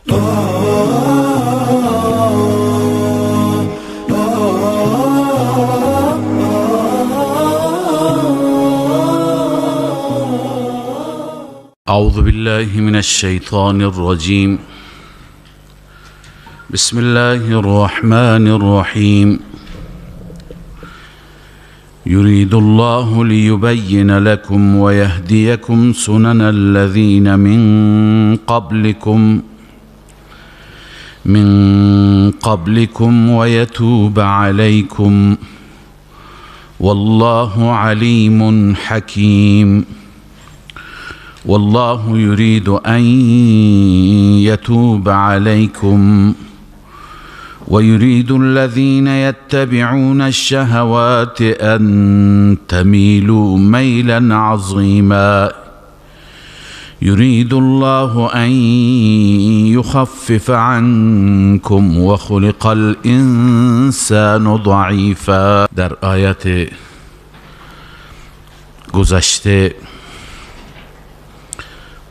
أعوذ بالله من الشيطان الرجيم. بسم الله الرحمن الرحيم. يريد الله ليبين لكم ويهديكم سنن الذين من قبلكم ويتوب عليكم والله عليم حكيم. والله يريد أن يتوب عليكم ويريد الذين يتبعون الشهوات أن تميلوا ميلا عظيما. يريد الله أن يخفف عنكم وخلق الإنسان ضعيفا. در آیات گذشته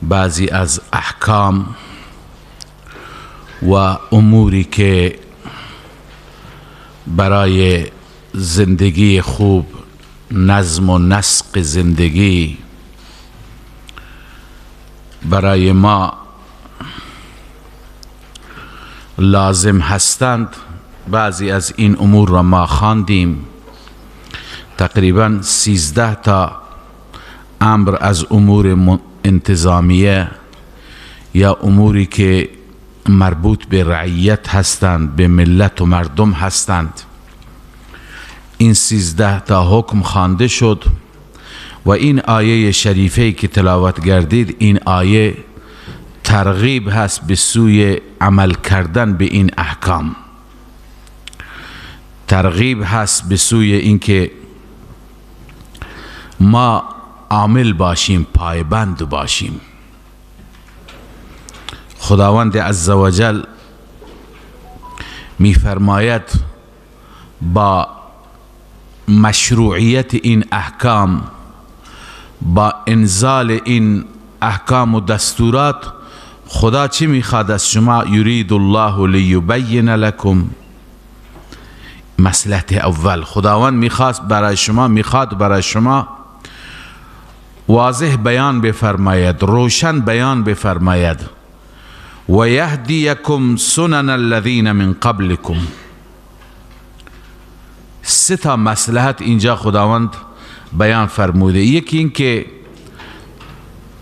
بعضی از احکام و اموری که برای زندگی خوب، نظم و نسق زندگی برای ما لازم هستند، بعضی از این امور را ما خواندیم. تقریبا 13 تا امر از امور انتظامیه یا اموری که مربوط به رعیت هستند، به ملت و مردم هستند، این 13 تا حکم خوانده شد و این آیه شریفه که تلاوت گردید، این آیه ترغیب هست به سوی عمل کردن به این احکام، ترغیب هست به سوی اینکه ما عامل باشیم، پایبند باشیم. خداوند عزوجل میفرماید با مشروعیت این احکام، با انزال این احکام و دستورات، خدا چی میخواد از شما؟ یرید الله لیبین لکم. مصلحت اول، خداوند میخواست برای شما، میخواد برای شما واضح بیان بفرماید، روشن بیان بفرماید. و یهدیکم سنن الذین من قبلکم. سه تا مصلحت اینجا خداوند بیان فرموده. یکی این که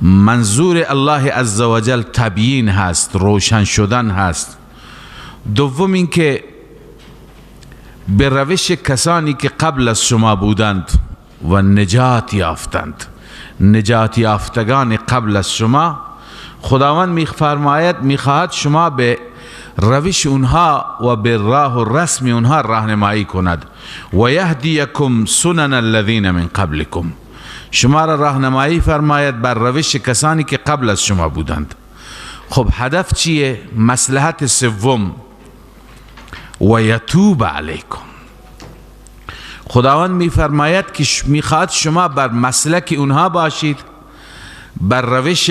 منظور الله عزوجل تبیین هست، روشن شدن هست. دوم این که به روش کسانی که قبل از شما بودند و نجات یافتند، نجات یافتگان قبل از شما، خداوند میفرماید میخواهد شما به روش اونها و به راه و رسم اونها راهنمایی کند. و یهدیکم سنن الذین من قبلکم، شما را راهنمایی فرماید بر روش کسانی که قبل از شما بودند. خب هدف چیه؟ مصلحت سوم، و یتوب علیکم. خداوند میفرماید که میخواد شما بر مسلک اونها باشید، بر روش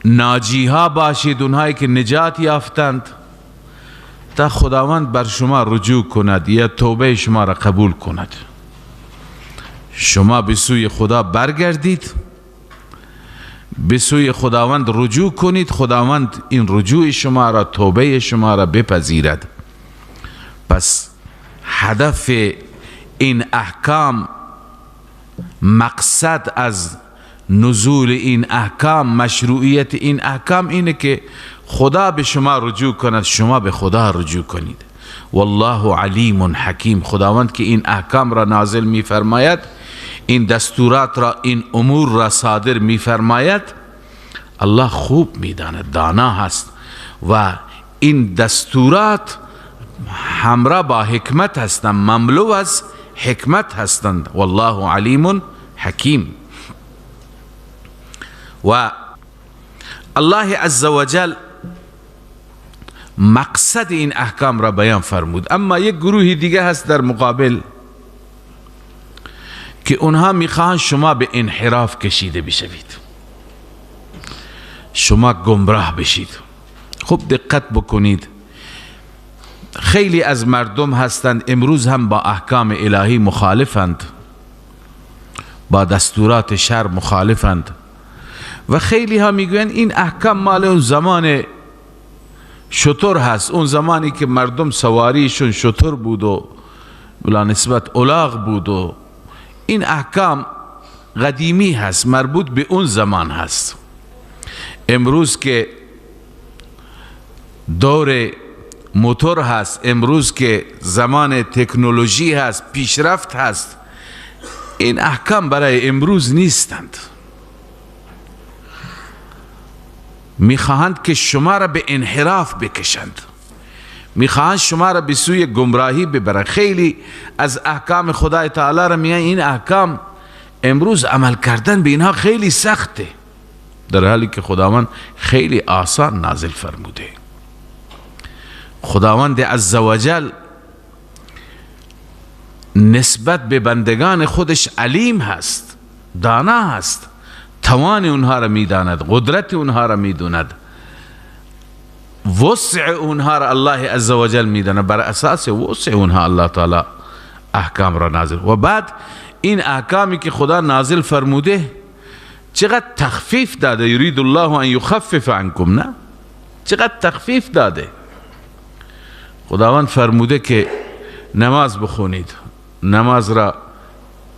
ناجی ها باشید، اونهایی که نجات یافتند، تا خداوند بر شما رجوع کند یا توبه شما را قبول کند. شما به سوی خدا برگردید، به سوی خداوند رجوع کنید، خداوند این رجوع شما را، توبه شما را بپذیرد. پس هدف این احکام، مقصد از نزول این احکام، مشروعیت این احکام اینه که خدا به شما رجوع کند، شما به خدا رجوع کنید. والله علیم حکیم. خداوند که این احکام را نازل می‌فرماید، این دستورات را، این امور را صادر می‌فرماید، الله خوب می‌داند، دانا هست و این دستورات همراه با حکمت هستند، مملو از حکمت هستند. والله علیم حکیم. و الله عزوجل مقصد این احکام را بیان فرمود. اما یک گروه دیگه هست در مقابل که اونها میخواهند شما به انحراف کشیده بشوید، شما گمراه بشید. خب دقت بکنید، خیلی از مردم هستند امروز هم با احکام الهی مخالفند، با دستورات شرع مخالفند و خیلی ها میگویند این احکام مال اون زمان شتر هست، اون زمانی که مردم سواریشون شتر بود و بلا نسبت الاغ بود و این احکام قدیمی هست، مربوط به اون زمان هست. امروز که دور موتور هست، امروز که زمان تکنولوژی هست، پیشرفت هست، این احکام برای امروز نیستند. میخواهند که شما را به انحراف بکشند، میخواهند شما را به سوی گمراهی ببرند. خیلی از احکام خدای تعالی را میگن این احکام امروز عمل کردن به اینها خیلی سخته، در حالی که خداوند خیلی آسان نازل فرموده. خداوند عزوجل نسبت به بندگان خودش علیم هست، دانا هست، توان اونها را میداند، قدرت اونها را میدوند، وسع اونها را الله عزوجل میداند. بر اساس وسع اونها الله تعالی احکام را نازل، و بعد این احکامی که خدا نازل فرموده چقدر تخفیف داده. یرید الله ان یخفف عنکم، نه چقدر تخفیف داده. خداوند فرموده که نماز بخونید، نماز را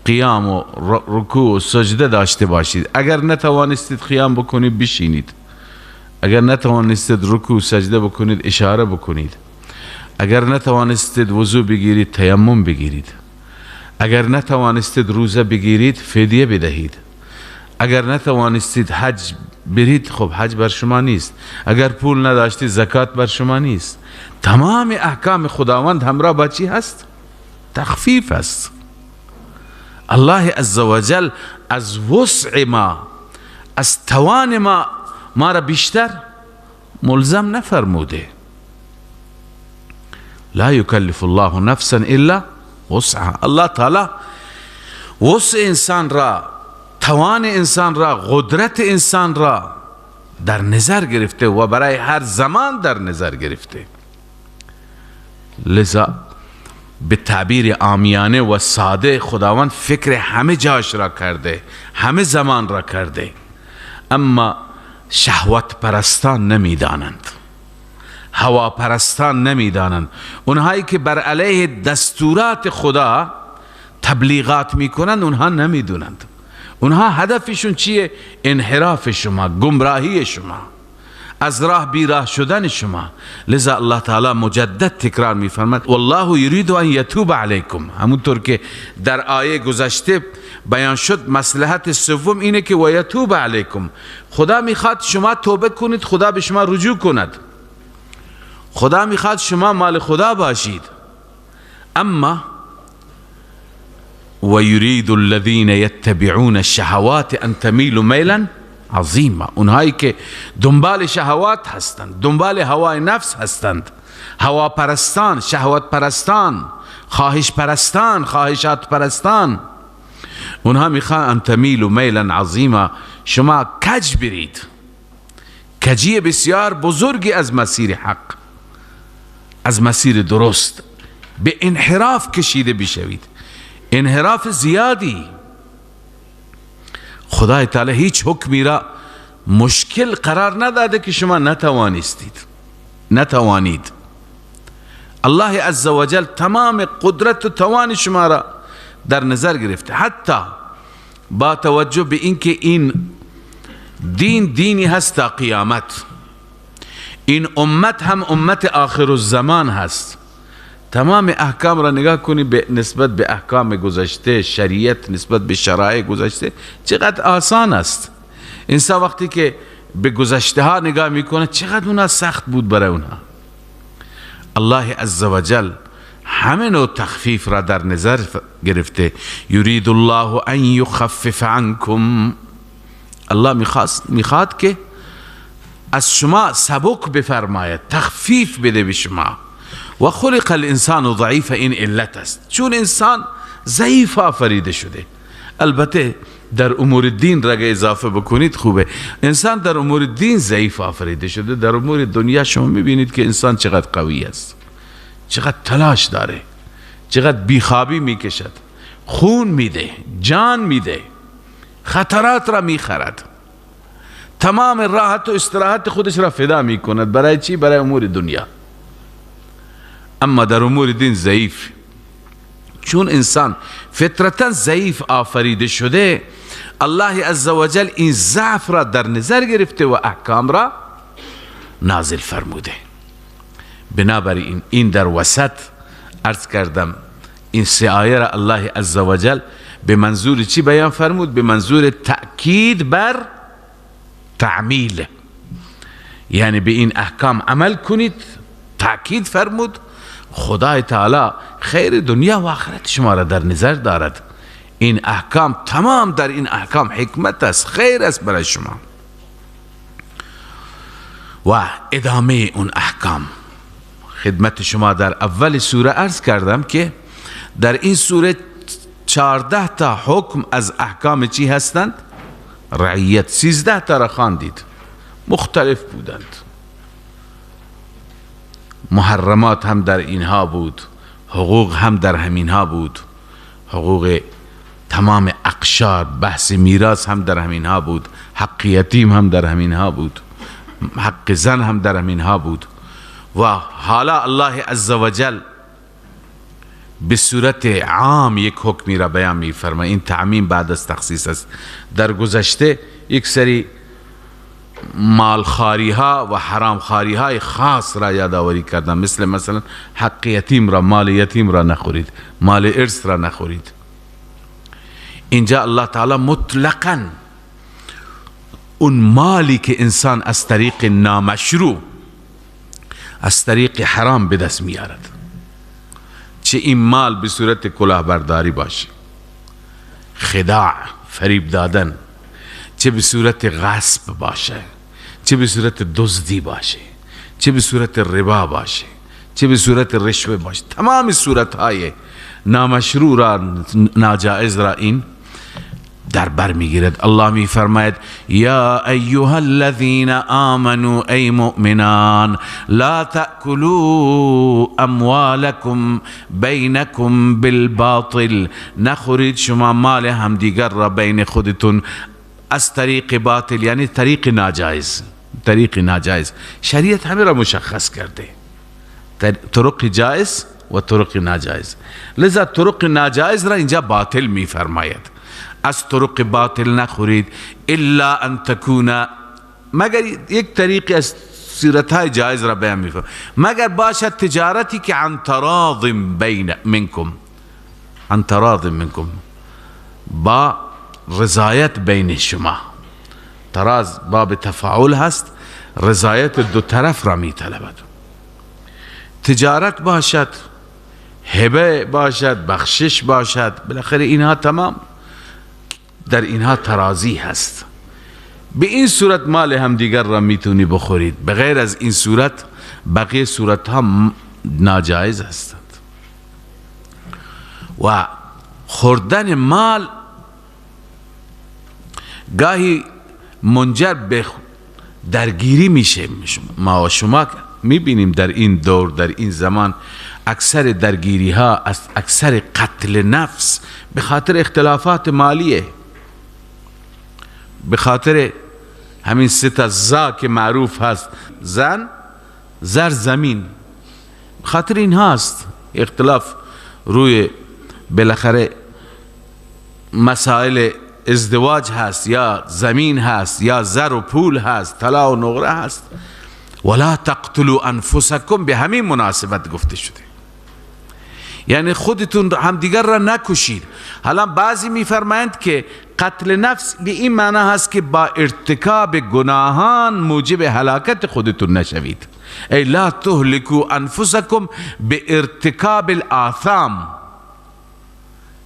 قیام و رکوع و سجده داشته باشید. اگر نتوانستید قیام بکنید بشینید، اگر نتوانستید رکوع و سجده بکنید اشاره بکنید، اگر نتوانستید وضو بگیرید تیمم بگیرید، اگر نتوانستید روزه بگیرید فدیه بدهید، اگر نتوانستید حج برید خب حج بر شما نیست، اگر پول نداشتید زکات بر شما نیست. تمام احکام خداوند همراه با چی هست؟ تخفیف است. الله عزوجل از وسع ما، از توان ما، ما را بیشتر ملزم نفرموده. لا یکلف الله نفسا الا وسعها. الله تعالی وسع انسان را، توان انسان را، قدرت انسان را در نظر گرفته و برای هر زمان در نظر گرفته. لذا به تعبیر عامیانه و ساده خداوند فکر همه جاش را کرده، همه زمان را کرده، اما شهوت پرستان نمیدانند، هوا پرستان نمیدانند، اونهایی که بر علیه دستورات خدا تبلیغات میکنند اونها نمیدونند. اونها هدفشون چیه؟ انحراف شما، گمراهی شما، از راه بیراه شدن شما. لذا الله تعالی مجدد تکرار میفرماد والله یرید ان یتوب علیکم. همونطور که در آیه گذشته بیان شد، مصلحت سوم اینه که و یتوب علیکم، خدا میخواد شما توبه کنید، خدا به شما رجوع کند، خدا میخواد شما مال خدا باشید. اما و یرید الذین یتبعون الشهوات ان تمیلوا میلا عظیما، اونهایی که دنبال شهوات هستند، دنبال هوای نفس هستند، هوا پرستان، شهوت پرستان، خواهش پرستان، خواهشات پرستان، اونها میخوان ان تمیلوا میلا عظیما، شما کج برید، کجی بسیار بزرگی از مسیر حق، از مسیر درست، به انحراف کشیده بشوید، انحراف زیادی. خدای تعالی هیچ حکمی را مشکل قرار نداده که شما نتوانستید، نتوانید. الله عزوجل تمام قدرت و توان شما را در نظر گرفته، حتی با توجه به اینکه این دین دینی هست تا قیامت، این امت هم امت آخر الزمان هست. تمام احکام را نگاه کنی به نسبت به احکام گذشته، شریعت نسبت به شرایع گذشته چقدر آسان است. انسان وقتی که به گذشته ها نگاه میکنه چقدر اونا سخت بود برای اونها. الله عزوجل همه نوع تخفیف را در نظر گرفته. یرید الله ان یخفف عنکم، الله میخواد که از شما سبک بفرماید، تخفیف بده به شما. و خلق الانسان ضعیف، این علت است، چون انسان ضعیف آفریده شده. البته در امور دین را اضافه بکنید خوبه. انسان در امور دین ضعیف آفریده شده، در امور دنیا شما میبینید که انسان چقدر قوی است، چقدر تلاش داره، چقدر بیخوابی میکشد، خون میده، جان میده، خطرات را میخرد، تمام راحت و استراحت خودش را فدا میکند. برای چی؟ برای امور دنیا. اما در امور دین ضعیف. چون انسان فطرتا ضعیف آفریده شده، الله عزوجل این ضعف را در نظر گرفته و احکام را نازل فرموده. بنابراین این در وسط عرض کردم، این سه آیه را الله عزوجل به منظور چی بیان فرمود؟ به منظور تأکید بر تعمیل، یعنی به این احکام عمل کنید. تأکید فرمود. خدای تعالی خیر دنیا و آخرت شما را در نظر دارد. این احکام تمام، در این احکام حکمت است، خیر است برای شما. و ادامه اون احکام خدمت شما در اول سوره عرض کردم که در این سوره 14 تا حکم از احکام چی هستند؟ رعیت. 13 تا را خواندید، مختلف بودند. محرمات هم در اینها بود، حقوق هم در همینها بود، حقوق تمام اقشار، بحث میراث هم در همینها بود، حق یتیم هم در همینها بود، حق زن هم در همینها بود. و حالا الله عزوجل به صورت عام یک حکمی را بیان می فرماید. این تعمیم بعد از تخصیص است. در گذشته یک سری مالخواری ها و حرامخواری های خاص را یادآوری کردن، مثل مثلا حق یتیم را، مال یتیم را نخورید، مال ارث را نخورید. اینجا الله تعالی مطلقا اون مالی که انسان از طریق نامشروع، از طریق حرام به دست میارد، چه این مال به صورت کلاهبرداری باشه، خداع، فریب دادن، چه به صورت غصب باشه، چه به صورت دزدی باشه، چه به صورت ربا باشه، چه به صورت رشوه باشه، تمام صورتهای نامشروع را، ناجائز را این در بر میگیرد. الله می فرماید یا ایها الذین آمنوا، ای مؤمنان، لا تأکلوا اموالکم بینکم بالباطل، نخورید شما مال همدیگر را بین خودتون از طریق باطل، یعنی طریق ناجایز. طریق ناجایز شریعت همه را مشخص کرده، طرق جایز و طرق ناجایز. لذا طرق ناجایز را اینجا باطل می فرماید. از طرق باطل نخورید، الا ان تکون، مگر یک طریق از صورتهای جایز را بیان می فرماید، مگر باشد تجارتی که عن تراض بین منکم، عن تراض منکم، با رضایت بین شما. تراض باب تفاعل هست، رضایت دو طرف را می طلبد. تجارت باشد، هبه باشد، بخشش باشد، بالاخره اینها تمام در اینها ترازی هست. به این صورت مال هم دیگر را میتونی بخورید، به غیر از این صورت بقیه صورت ها ناجایز هستند. و خوردن مال گاهی منجر به درگیری میشه. ما و شما میبینیم در این دور، در این زمان، اکثر درگیری ها، اکثر قتل نفس به خاطر اختلافات مالیه، به خاطر همین سه تا زا که معروف هست، زن، زر، زمین، به خاطر این هاست اختلاف روی بالاخره مسائل ازدواج هست، یا زمین هست، یا زر و پول هست، طلا و نقره هست. ولا تقتلوا انفسکم به همین مناسبت گفته شده، یعنی خودتون همدیگر را نکشید. حالا بعضی میفرمایند که قتل نفس به این معنی هست که با ارتکاب گناهان موجب هلاکت خودتون نشوید. ای لا تهلکوا انفسکم به ارتکاب الآثام،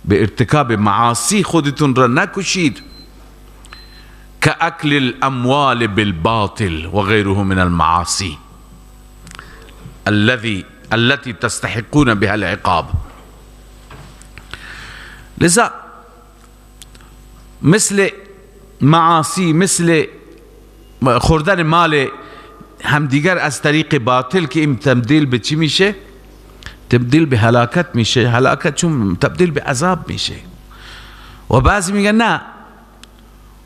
به ارتکاب معاصی خودتون را نکشید، که اکل الاموال بالباطل و غیره من المعاصی التي تستحقون بها العقاب. لذا مثل معاصی، مثل خوردن مال همدیگر از طریق باطل، که این تبدیل به چی میشه؟ تبدیل به هلاکت میشه. هلاکت چون تبدیل به عذاب میشه. و بعضی میگن نه،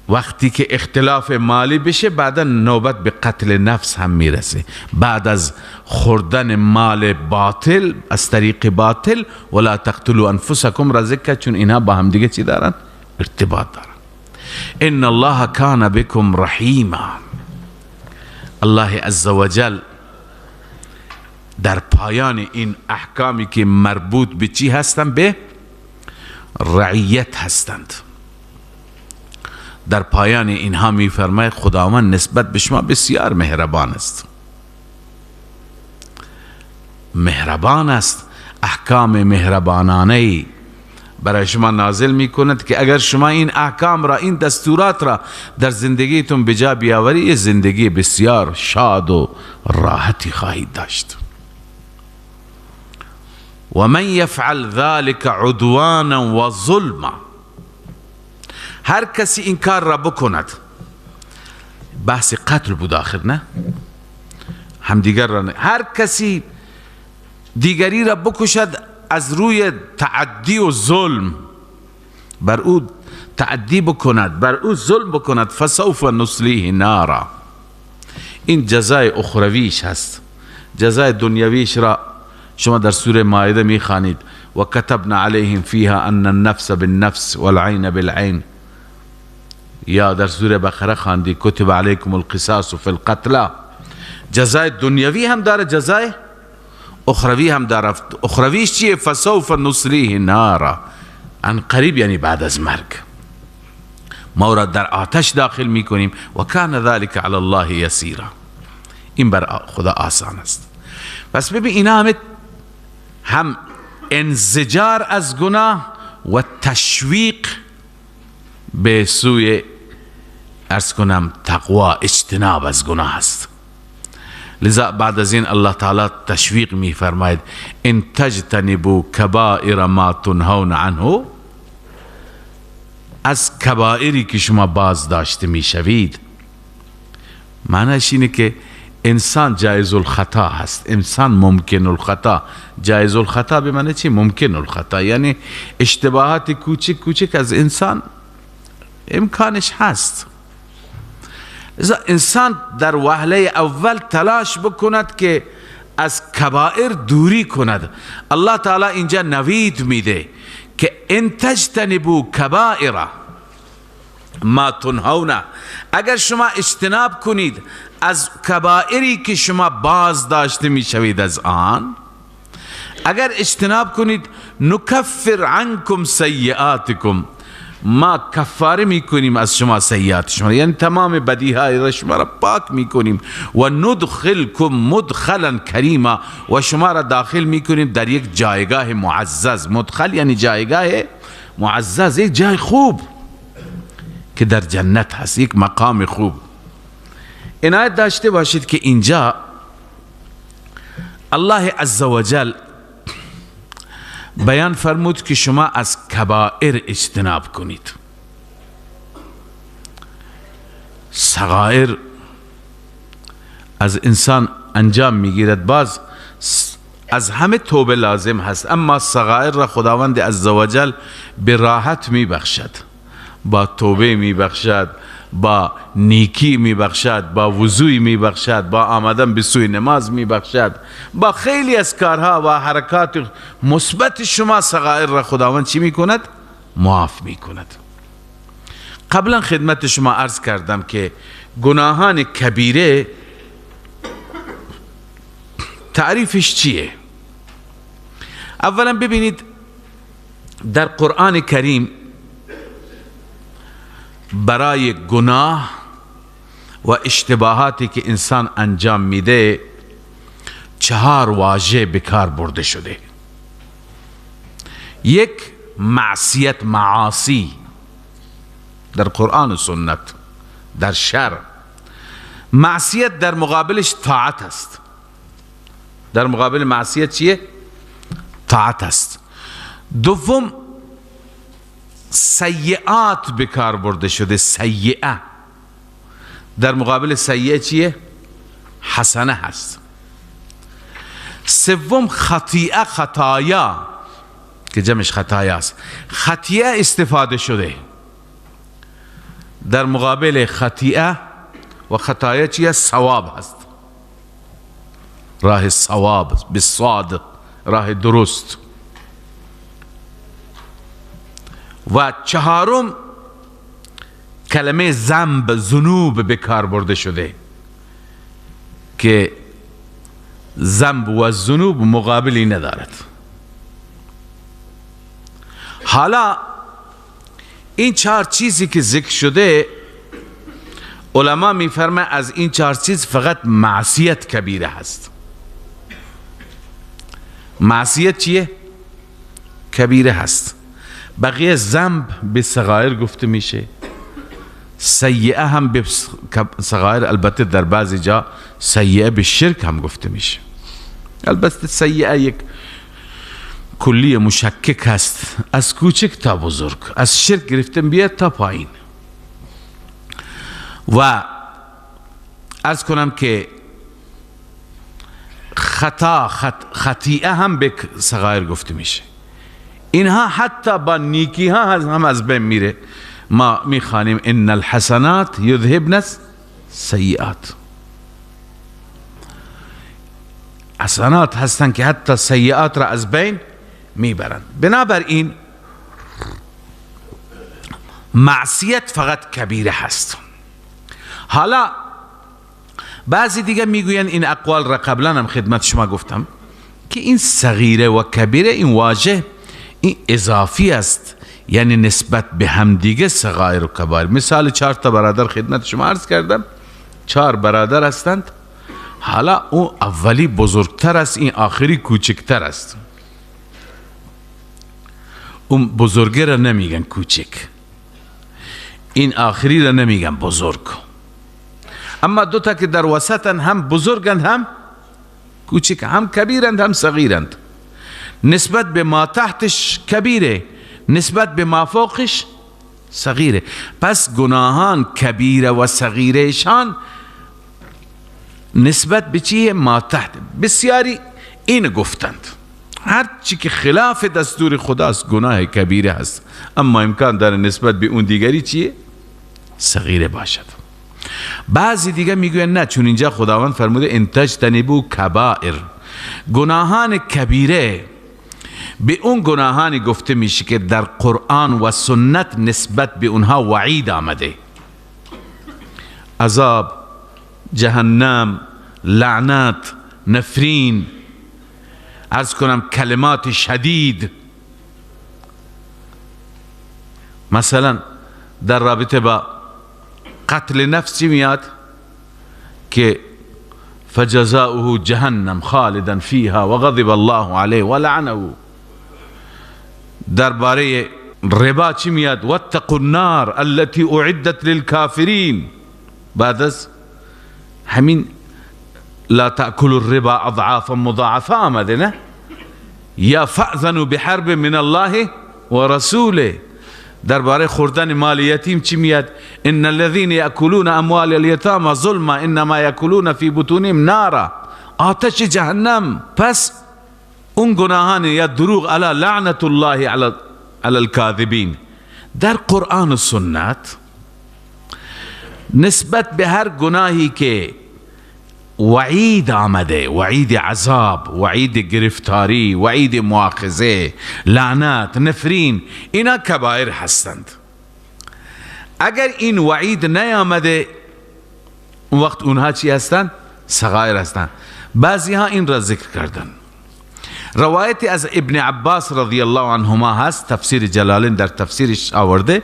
وقتی که اختلاف مالی بشه بعدا نوبت به قتل نفس هم میرسه، بعد از خوردن مال باطل از طریق باطل. ولا تقتلوا انفسکم را ذکر، چون اینها با هم دیگه چی دارن؟ ارتباط دارن. ان الله کان بكم رحیما. الله عزوجل در پایان این احکامی که مربوط به چی هستند؟ به رعیت هستند، در پایان اینها میفرماید خداوند نسبت به شما بسیار مهربان است، مهربان است. احکام مهربانانه برای شما نازل میکند که اگر شما این احکام را، این دستورات را در زندگیتون به جا بیاوری، زندگی بسیار شاد و راحتی خواهید داشت. و من یفعل ذلك عدوانا و ظلما، هر کسی این کار را بکند، بحث قتل بود آخر، نه همدیگر را نه. هر کسی دیگری را بکشد از روی تعدی و ظلم، بر او تعدی بکند، بر او ظلم بکند، فسوف نصلیه نارا. این جزای اخرویش هست. جزای دنیویش را شما در سوره مائده میخوانید، و کتبنا علیهم فیها ان النفس بالنفس والعین بالعین. یا در سوره بقره خواندی کتب علیکم القصاص فی القتل. جزای دنیوی هم داره، جزای اخروی هم داره. اخرویش چیه؟ فسوف نصلیه نارا، عن قریب، یعنی بعد از مرگ ما را در آتش داخل میکنیم. و کان ذلك علی الله یسیرا، این بر خدا آسان است. پس ببین اینا هم انزجار از گناه و تشویق به سوی ارز کنم تقوا، اجتناب از گناه است. لذا بعد از این الله تعالی تشویق می فرماید ان تجتنبوا کبائر ما تنهون عنه، از کبائری که شما باز داشته می شوید. معنیش اینه که انسان جایز الخطا هست، انسان ممکن الخطا. جایز الخطا به معنی چی؟ ممکن الخطا، یعنی اشتباهات کوچک کوچک از انسان امکانش هست. انسان در وهله اول تلاش بکند که از کبائر دوری کند. الله تعالی اینجا نوید میده که ان تجتنبوا کبائر ما تنهون، اگر شما اجتناب کنید از کبائری که شما باز داشته میشوید از آن، اگر اجتناب کنید، نکفر عنکم سیئاتکم، ما کفاره میکنیم از شما سیئات شما، یعنی تمام بدیهای شما را پاک میکنیم، و ندخلکم مدخلا کریما، و شما را داخل میکنیم در یک جایگاه معزز. مدخل یعنی جایگاه معزز، یک جای خوب که در جنت هست، یک مقام خوب. عنایت داشته باشید که اینجا الله عزوجل بیان فرمود که شما از کبائر اجتناب کنید. صغائر از انسان انجام میگیرد، باز از همه توبه لازم هست، اما صغائر را خداوند عزوجل به راحت میبخشد، با توبه میبخشد، با نیکی میبخشد، با وضوع میبخشد، با آمدن به سوی نماز میبخشد، با خیلی از کارها و حرکات مثبت شما صغائر را خداوند چی میکند؟ معاف میکند. قبلا خدمت شما عرض کردم که گناهان کبیره تعریفش چیه؟ اولا ببینید در قرآن کریم برای گناه و اشتباهاتی که انسان انجام میده 4 واژه به کار برده شده. یک، معصیت، معاصی در قرآن و سنت، در شرع. معصیت در مقابلش طاعت است. در مقابل معصیت چیه؟ طاعت است. دوم، سیئات به کار برده شده، سیئه در مقابل سیئه چیه؟ حسنه هست. سوم خطیئه، خطایا که جمعش خطایا است، خطیئه استفاده شده در مقابل خطیئه و خطایا چیه؟ ثواب هست، راه ثواب بالصاد، راه درست. و چهارم کلمه ذنب، ذنوب به کار برده شده که ذنب و ذنوب مقابلی ندارد. حالا این چهار چیزی که ذکر شده، علما میفرمه از این چهار چیز فقط معصیت کبیره هست. معصیت چیه؟ کبیره هست. بقیه ذنب به صغایر گفته میشه، سیئه هم به صغایر، البته در بعضی جا سیئه به شرک هم گفته میشه. البته سیئه یک کلی مشکک هست، از کوچک تا بزرگ، از شرک گرفتن بیاد تا پایین. و عرض کنم که خطا، خطیئه هم به صغایر گفته میشه. اینها حتی با نیکی ها هم از بین میره. ما میخوانیم ان الحسنات یذهبن السیئات، حسنات هستن که حتی سیئات را از بین میبرند. بنابراین معصیت فقط کبیره هست. حالا بعضی دیگه میگوین این اقوال را قبلا هم خدمت شما گفتم که این صغیره و کبیره، این واژه این اضافی است، یعنی نسبت به همدیگه صغایر و کبایر. مثال 4 تا برادر خدمت شما عرض کردم، 4 برادر هستند. حالا او اولی بزرگتر است، این آخری کوچکتر است. اون بزرگه را نمیگن کوچک، این آخری را نمیگن بزرگ. اما دو تا که در وسطن، هم بزرگند هم کوچک، هم کبیرند هم صغیرند. نسبت به ما تحتش کبیره، نسبت به ما فوقش صغیره. پس گناهان کبیره و صغیرهشان نسبت به چیه؟ ما تحت. بسیاری این گفتند هر چی که خلاف دستور خداست گناه کبیره هست، اما امکان داره نسبت به اون دیگری چیه؟ صغیره باشد. بعضی دیگه میگوین نه، چون اینجا خداوند فرموده ان تجتنبوا کبائر، گناهان کبیره به اون گناهانی گفته میشه که در قرآن و سنت نسبت به اونها وعید آمده، عذاب، جهنم، لعنت، نفرین، عرض کنم کلمات شدید. مثلا در رابطه با قتل نفس میاد که فجزاؤه جهنم خالدا فیها وغضب الله علیه ولعنه. درباره ربا چی میاد؟ واتقوا النار التي اعدت للكافرین. بعد از همین لا تأکلوا الربا اضعافا مضاعفه آمده، نه؟ یا فأذنوا بحرب من الله ورسوله. درباره خوردن مال یتیم چی میاد؟ ان الذين یاکلون اموال الیتامى ظلما انما یاکلون فی بطونهم نارا، آتش جهنم. پس اون گناهان یا دروغ، الا لعنت الله علی الكاذبین. در قرآن و سنت نسبت به هر گناهی که وعید آمده، وعید عذاب، وعید گرفتاری، وعید مؤاخذه، لعنت، نفرین، اینا کبایر هستند. اگر این وعید نیامده اون وقت اونها چی هستند؟ صغایر هستند. بعضی ها این را ذکر کردن. روایتی از ابن عباس رضی الله عنهما هست، تفسیر جلالین در تفسیرش آورده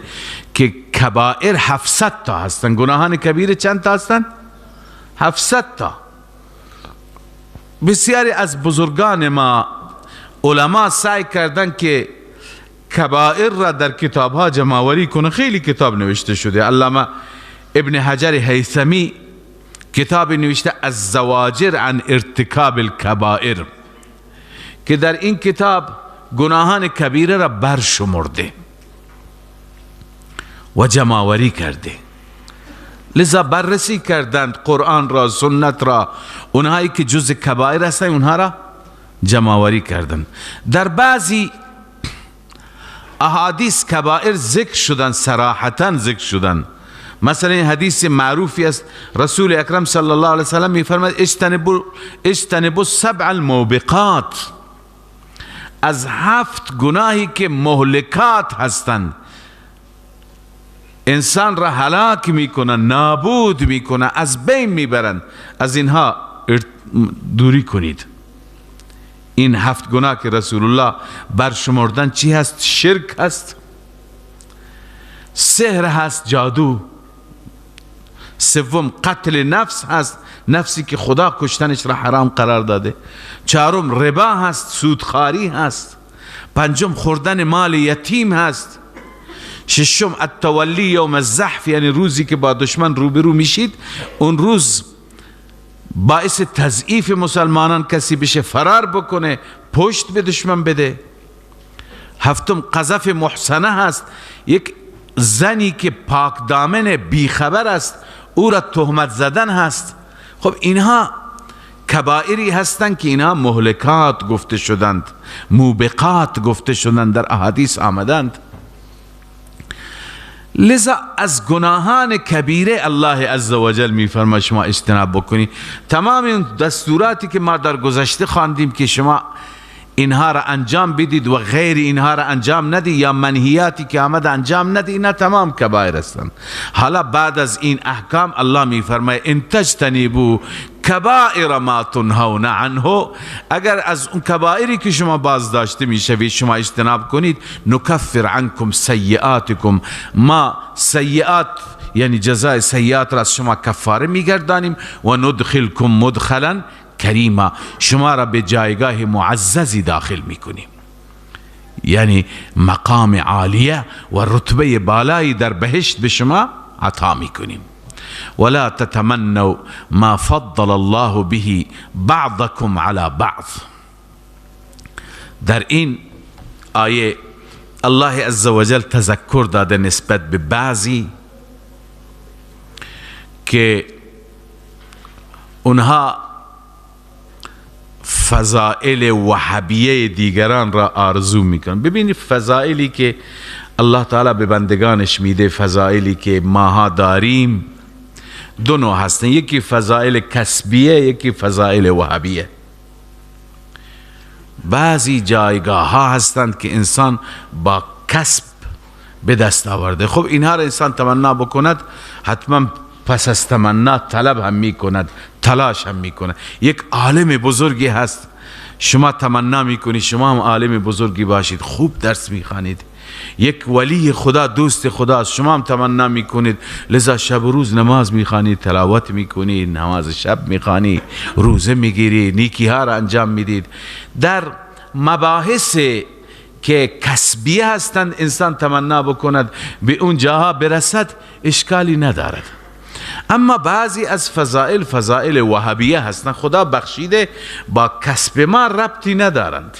که کبائر 700 تا هستند. گناهان کبیره چند تا هستند؟ 700 تا. بسیاری از بزرگان ما علما سعی کردن که کبائر را در کتاب ها جمع آوری کنه. خیلی کتاب نوشته شده. علامه ابن حجر هیثمی کتاب نوشته الزواجر عن ارتکاب الکبائر، که در این کتاب گناهان کبیره را برشمرده. و جمع‌آوری کرده. لذا بررسی کردند قرآن را، سنت را، اونهایی که جز کبائر هستند اونها را جمع‌آوری کردند. در بعضی احادیث کبائر ذکر شدن، صراحتا ذکر شدن. مثلا این حدیث معروفی است، رسول اکرم صلی الله علیه وسلم میفرماید اجتنبوا سبع الموبقات، از 7 گناهی که مهلکات هستند، انسان را هلاک میکنن، نابود میکنن، از بین میبرند، از اینها دوری کنید. این 7 گناه که رسول الله برشمردن چی هست؟ شرک هست، سحر هست، جادو، سوم قتل نفس هست، نفسی که خدا کشتنش را حرام قرار داده، چهارم ربا هست، سودخواری هست، پنجم خوردن مال یتیم هست، ششم التولی یوم الزحف، یعنی روزی که با دشمن روبرو میشید اون روز باعث تضعیف مسلمانان کسی بشه، فرار بکنه، پشت به دشمن بده. هفتم قذف محصنه هست، یک زنی که پاک دامن بیخبر است او را تهمت زدن هست. خب اینها کبائری هستند که اینها مهلکات گفته شدند، موبقات گفته شدند، در احادیث آمدند. لذا از گناهان کبیره الله عزوجل میفرما شما اجتناب بکنی. تمام این دستوراتی که ما در گذشته خواندیم که شما اینها را انجام بدید و غیر اینها را انجام ندید، یا منهیاتی که آمد انجام ندید، اینا تمام کبایر هستند. حالا بعد از این احکام الله میفرماید ان تجتنبوا کبائر ما تنهون عنه، اگر از اون کبائری که شما بازداشته میشوید شما اجتناب کنید، نکفر عنکم سیئاتکم، ما سیئات یعنی جزای سیئات را از شما کفاره میگردانیم، و ندخلکم مدخلا کریما، شما را به جایگاه معززی داخل میکنیم، یعنی مقام عالیه و رتبه بالایی در بهشت به شما عطا میکنیم. ولا تتمنوا ما فضل الله به بعضكم على بعض. در این آیه الله عزوجل تذکر داده نسبت به بعضی که اونها فضائل وهبیه دیگران را آرزو میکنن. ببینید فضائلی که الله تعالی به بندگانش میده، فضائلی که ماها داریم دو نوع هستن، یکی فضائل کسبیه، یکی فضائل وهبیه. بعضی جایگاه ها هستند که انسان با کسب به دست آورده. خب اینها را انسان تمنا بکند، حتما پس از تمنا طلب هم میکند، تلاش هم میکند. یک عالم بزرگی هست، شما تمنا میکنید شما هم عالم بزرگی باشید، خوب درس میخوانید. یک ولی خدا، دوست خدا، شما هم تمنا میکنید، لذا شب و روز نماز میخوانید، تلاوت میکنید، نماز شب میخوانید، روزه میگیرید، نیکی ها را انجام میدید. در مباحث که کسبیه هستند انسان تمنا بکند به اون جاها برسد، اشکالی ندارد. اما بعضی از فضائل فضائل وهبیه هستند، خدا بخشیده، با کسب ما ربطی ندارند.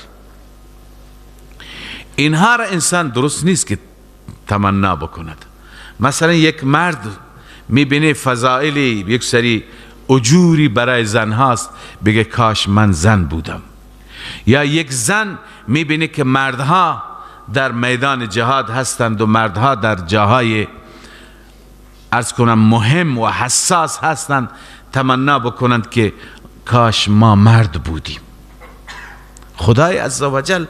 اینها را انسان درست نیست که تمنا بکند. مثلا یک مرد میبینه فضائلی، یک سری اجوری برای زن هاست، بگه کاش من زن بودم. یا یک زن میبینه که مردها در میدان جهاد هستند و مردها در جاهای عرض کنم مهم و حساس هستند، تمنا بکنند که کاش ما مرد بودیم. خدای عزوجل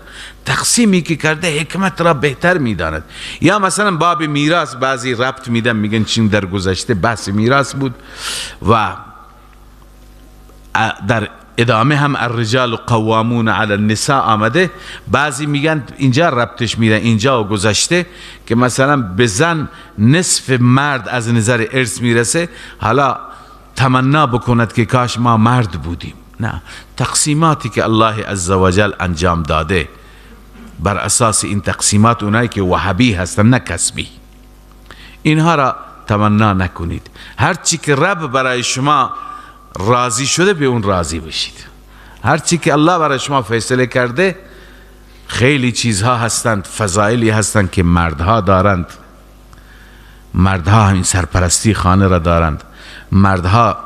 تقسیمی که کرده حکمت را بهتر میداند. یا مثلا باب میراث بعضی ربط میدن، میگن چین در گذشته بحث میراث بود و در ادامه هم الرجال قوامون علی النساء آمده. بعضی میگن اینجا ربطش میدن، اینجا و گذشته، که مثلا به زن نصف مرد از نظر ارث میرسه، حالا تمنا بکند که کاش ما مرد بودیم. نه، تقسیماتی که الله عزوجل انجام داده بر اساس این تقسیمات، اونایی که وهبی هستن نه کسبی، اینها را تمنا نکنید. هرچی که رب برای شما راضی شده به اون راضی بشید. هرچی که الله برای شما فیصله کرده، خیلی چیزها هستند، فضائلی هستند که مردها دارند، مردها همین سرپرستی خانه را دارند، مردها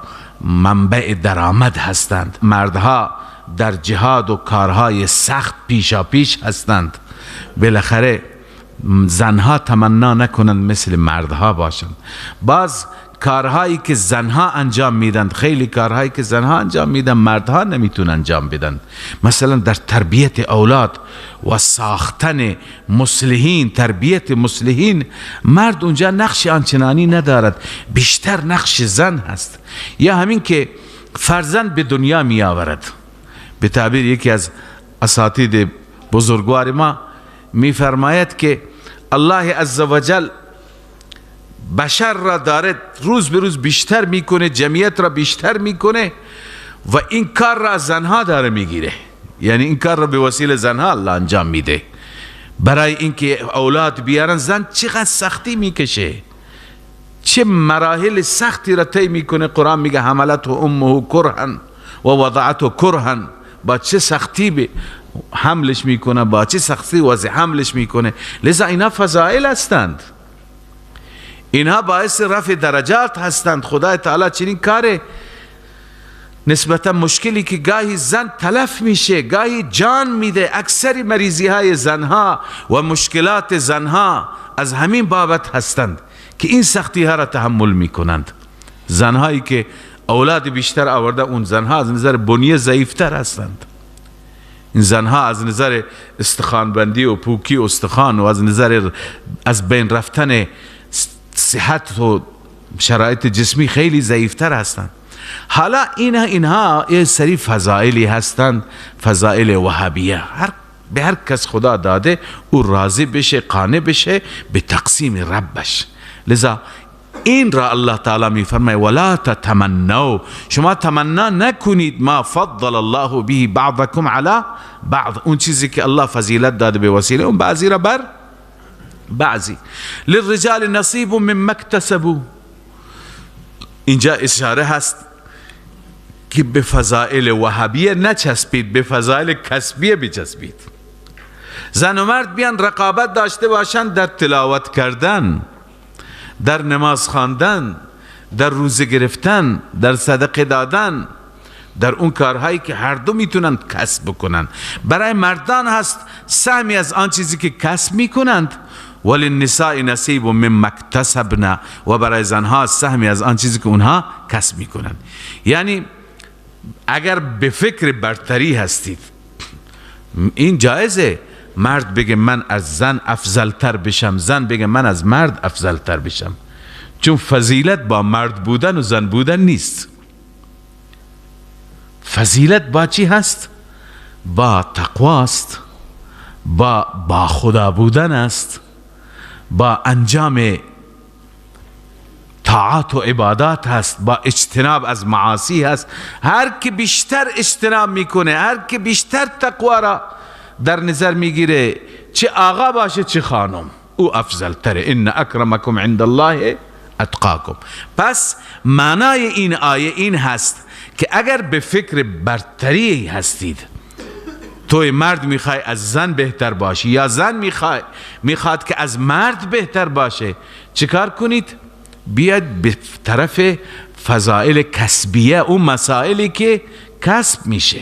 منبع درآمد هستند، مردها در جهاد و کارهای سخت پیشا پیش هستند. بالاخره زنها تمنا نکنند مثل مردها باشند. باز کارهایی که زنها انجام میدن، خیلی کارهایی که زنها انجام میدن مردها نمیتونن انجام بدن. مثلا در تربیت اولاد و ساختن مصلحین، تربیت مصلحین، مرد اونجا نقش آنچنانی ندارد، بیشتر نقش زن هست. یا همین که فرزند به دنیا می آورد، به تعبیر یکی از اساتید بزرگوار ما میفرماید که الله عزوجل بشر را داره روز به روز بیشتر میکنه، جمعیت را بیشتر میکنه و این کار را از زنها داره میگیره. یعنی این کار را به وسیله زنها الله انجام میده. برای اینکه اولاد بیارن زن چقدر سختی میکشه، چه مراحل سختی را طی میکنه. قرآن میگه حملته امه کرها و وضعته کرها، با چه سختی به حملش میکنه، با چه سختی وضع حملش میکنه. لذا اینا فضائل هستند، اینها باعث رفع درجات هستند. خدای تعالی چنین کاره نسبتا مشکلی که گاهی زن تلف میشه، گاهی جان میده. اکثر مریضی های زنها و مشکلات زنها از همین بابت هستند که این سختی ها را تحمل میکنند. زنهایی که اولاد بیشتر آورده، اون زنها از نظر بنیه ضعیفتر هستند. این زنها از نظر استخوانبندی و پوکی استخوان و از نظر از بین رفتن صحت و شرایط جسمی خیلی ضعیفتر هستند. حالا اینها یه سری فضائلی هستند، فضائل وهابیه. به هر کس خدا داده او راضی بشه، قانع بشه به تقسیم ربش. لذا این را الله تعالی می فرماید ولا تتمنوا، شما تمنا نکنید ما فضل الله به بعضکم علی بعض، اون چیزی که الله فضیلت داده به وسیله اون بعضی را بر بعضی. للرجال نصیب مما اکتسبوا، اینجا اشاره هست که به فضائل وهابیه نچسبید، به فضائل کسبیه بچسبید. زن و مرد بیان رقابت داشته باشند در تلاوت کردن، در نماز خواندن، در روزه گرفتن، در صدقه دادن، در اون کارهایی که هر دو میتونند کسب بکنند. برای مردان هست سهمی از آن چیزی که کسب میکنند، وللنساء نصیب مما اکتسبن، و برای زنها سهمی از آن چیزی که اونها کسب میکنند. یعنی اگر به فکر برتری هستید، این جایزه، مرد بگه من از زن افضلتر بشم، زن بگه من از مرد افضلتر بشم، چون فضیلت با مرد بودن و زن بودن نیست. فضیلت با چی هست؟ با تقواست، با خدا بودن است، با انجام طاعات و عبادات هست، با اجتناب از معاصی هست. هر که بیشتر اجتناب میکنه، هر که بیشتر تقوا را در نظر میگیره، چه آقا باشه چه خانم، او افضل تره. ان اکرمکم عند الله اتقاکم. پس معنای این آیه این هست که اگر به فکر برتری هستید، توی مرد میخوای از زن بهتر باشی یا زن میخواد که از مرد بهتر باشه، چیکار کنید؟ بیاد به طرف فضائل کسبیه، اون مسائلی که کسب میشه.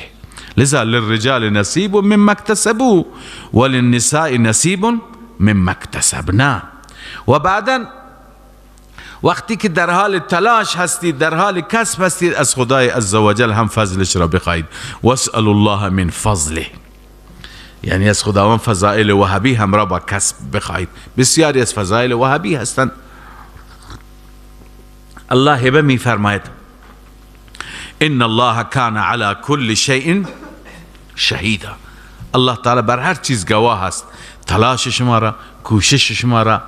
لذا للرجال نصیب مما اکتسبوا وللنساء نصیب مما اکتسبنا. و بعدا وقتی که در حال تلاش هستید، در حال کسب هستید، از خدای عزوجل هم فضلش را بخواید. واسأل الله من فضله، یعنی از خداوند فضائل وهبی هم را با کسب بخواید. بسیاری از فضائل وهبی هستند. الله هبه می فرماید ان الله کان علی کل شیء شهیدا. الله تعالی بر هر چیز گواه است. تلاش شما را، کوشش شما را،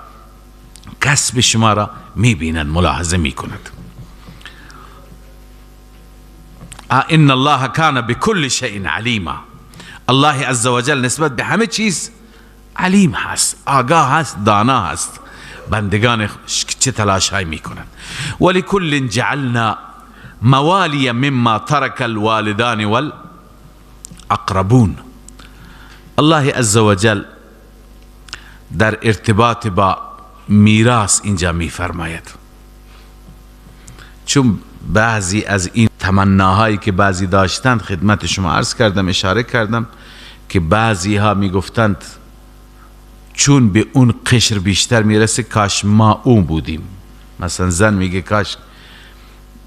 کسب شما را میبینند، ملاحظه میکنند. ان الله کان بكل شیء علیما. الله عزوجل نسبت به همه چیز علیم هست، آگاه هست، دانا هست. بندگان چه تلاش های میکنند. ولکل جعلنا موالی مما ترک الوالدان والاقربون. الله عزوجل در ارتباط با میراث اینجا میفرماید، چون بعضی از این تمناهایی که بعضی داشتند خدمت شما عرض کردم، اشاره کردم که بعضی ها میگفتند چون به اون قشر بیشتر میرسه کاش ما اون بودیم. مثلا زن میگه کاش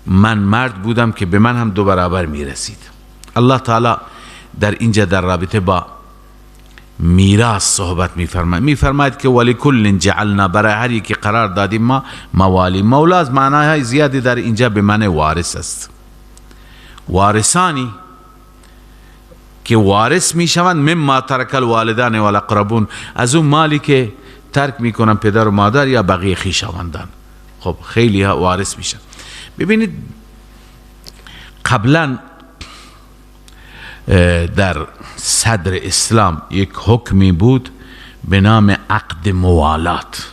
من مرد بودم که به من هم 2 برابر میرسید. الله تعالی در اینجا در رابطه با میراث صحبت میفرماید. میفرماید که ولکل جعلنا، برای هر یکی قرار دادیم ما موالی. مولا از معناهای زیادی در اینجا به معنی وارث است. وارثانی که وارث میشوند مما ترک الوالدان والاقربون، از اون مالی که ترک میکنن پدر و مادر یا بقیه خویشاوندان. خب خیلی ها وارث میشن. ببینید قبلا در صدر اسلام یک حکمی بود به نام عقد موالات.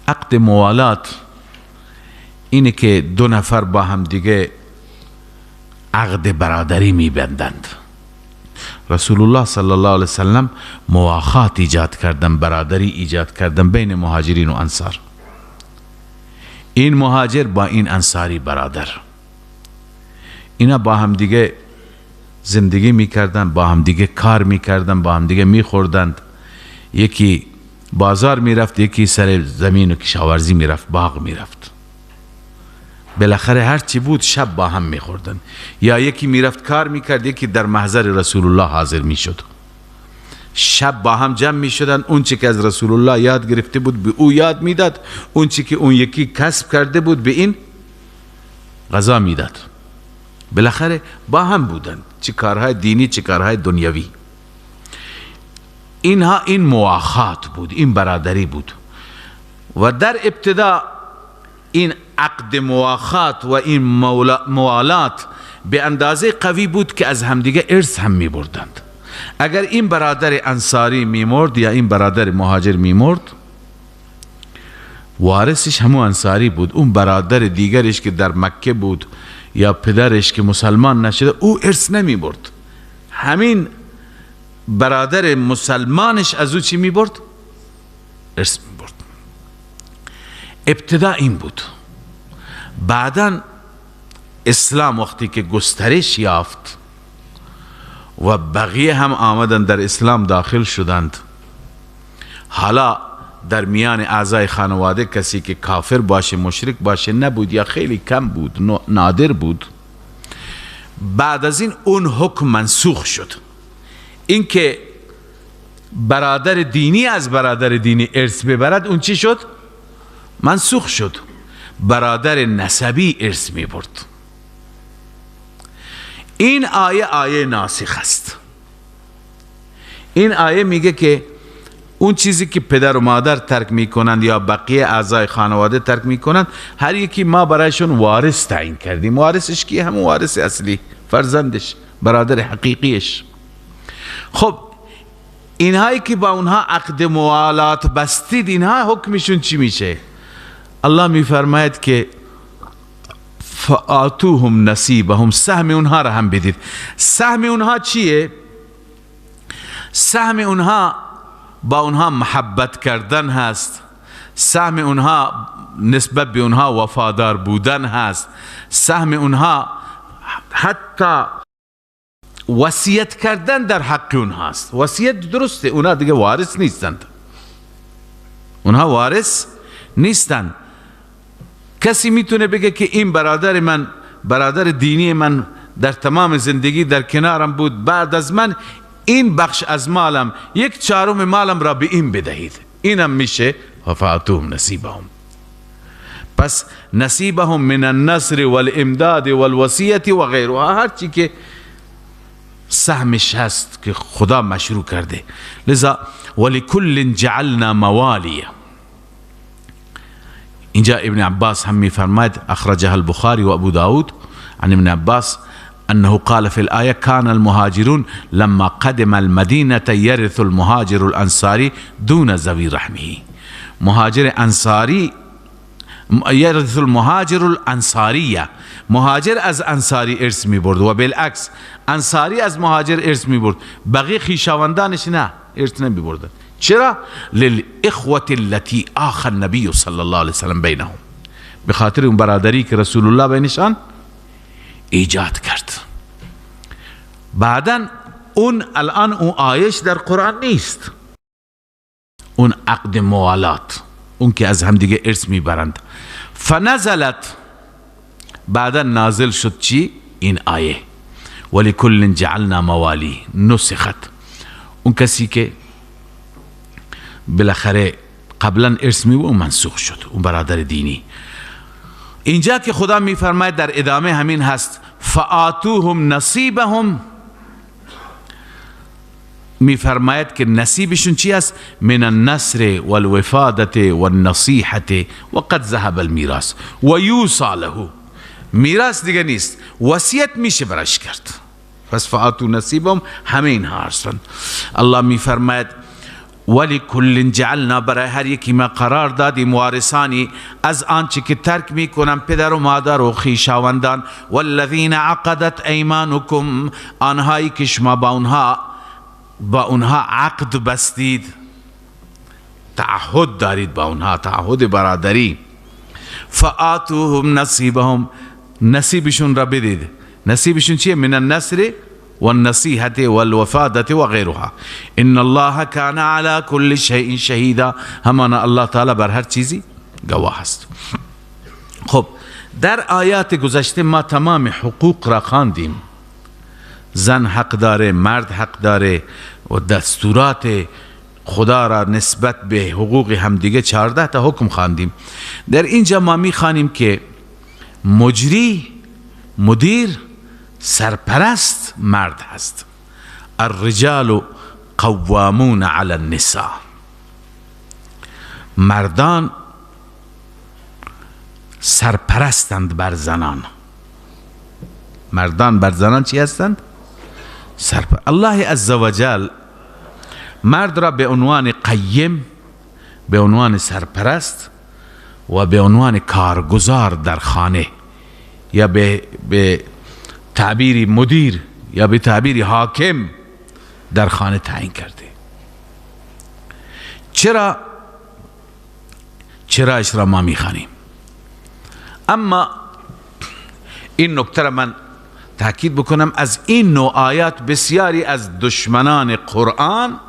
عقد موالات اینه که 2 نفر با هم دیگه عقد برادری میبندند. رسول الله صلی الله علیه وسلم مواخات ایجاد کردن، برادری ایجاد کردن بین مهاجرین و انصار. این مهاجر با این انصاری برادر، اینا با هم دیگه زندگی میکردن، با هم دیگه کار میکردن، با هم دیگه میخوردند. یکی بازار میرفت، یکی سر زمین و کشاورزی میرفت، باغ میرفت. بالاخره هر چی بود شب با هم میخوردن. یا یکی میرفت کار میکرد، یکی در محضر رسول الله حاضر میشد. شب با هم جمع میشدن، اون چی که از رسول الله یاد گرفته بود به او یاد میداد، اون چی که اون یکی کسب کرده بود به این غذا میداد. بالاخره با هم بودن، چه کارهای دینی چه کارهای دنیوی. اینها این مواخات بود، این برادری بود. و در ابتدا این عقد مواخات و این موالات به اندازه قوی بود که از همدیگه ارث هم می بردند. اگر این برادر انصاری می مرد یا این برادر مهاجر می مرد، وارثش همون انصاری بود. اون برادر دیگرش که در مکه بود یا پدرش که مسلمان نشده، او ارث نمی برد. همین برادر مسلمانش از او چی می برد؟ ارث می برد. ابتدا این بود. بعداً اسلام وقتی که گسترش یافت و بقیه هم آمدن در اسلام داخل شدند، حالا در میان اعضای خانواده کسی که کافر باشه، مشرک باشه نبود یا خیلی کم بود، نادر بود. بعد از این اون حکم منسوخ شد، اینکه برادر دینی از برادر دینی ارث ببرد، اون چی شد؟ منسوخ شد. برادر نسبی ارث می برد. این آیه آیه ناسخ است. این آیه میگه که اون چیزی که پدر و مادر ترک میکنند یا بقیه اعضای خانواده ترک میکنند، هر یکی ما برایشون وارث تعیین کردیم. وارثش کیه؟ همون وارث اصلی، فرزندش، برادر حقیقیش. خب اینهایی که با اونها عقد موالات بستید، اینها حکمشون چی میشه؟ الله میفرماید که فآتوهم نصیبهم، سهم اونها را هم بدید. سهم اونها چیه؟ سهم اونها با اونها محبت کردن هست، سهم اونها نسبت به اونها وفادار بودن هست، سهم اونها حتی وصیت کردن در حق اونها هست. وصیت درسته، اونها دیگه وارث نیستند، اونها وارث نیستند. کسی میتونه بگه که این برادر من، برادر دینی من، در تمام زندگی در کنارم بود، بعد از من این بخش از مالم، 1/4 مالم را به این بدهید. اینم میشه فآتوهم نصیبهم. پس نصیبهم من النصر والامداد والوصیت و غیرها، هر چی که سهمش هست که خدا مشروع کرده. لذا ولکل جعلنا موالی. اینجا ابن عباس هم میفرماید، اخرجها البخاری و ابو داود عن ابن عباس أنه قال في الآية كان المهاجرون لما قدم المدينة يرث المهاجر الأنصاري دون ذوي رحمه. مهاجر انصاری يرث المهاجر الأنصارية، مهاجر از انصاری ارث می برد و بالعکس انصاری از مهاجر ارث می برد، بقیه خویشاوندانش نه، ارث نمی بردن. چرا؟ للاخوة التي آخى النبي صلی الله علیه وسلم بینهم، به خاطر اون برادری که رسول الله بینشان ایجاد کرد. بعدا اون الان اون آیش در قرآن نیست، اون عقد موالات، اون که از همدیگه ارث میبرند. فنزلت، بعدا نازل شد چی؟ این آیه ولکل جعلنا موالی نسخت. اون کسی که بالاخره قبلا ارث می اون منسوخ شد، اون برادر دینی. اینجا که خدا میفرماید در ادامه همین هست، فآتوهم نصیبهم، میفرماید که نصیبشون چی است؟ من النصر والوفادة والنصیحة وقد ذهب المیراث و یوصی له. میراث دیگه نیست، وصیت میشه براش کرد. پس فآتو نصیبهم همه اینها هستند. الله میفرماید ولکل جعلنا، برای هر یکی ما قرار دادیم وارثانی از آنچه که ترک میکنن پدر و مادر و خویشاوندان، والذین عقدت ایمانکم، آنهایی که شما با اونها عقد بستید، تعهد دارید با اونها، تعهد برادری. فآتوهم نصیبهم، نصیبشون را بدید. نصیبشون چیه؟ من النصر والنصیحة والوفادة وغیرها. ان الله كان على كل شيء شهیدا، همانا الله تعالی بر هر چیزی گواه است. خب در آیات گذشته ما تمام حقوق را خواندیم. زن حق داره، مرد حق داره و دستورات خدا را نسبت به حقوق همدیگه 14 تا حکم خواندیم. در اینجا ما میخوانیم که مجری، مدیر، سرپرست مرد هست. الرجال قوامون علی النساء، مردان سرپرستند بر زنان. مردان بر زنان چی هستند؟ سرپرست. الله عزوجل مرد را به عنوان قیم، به عنوان سرپرست و به عنوان کارگزار در خانه، یا به تعبیر مدیر یا به تعبیر حاکم در خانه تعیین کرده. چرا؟ چرا اش را ما میخوانیم؟ اما این نکته را من تاکید بکنم، از این نوع آیات بسیاری از دشمنان قرآن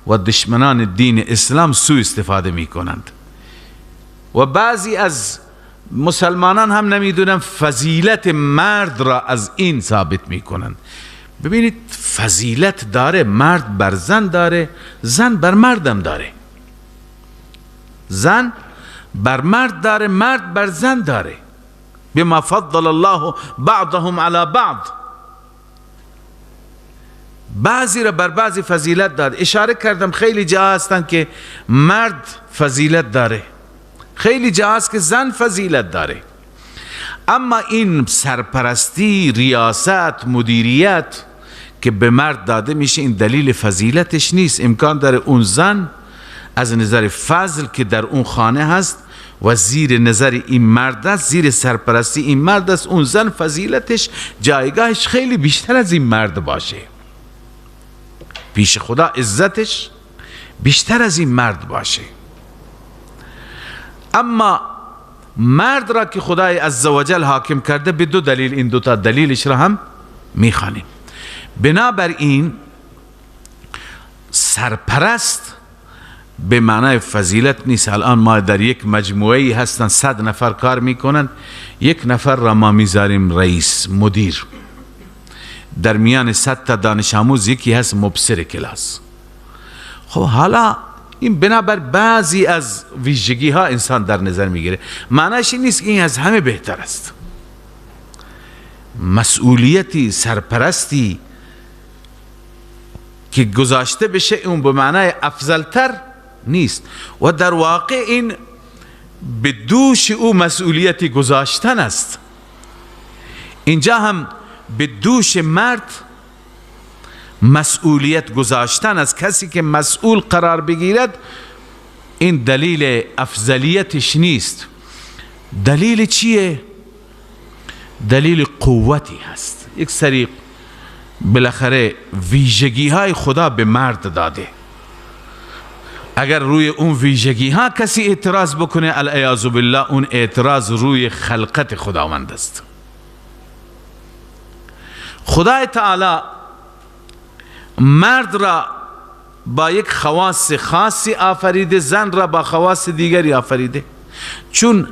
و دشمنان دین اسلام سوء استفاده میکنند و بعضی از مسلمانان هم نمیدونن فضیلت مرد را از این ثابت میکنند. ببینید فضیلت داره، مرد بر زن داره، زن بر مردم داره، زن بر مرد داره، مرد بر زن داره. بما فضل الله بعضهم على بعض، بعضی را بر بعضی فضیلت داد. اشاره کردم خیلی جا هستن که مرد فضیلت داره، خیلی جا هست که زن فضیلت داره. اما این سرپرستی، ریاست، مدیریت که به مرد داده میشه، این دلیل فضیلتش نیست. امکان داره اون زن از نظر فضل که در اون خانه هست و زیر نظر این مرد است، زیر سرپرستی این مرد است، اون زن فضیلتش، جایگاهش خیلی بیشتر از این مرد باشه، پیش خدا عزتش بیشتر از این مرد باشه. اما مرد را که خدای عزوجل حاکم کرده، به دو دلیل، این دوتا دلیلش را هم میخوانیم. بنابراین سرپرست به معنای فضیلت نیست. الان ما در یک مجموعه هستن 100 نفر کار میکنن، یک نفر را ما میذاریم رئیس، مدیر. در میان 100 تا دانش آموز یکی هست مبصر کلاس. خب حالا این بنابر بعضی از ویژگی ها انسان در نظر میگیره، معنیش این نیست که این از همه بهتر است. مسئولیتی، سرپرستی که گذاشته بشه، اون به معنای افضلتر نیست و در واقع این به دوش او مسئولیتی گذاشتن است. اینجا هم به دوش مرد مسئولیت گذاشتن از کسی که مسئول قرار بگیرد، این دلیل افضلیتش نیست. دلیل چیه؟ دلیل قوتی هست. یک سری بالاخره ویژگی های خدا به مرد داده. اگر روی اون ویژگی ها کسی اعتراض بکنه، العیاذ بالله، اون اعتراض روی خلقت خداوند است. خدای تعالی مرد را با یک خواص خاصی آفریده، زن را با خواص دیگری آفریده. چون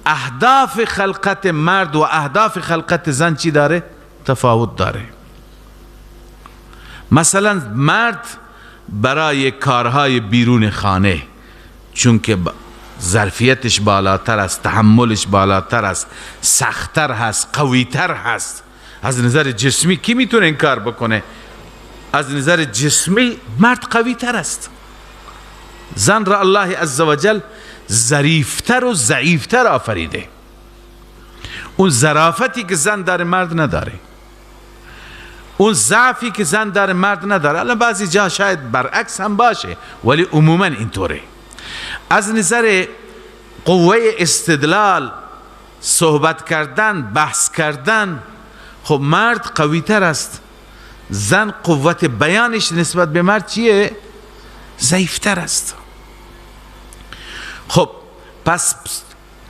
اهداف خلقت مرد و اهداف خلقت زن چی داره؟ تفاوت داره. مثلا مرد برای کارهای بیرون خانه، چون که ظرفیتش بالاتر است، تحملش بالاتر است، سختتر هست، قویتر هست، از نظر جسمی کی میتونه این کار بکنه؟ از نظر جسمی مرد قوی تر است. زن را الله عزوجل ظریفتر و ضعیفتر آفریده. اون ظرافتی که زن داره مرد نداره، اون ضعفی که زن داره مرد نداره. الان بعضی جا شاید برعکس هم باشه، ولی عموما اینطوره. از نظر قوه استدلال، صحبت کردن، بحث کردن، خب مرد قوی تر است. زن قوت بیانش نسبت به مرد چیه؟ ضعیفتر است. خب پس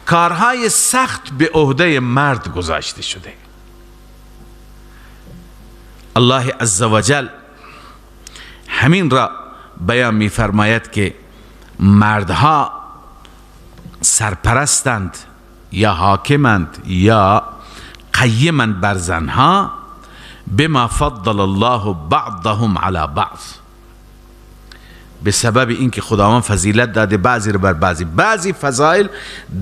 کارهای سخت به عهده مرد گذاشته شده. الله عزوجل همین را بیان می فرماید که مردها سرپرستند یا حاکمند یا قیمند بر زنها، بما فضل الله بعضهم على بعض، به سبب اینکه خداوند فضیلت داده بعضی رو بر بعضی. بعضی فضایل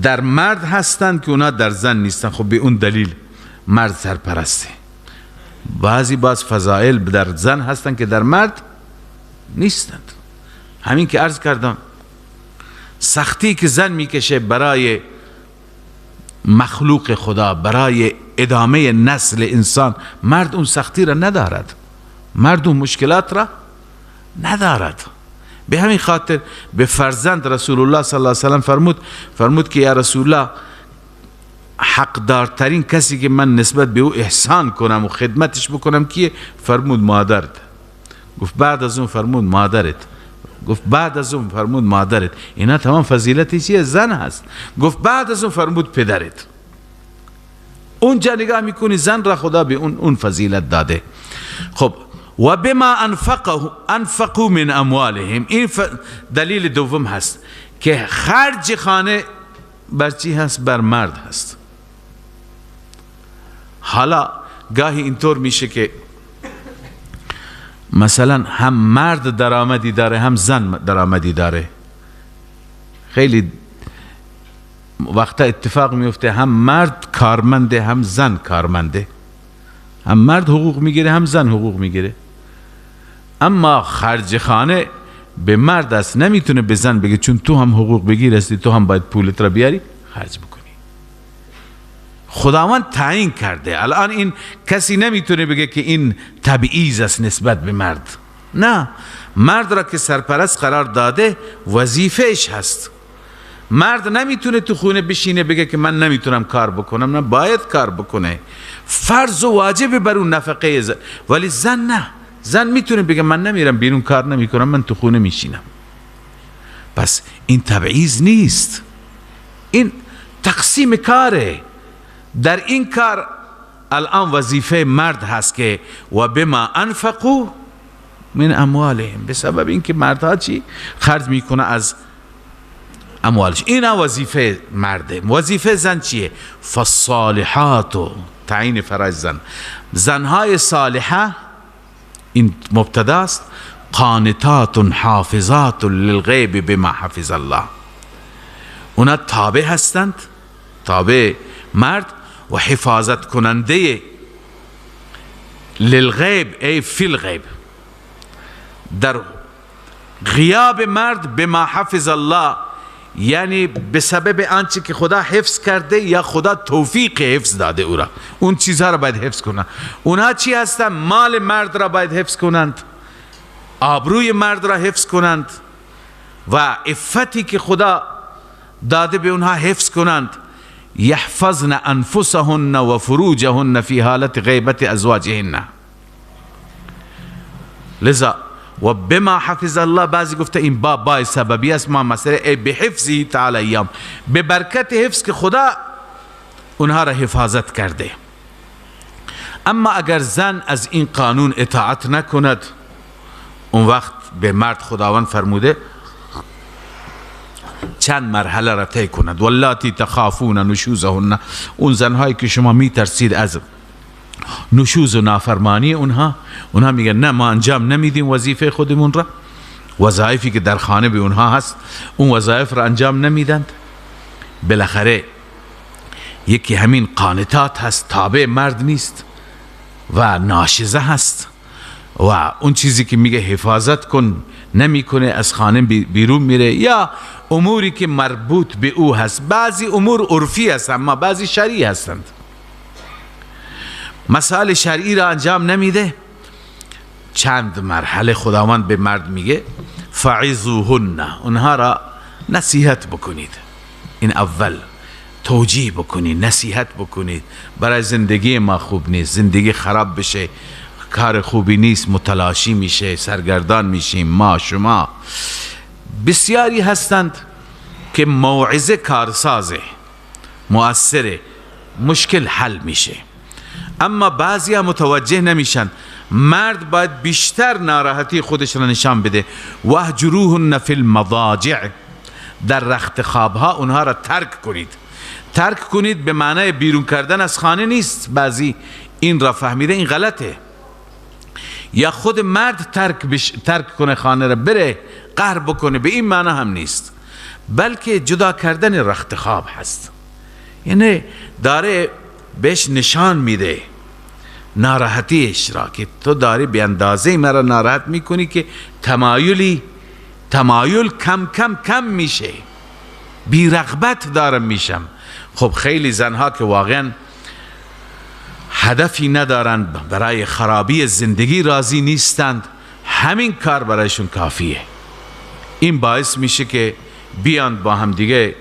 در مرد هستند که اونا در زن نیستن، خب به اون دلیل مرد سرپرسته. بعضی باز فضایل در زن هستند که در مرد نیستند. همین که عرض کردم، سختی که زن میکشه برای مخلوق خدا، برای ادامه نسل انسان، مرد اون سختی را ندارد، مرد اون مشکلات را ندارد. به همین خاطر به فرزند رسول الله صلی الله علیه وسلم فرمود که یا رسول الله، حقدارترین کسی که من نسبت به او احسان کنم و خدمتش بکنم کیه؟ فرمود مادرت. گفت بعد از اون فرمود مادرت. گفت بعد از اون فرمود مادرت. اینا تمام فضیلتی چیه؟ زن هست. گفت بعد از اون فرمود پدرت. اونجا نگاه میکنی زن را خدا به اون فضیلت داده. خب و بما انفقوا من اموالهم، این دلیل دوم هست که خرج خانه بر چی هست؟ بر مرد هست. حالا گاهی اینطور میشه که مثلا هم مرد درآمدی داره هم زن درآمدی داره. خیلی وقتا اتفاق میفته هم مرد کارمنده هم زن کارمنده، هم مرد حقوق میگیره هم زن حقوق میگیره، اما خرج خانه به مرد است، نمیتونه به زن بگه چون تو هم حقوق بگیر هستی، تو هم باید پولت را بیاری خرج بکنی. خداوند تعیین کرده. الان این کسی نمیتونه بگه که این تبعیض است نسبت به مرد. نه، مرد را که سرپرست قرار داده وظیفهش هست. مرد نمیتونه تو خونه بشینه بگه که من نمیتونم کار بکنم، نه، باید کار بکنه، فرض و واجب بر اون نفقه زن. ولی زن نه، زن میتونه بگه من نمیرم بیرون کار نمیکنم، من تو خونه میشینم. پس این تبعیض نیست، این تقسیم کاره. در این کار الان وظیفه مرد هست که و بما انفقوا من اموالهم، به سبب اینکه مردها چی خرج میکنه از اموالش. این وظیفه مرده. وظیفه زن چیه؟ فالصالحات، تعیین فرج زن، زنهای صالحه، این مبتدا است، قانتات حافظات للغیب بما حفظ الله، اونا تابع هستند، تابع مرد و حفاظت کننده للغیب، ای فی الغیب، در غیاب مرد، بما حفظ الله، یعنی به سبب آنچه که خدا حفظ کرده یا خدا توفیق حفظ داده او را، اون چیزها را باید حفظ کنند. اونها چی هستند؟ مال مرد را باید حفظ کنند، آبروی مرد را حفظ کنند و عفتی که خدا داده به اونها حفظ کنند. یحفظن انفسهن و فروجهن فی حالت غیبت ازواجهن. لذا و بما حفظ الله، بعضی گفته این با با سببی است، ما مسئله ای بحفظه تعالی ایام، به برکت حفظ که خدا اونها را حفاظت کرده. اما اگر زن از این قانون اطاعت نکند، اون وقت به مرد خداوند فرموده چند مرحله را طی کند. واللاتی تخافون نشوزهن، اون زنهایی که شما میترسید از نشوز و نافرمانی اونها، اونها میگن نه ما انجام نمیدیم وظیفه خودمون را، وظایفی که در خانه به اونها هست اون وظایف را انجام نمیدند. بالاخره یکی همین قانتات هست، تابع مرد نیست و ناشزه هست و اون چیزی که میگه حفاظت کن نمیکنه، از خانه بیرون میره، یا اموری که مربوط به او هست. بعضی امور عرفی هست اما بعضی شرعی هستند. مسائل شرعی را انجام نمیده. چند مرحله خداوند به مرد میگه فعظوهن، اونها را نصیحت بکنید. این اول توجیه بکنید، نصیحت بکنید، برای زندگی ما خوب نیست، زندگی خراب بشه کار خوبی نیست، متلاشی میشه، سرگردان میشیم ما شما. بسیاری هستند که موعظه کارسازه، مؤثره، مشکل حل میشه، اما بعضی ها متوجه نمیشن. مرد باید بیشتر ناراحتی خودش را نشان بده. واهجروهن فی المضاجع، در رخت خوابها اونها را ترک کنید. ترک کنید به معنای بیرون کردن از خانه نیست، بعضی این را فهمیده، این غلطه. یا خود مرد ترک کنه خانه را، بره قهر بکنه، به این معنی هم نیست، بلکه جدا کردن رخت خواب هست. یعنی داره بهش نشان میده ناراحتیش را که تو داری به اندازه مرا ناراحت میکنی که تمایل کم کم کم میشه، بی رغبت دارم میشم. خب خیلی زنها که واقعا هدفی ندارند، برای خرابی زندگی راضی نیستند، همین کار برایشون کافیه. این باعث میشه که بیان با هم دیگه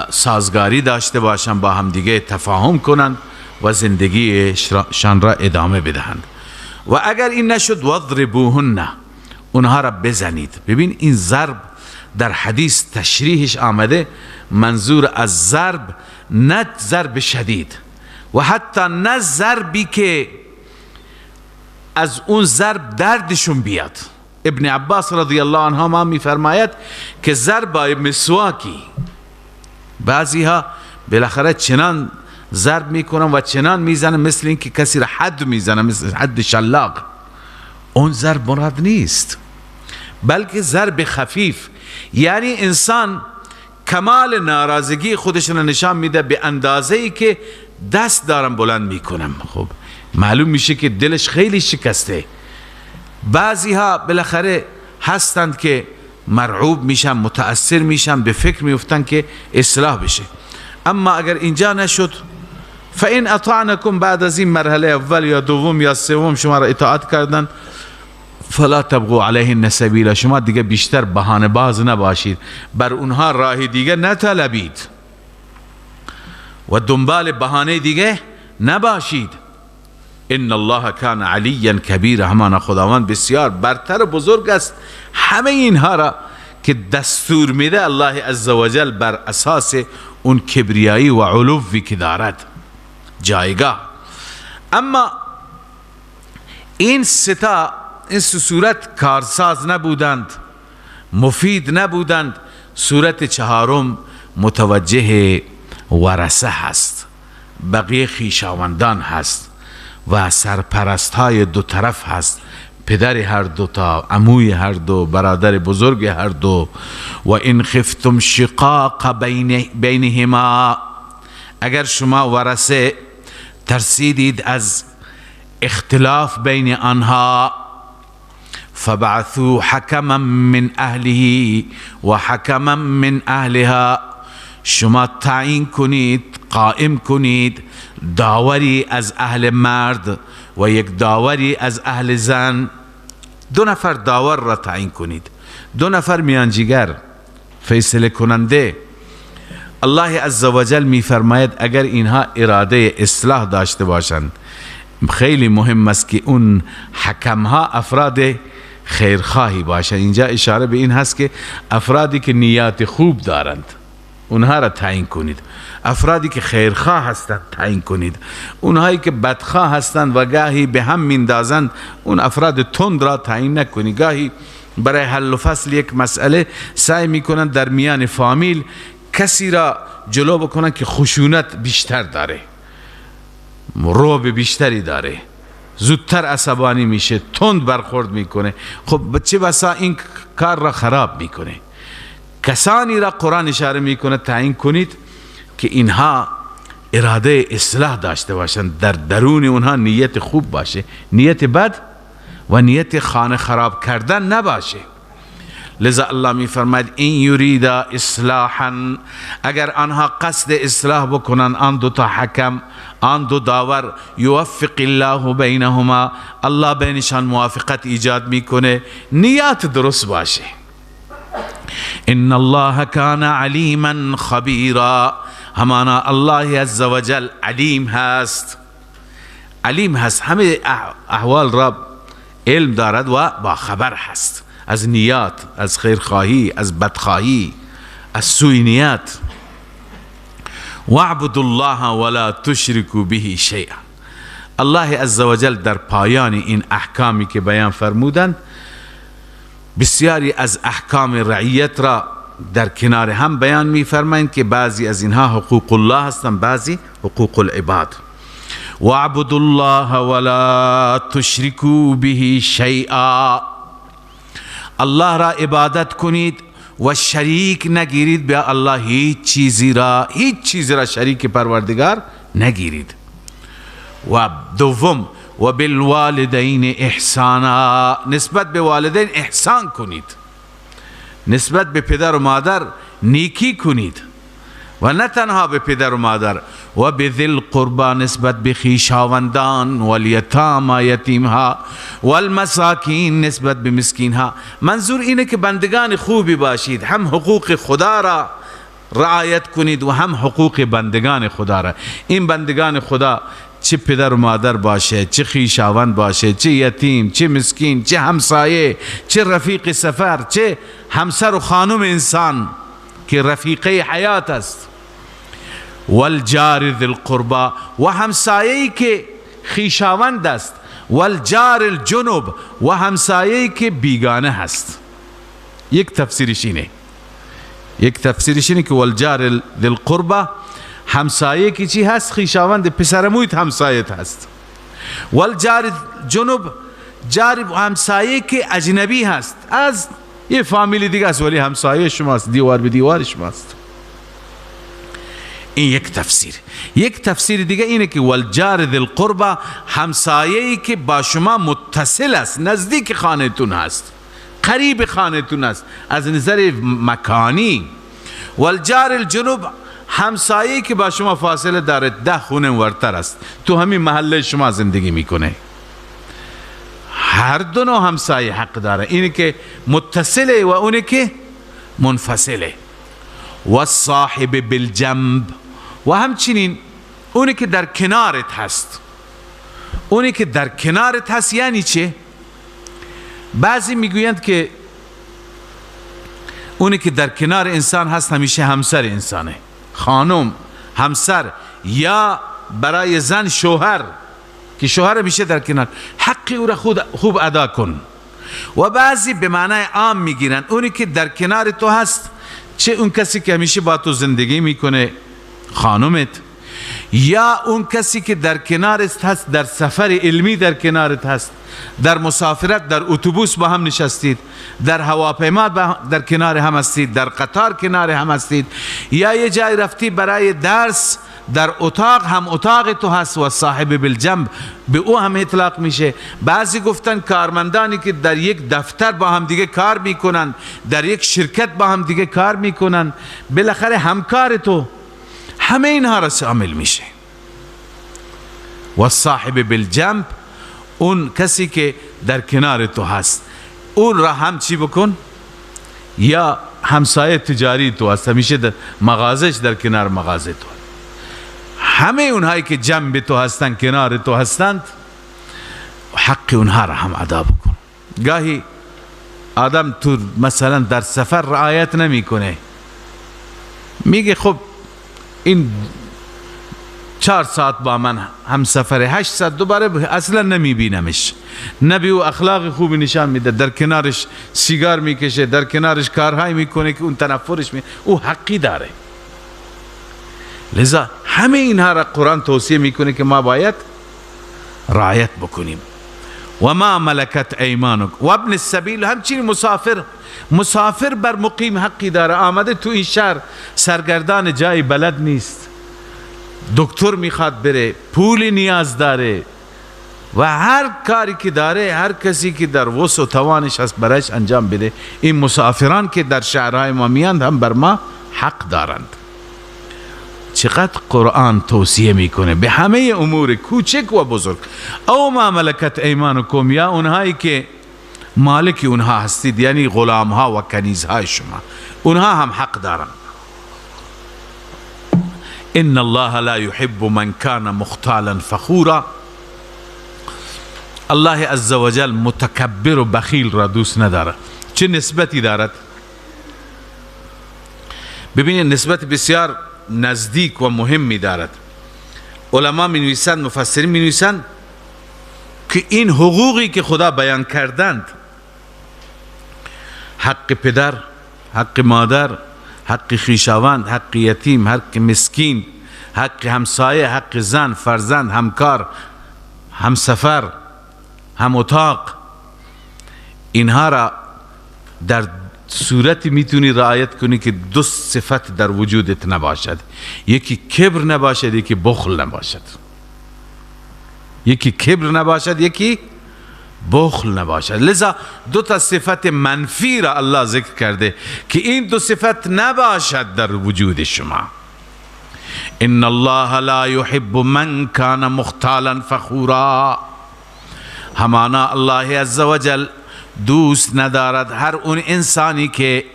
سازگاری داشته باشن، با هم دیگه تفاهم کنند و زندگیشان را ادامه بدهند. و اگر این نشد واضربوهن، اونها را بزنید. ببین این ضرب در حدیث تشریحش آمده، منظور از ضرب نه ضرب شدید و حتی نه ضربی که از اون ضرب دردشون بیاد. ابن عباس رضی الله عنهما میفرماید که ضرب مسواکی، بعضی ها بالاخره چنان ضرب میکنن و چنان میزنن مثل اینکه کسی را حد میزنن، مثل حد شلاق. اون ضرب مراد نیست، بلکه ضرب خفیف، یعنی انسان کمال ناراضگی خودش را نشان میده به اندازه ای که دست دارم بلند میکنم. خب معلوم میشه که دلش خیلی شکسته. بعضی ها بالاخره هستند که مرعوب میشن، متاثر میشن، به فکر میفتن که اصلاح بشه. اما اگر اینجا نشد، فإن اطعنکم، بعد از این مرحله اول یا دوم یا سوم شما را اطاعت کردن، فلا تبغوا علیهن سبیلا، شما دیگه بیشتر بهانه باز نباشید، بر اونها راه دیگه نطلبید و دنبال بهانه دیگه نباشید. ان الله کان علیا کبیرا، همانا خداوند بسیار برتر و بزرگ است. همه اینها را که دستور میده الله عزوجل بر اساس اون کبریایی و علوی که دارد جایگاه. اما این ستا، این صورت کارساز نبودند، مفید نبودند. صورت چهارم متوجه ورثه هست، بقیه خویشاوندان هست و سرپرست های دو طرف هست، پدر هر دو تا، عموی هر دو، برادر بزرگ هر دو. و این خفتم شقاق بینهما، اگر شما ورثه ترسیدید از اختلاف بین آنها، فبعثوا حکما من اهله و حکما من اهلها، شما تعیین کنید، قائم کنید داوری از اهل مرد و یک داوری از اهل زن. دو نفر داور را تعیین کنید، دو نفر میانجیگر، فیصله کننده. الله عزوجل میفرماید اگر اینها اراده اصلاح داشته باشند، خیلی مهم است که اون حکمها افراد خیرخواهی باشند. اینجا اشاره به این هست که افرادی که نیات خوب دارند اونها را تعیین کنید، افرادی که خیرخواه هستند تعیین کنید، اونهایی که بدخواه هستند و گاهی به هم میندازند اون افراد تند را تعیین نکنید. گاهی برای حل و فصل یک مسئله سعی میکنند در میان فامیل کسی را جلو بکنن که خشونت بیشتر داره، رعب بیشتری داره، زودتر عصبانی میشه، تند برخورد میکنه. خب چه بسا این کار را خراب میکنه. کسانی را قرآن اشاره میکنه تعیین کنید که اینها اراده اصلاح داشته باشند، در درون اونها نیت خوب باشه، نیت بد و نیت خانه خراب کردن نباشه. لذا الله می فرماید این یریدا اصلاحا، اگر آنها قصد اصلاح بکنن، آن دو تا حکم، آن دو داور، یوفق الله بینهما، الله بینشان موافقت ایجاد میکنه، نیت درست باشه. ان الله کان علیما خبیرا، همانا الله عزوجل علیم هست، علیم هست، همه احوال را علم دارد و با خبر هست، از نیات، از خیرخواهی، از بدخواهی، از سوی نیات. واعبدوا الله ولا تشركوا به شیئا. الله عزوجل در پایان این احکامی که بیان فرمودند بسیاری از احکام رعیت را در کنار هم بیان می‌فرمایند که بعضی از اینها حقوق الله هستند، بعضی حقوق العباد. واعبدوا الله ولا تشركوا به شیئا، الله را عبادت کنید و شریک نگیرید به الله هیچ چیزی را، هیچ چیزی را شریک پروردگار نگیرید. و دوم و بالوالدین احسانا، نسبت به والدین احسان کنید، نسبت به پدر و مادر نیکی کنید، و نه تنها به پدر و مادر، و به ذی القربا، نسبت به خویشاوندان، و الیتاما، یتیمها، و المساکین، نسبت به مسکینها. منظور اینه که بندگان خوبی باشید، هم حقوق خدا را رعایت کنید و هم حقوق بندگان خدا را. این بندگان خدا چه پدر و مادر باشه، چه خویشاوند باشه، چه یتیم، چه مسکین، چه همسایه، چه رفیق سفر، چه همسر و خانم انسان که رفیقه حیات است. والجار ذی القربا، و همسایه‌ای که خویشاوند است. والجار الجنب، و همسایه‌ای که بیگانه هست. یک تفسیرش اینه، یک تفسیرش اینه که والجار ذی القربا همسایه که چی هست؟ خویشاوند، پسرمویت همسایت هست. والجار جنوب، جار همسایه که اجنبی هست، از یه فامیلی دیگه است ولی همسایه شماست، دیوار به دیوار شماست. این یک تفسیر. یک تفسیر دیگه اینه که والجار ذی القربا، همسایه‌ای که با شما متصل است، نزدیک خانه‌تون هست، قریب خانه‌تون است از نظر مکانی. والجار الجنوب، همسایه‌ای که با شما فاصله داره، 10 خونه ورتر است، تو همین محله شما زندگی میکنه. هر دو نوع همسایه حق داره، اینی که متصله و اونی که منفصله. و صاحب بالجنب، و همچنین اونی که در کنارت هست. اونی که در کنارت هست یعنی چه؟ بعضی میگویند که اونی که در کنار انسان هست همیشه همسر انسانه، خانم، همسر، یا برای زن شوهر، که شوهر میشه در کنار، حقی او را خوب ادا کن. و بعضی به معنای عام میگیرن اونی که در کنار تو هست، چه اون کسی که همیشه با تو زندگی میکنه، خانومت، یا اون کسی که در کنارت هست، در سفر علمی در کنارت هست، در مسافرت، در اتوبوس با هم نشستید، در هواپیما در کنار هم هستید، در قطار کنار هم هستید، یا یه جای رفتی برای درس، در اتاق هم اتاق تو هست و صاحب بالجنب، به او هم اطلاق میشه. بعضی گفتن کارمندانی که در یک دفتر با هم دیگه کار میکنن، در یک شرکت با هم دیگه کار میکنن، بالاخره همکار تو، همه اینها را شامل میشه. و صاحب بالجنب، اون کسی که در کنار تو هست، اون را هم چی بکن؟ یا همسایه تجاری تو هست، همیشه در مغازش در کنار مغازه تو، همه اونهایی که جنب تو هستند، کنار تو هستند، حق اونها را هم ادا بکن. گاهی آدم تو مثلا در سفر رعایت نمیکنه، میگه خب این 4 ساعت با من هم سفره، 8 ساعت دوباره اصلا نمیبینمش، نبی و اخلاق خوبی نشان میده، در کنارش سیگار میکشه، در کنارش کارهایی میکنه که اون تنفرش او حقی داره. لذا همه اینها را قرآن توصیه میکنه که ما باید رعایت بکنیم. و ما ملکت ایمانک و ابن السبیل، همچنین مسافر، مسافر بر مقیم حقی داره، آمده تو این شهر سرگردان، جای بلد نیست، دکتر میخواد بره، پول نیاز داره و هر کاری که داره، هر کسی که در وسع و توانش هست برایش انجام بده. این مسافران که در شهرهای ما میاند هم بر ما حق دارند. چقدر قرآن توصیه میکنه به همه امور کوچک و بزرگ. او ما ملکت ایمانکم، یا اونهایی که مالک اونها هستید، یعنی غلام ها و کنیزهای شما، اونها هم حق دارند. ان الله لا يحب من كان مختالا فخورا. الله عزوجل متکبر و بخیل را دوست ندارد. چه نسبتی دارد؟ ببینید نسبت بسیار نزدیک و مهمی دارد. علما می نویسند، مفسرین می نویسند که این حقوقی که خدا بیان کردند، حق پدر، حق مادر، حق خویشاوند، حق یتیم، حق مسکین، حق همسایه، حق زن، فرزند، همکار، همسفر، هم اتاق، اینها را در صورتی میتونی رعایت کنی که دو صفت در وجودت نباشد، یکی کبر نباشد، یکی بخل نباشد. یکی کبر نباشد، یکی بخل نباشد. لذا دو تا صفت منفی را الله ذکر کرده که این دو صفت نباشد در وجود شما. ان الله لا يحب من كان مختالا فخورا. همانا الله عزوجل دوست ندارد هر اون انسانی که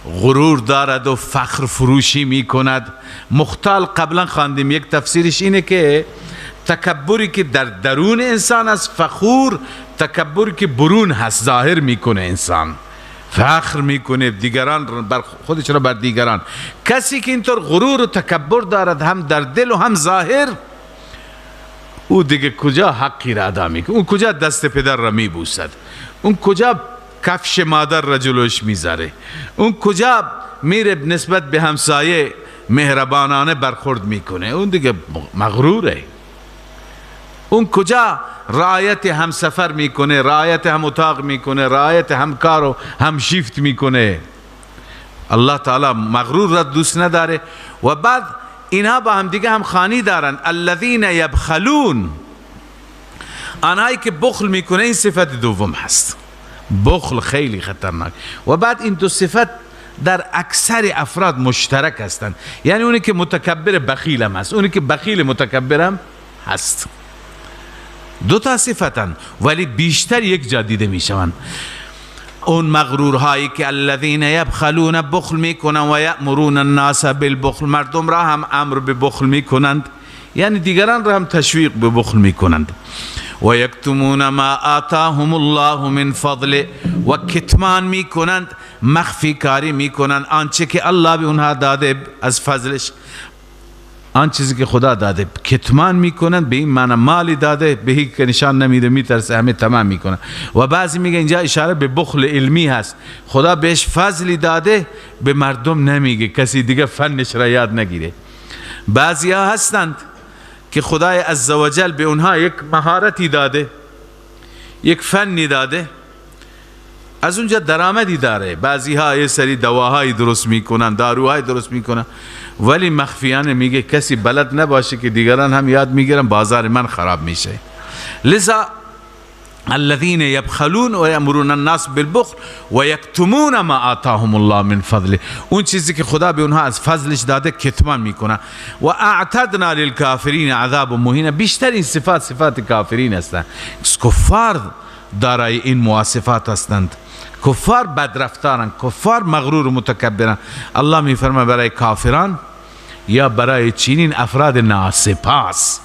غرور دارد و فخر فروشی می کند. مختال قبلا خواندیم، یک تفسیرش اینه که تکبری که در درون انسان است، فخور تکبری که برون هست، ظاهر میکنه، انسان فخر میکنه دیگران بر خودش را بر دیگران. کسی که اینطور غرور و تکبر دارد هم در دل و هم ظاهر، او دیگه کجا حقی را ادا میکنه؟ اون کجا دست پدر را میبوسد؟ اون کجا کفش مادر را جلوش میذاره؟ اون کجا میره نسبت به همسایه مهربانانه برخورد میکنه؟ اون دیگه مغروره. اون کجا رعایت همسفر میکنه، رعایت هم اتاق میکنه، رعایت همکار و هم شیفت میکنه؟ الله تعالی مغرور را دوست نداره. و بعد اینها با هم دیگه هم خانی دارن. الذین یبخلون، آنهایی که بخل میکنه، این صفت دوم هست. بخل خیلی خطرناک. و بعد این دو صفت در اکثر افراد مشترک هستند، یعنی اونی که متکبر بخیل هم هست، اونی که بخیل متکبر هم هست. دو تا صفتن ولی بیشتر یک جا دیده میشوند. اون مغرورهایی که الذین یبخلون، بخل میکنند، و یأمرون الناس بالبخل، مردم را هم امر به بخل میکنند، یعنی دیگران را هم تشویق به بخل میکنند. و یکتمون ما آتاهم الله من فضله، و کتمان میکنند، مخفی کاری میکنند آنچه که الله به اونها داده از فضلش، آن چیزی که خدا داده کتمان میکنن. به این معنی مالی داده به هیچ که نشان نمیده، میترسه، همه تمام میکنن. و بعضی میگه اینجا اشاره به بخل علمی هست، خدا بهش فضلی داده به مردم نمیگه، کسی دیگه فنش را یاد نگیره. بعضی ها هستند که خدای عزوجل به اونها یک مهارتی داده، یک فنی داده، از اونجا درآمدی داره. بعضی ها یه سری دواهایی درست میکنن، داروهای درست میکنن، ولی مخفیانه میگه کسی بلد نباشه که دیگران هم یاد میگیرن، بازار من خراب میشه. لذا الذين يبخلون ويأمرون الناس بالبخل ويكتمون ما آتاهم الله من فضله، اون چیزی که خدا به اونها از فضلش داده کتمان میکنه. و اعتدنا للكافرین عذاب مهینا. بیشتر این صفات صفات کافرین هستند. کفار دارای این مواصفات هستند. کفار بدرفتارن، کفار مغرور و متکبرن. الله میفرماید برای کافران یا برای چنین افراد ناسپاس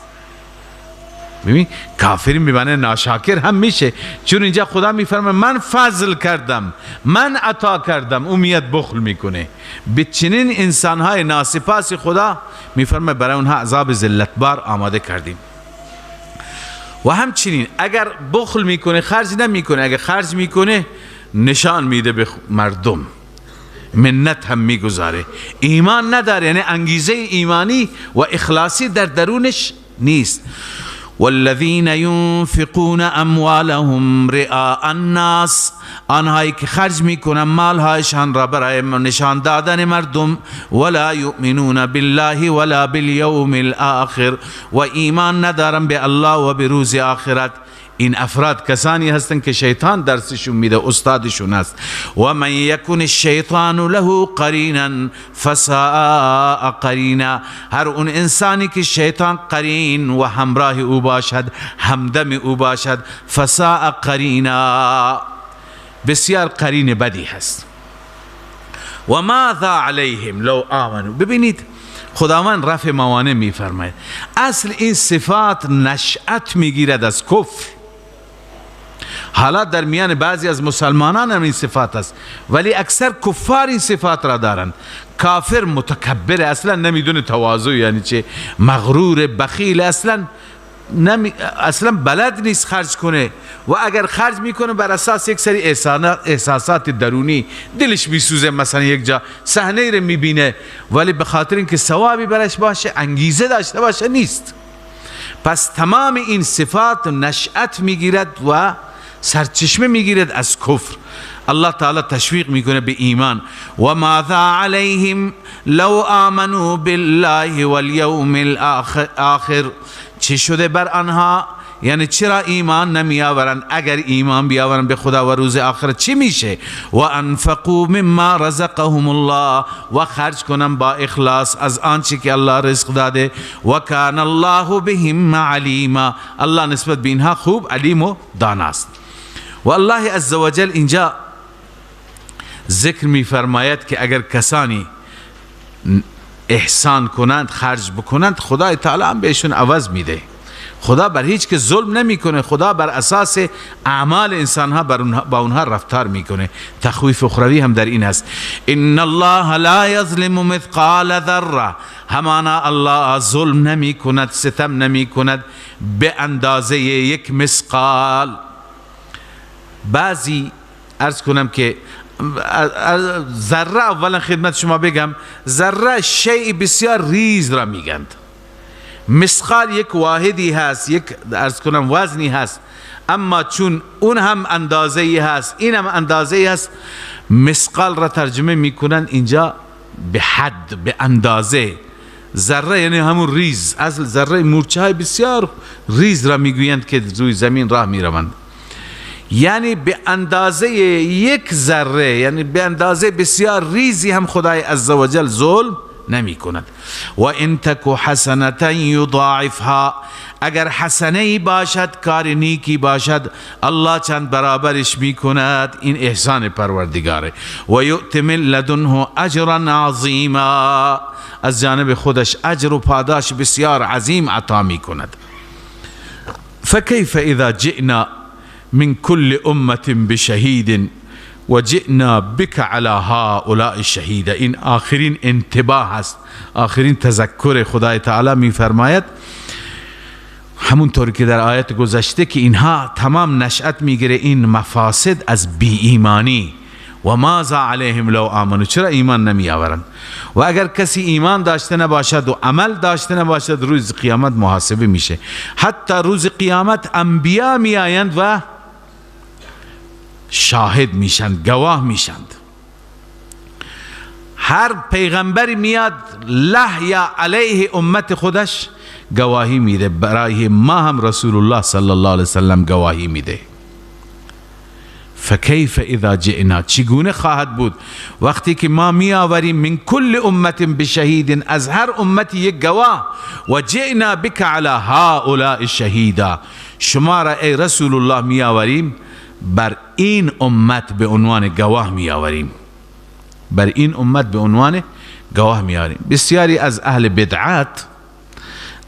ببین کافرین به ناشاکر هم میشه، چون اینجا خدا میفرمه من فضل کردم، من عطا کردم، او میاد بخل میکنه. به چنین انسانهای ناسپاس خدا میفرمه برای اونها عذاب ذلتبار آماده کردیم. و همچنین اگر بخل میکنه خرج نمیکنه، اگر خرج میکنه نشان میده به مردم، منت هم میگذاره، ایمان نداره، یعنی انگیزه ایمانی و اخلاصی در درونش نیست. والذین ينفقون اموالهم رئاء الناس، آنهایی که خرج میکنن مالهایشان را برای نشان دادن مردم، ولا یؤمنون بالله ولا بالیوم الاخر، و ایمان ندارن به الله و به روز آخرت. این افراد کسانی هستند که شیطان درسشون میده، استادشون است. و من یکن الشیطان له قرینا فساء قرینا، هر اون انسانی که شیطان قرین و همراه او باشد، همدم او باشد، فساء قرینا، بسیار قرین بدی هست. و ماذا علیهم لو آمنوا. ببینید خداوند رفع موانع میفرماید. اصل این صفات نشأت میگیرد از کفر. حالا در میان بعضی از مسلمانان هم این صفات است، ولی اکثر کفار این صفات را دارند. کافر متکبر، اصلا نمیدونه تواضع یعنی چه، مغرور، بخیل، اصلا بلد نیست خرج کنه، و اگر خرج میکنه بر اساس یک سری احساسات درونی، دلش میسوزه، مثلا یک جا صحنه رو میبینه، ولی به خاطر اینکه ثوابی برش باشه، انگیزه داشته باشه، نیست. پس تمام این صفات نشأت میگیرد و سرچشمه میگیرد از کفر. الله تعالی تشویق میکنه به ایمان. و ماذا علیهم لو آمنوا بالله والیوم الاخر، چه شده بر آنها، یعنی چرا ایمان نمی آورند؟ اگر ایمان بیاورند به خدا و روز آخرت چی میشه؟ و انفقوا مما رزقهم الله، و خرج کنن با اخلاص از آنچه که الله رزق داده. و کان الله بهم علیما، الله نسبت به اینها خوب علیم و داناست. و الله عزوجل اینجا ذکر می فرماید که اگر کسانی احسان کنند، خرج بکنند، خدای تعالی هم بهشون عوض میده. خدا بر هیچ که ظلم نمیکنه، خدا بر اساس اعمال انسان ها با اونها رفتار میکنه. تخویف اخروی هم در این است. ان الله لا یظلم مثقال ذره، همانا الله ظلم نمیکند، ستم نمیکند به اندازه یک مثقال. بعضی عرض کنم که ذره، اولا خدمت شما بگم، ذره شیء بسیار ریز را میگند. مثقال یک واحدی هست، یک عرض کنم وزنی هست، اما چون اون هم اندازه‌ای هست، این هم اندازه‌ای هست، مثقال را ترجمه میکنن اینجا به حد، به اندازه. ذره یعنی همون ریز، اصل ذره مورچه های بسیار ریز را میگویند که روی زمین راه میروند. یعنی به اندازه یک ذره، یعنی به اندازه بسیار ریزی هم خدای عزوجل ظلم نمی کند. و ان تک حسنة یضاعفها، اگر حسنه باشد، کار نیکی باشد، الله چند برابرش می کند. این احسان پروردگاره. و یؤت من لدنه اجرا عظیما، از جانب خودش اجر و پاداش بسیار عظیم عطا می کند. فکیف اذا جئنا من كل امة بشهید و جئنا بك على هؤلاء شهیدا. این آخرین انتباه است، آخرین تذکر خدای تعالی می فرماید، همونطور که در آیت گذشته که اینها تمام نشأت میگیره این مفاسد از بی ایمانی. و ماذا علیهم لو آمنوا، چرا ایمان نمی آورند؟ و اگر کسی ایمان داشته نباشد و عمل داشته نباشد، روز قیامت محاسبه میشه. حتی روز قیامت انبیا می آیند و شاهد میشند، گواه میشند. هر پیغمبری میاد له یا علیه امت خودش گواهی میده. برای ما هم رسول الله صلی الله علیه وسلم گواهی میده. فکیف اذا جئنا، چگونه خواهد بود وقتی که ما می آوریم من کل امت بشهید، از هر امتی یک گواه، و جئنا بک علی هؤلاء شهیدا، شما را ای رسول الله می آوریم بر این امت به عنوان گواه می آوریم، بر این امت به عنوان گواه می آوریم. بسیاری از اهل بدعت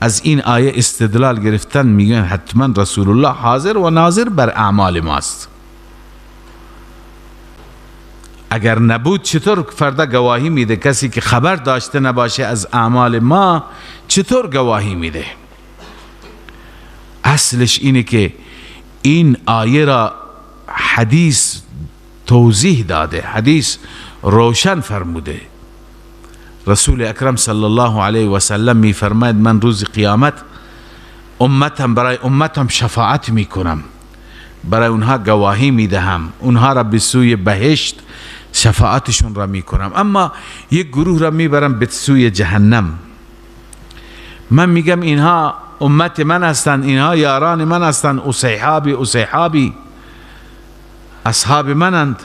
از این آیه استدلال گرفتن، میگن حتما رسول الله حاضر و ناظر بر اعمال ماست. اگر نبود چطور فردا گواهی میده؟ کسی که خبر داشته نباشه از اعمال ما چطور گواهی میده؟ اصلش اینه که این آیه را حدیث توضیح داده، حدیث روشن فرموده. رسول اکرم صلی الله علیه و سلم می فرماید من روز قیامت امتم، برای امتم شفاعت می کنم، برای اونها گواهی می دهم، اونها را به سوی بهشت شفاعتشون را می کنم، اما یک گروه را می برم به سوی جهنم. من میگم اینها امت من هستند، اینها یاران من هستند، اصحابی اصحابی اصحاب منند.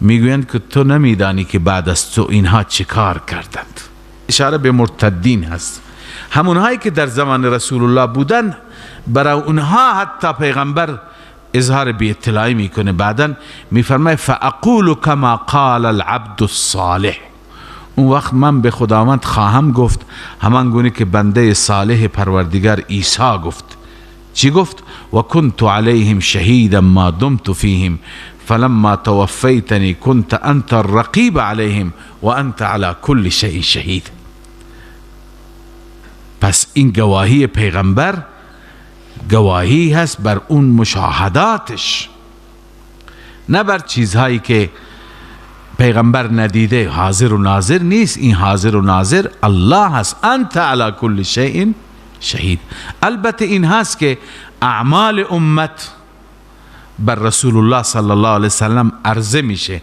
میگویند که تو نمیدانی که بعد از تو اینها چه کار کردند. اشاره به مرتدین هست، همونهایی که در زمان رسول الله بودند، برای اونها حتی پیغمبر اظهار بی اطلاعی میکنه. بعدا میفرماید فاقول کما قال العبد الصالح، اون وقت من به خداوند خواهم گفت همان گونه که بنده صالح پروردگار عیسی گفت. چی گفت؟ و کنت علیهم شهیدا ما دمت فیهم فلما توفیتنی کنت انت الرقیب علیهم و انت علی کل شیء شهید. پس این گواهی پیغمبر گواهی هست بر اون مشاهداتش، نه بر چیزهایی که پیغمبر ندیده. حاضر و ناظر نیست، این حاضر و ناظر الله هست. انت علی کل شیء شهید. البته این هست که اعمال امت بر رسول الله صلی الله علیه وسلم عرضه میشه.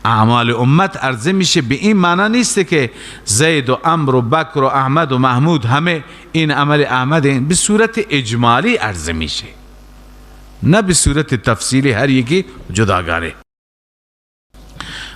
اعمال امت عرضه میشه به این معنی نیست که زید و عمرو و بکر و احمد و محمود همه این عمل احمد، این به صورت اجمالی عرضه میشه، نه به صورت تفصیلی هر یکی جداگانه.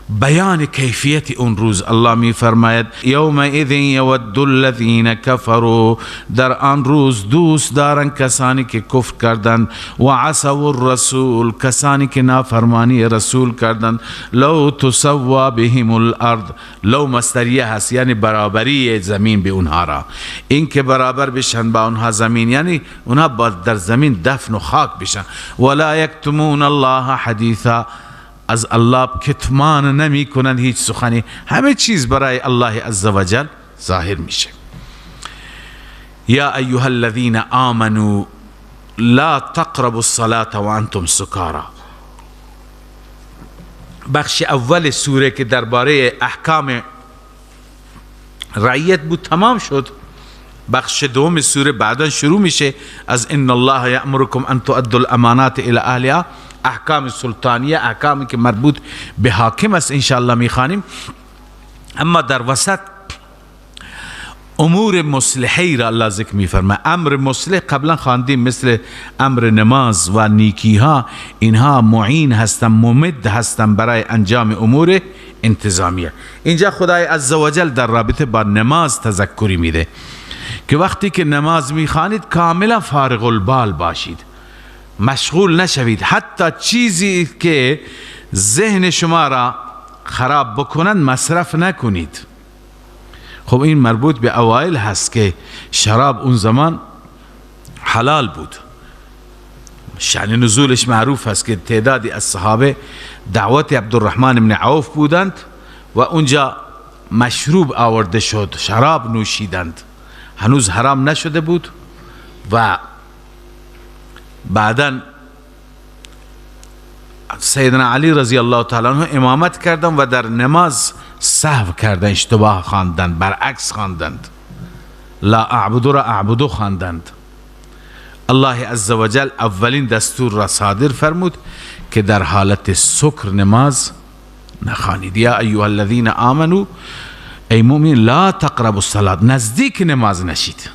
بیان کیفیت اون روز الله می فرماید یومئذ یود الذین کفروا، در آن روز دوست دارن کسانی که کفر کردند، و عصوا الرسول، کسانی که نافرمانی رسول کردند، لو تسوا بهم الارض، لو مصدریه هست یعنی برابری زمین به اونها را، این که برابر بشن با اونها زمین، یعنی اونها با در زمین دفن و خاک بشن. ولا یکتمون الله حدیثا، از الله کتمان نمی کنند هیچ سخنی، همه چیز برای الله عزوجل ظاهر میشه. یا ایها الذین آمنوا لا تقربوا الصلاة وانتم سکارا. بخش اول سوره که درباره احکام رعیت بود تمام شد. بخش دوم سوره بعدا شروع میشه از ان الله یأمرکم ان تؤدوا الامانات الی اهلها، احکام سلطانیه، احکامی که مربوط به حاکم است انشاءالله میخوانیم. اما در وسط امور مصلحی را الله ذکر میفرماید. امر مصلح قبلا خواندیم، مثل امر نماز و نیکی ها، اینها معین هستند، ممد هستند برای انجام امور انتظامیه. اینجا خدای عزوجل در رابطه با نماز تذکری میده که وقتی که نماز میخوانید کاملا فارغ البال باشید، مشغول نشوید، حتی چیزی که ذهن شما را خراب بکنند مصرف نکنید. خب این مربوط به اوایل هست که شراب اون زمان حلال بود. شأن نزولش معروف هست که تعدادی از صحابه دعوت عبدالرحمن بن عوف بودند و اونجا مشروب آورده شد، شراب نوشیدند، هنوز حرام نشده بود. و بعدا سیدنا علی رضی الله تعالی عنه امامت کردند و در نماز سهو کردند، اشتباه خواندند، برعکس خواندند، لا اعبد را اعبدو خواندند. الله عزوجل اولین دستور را صادر فرمود که در حالت سکر نماز نخوانید. یا ایها الذین آمنو، ای مؤمن، لا تقربوا الصلاة، نزدیک نماز نشید.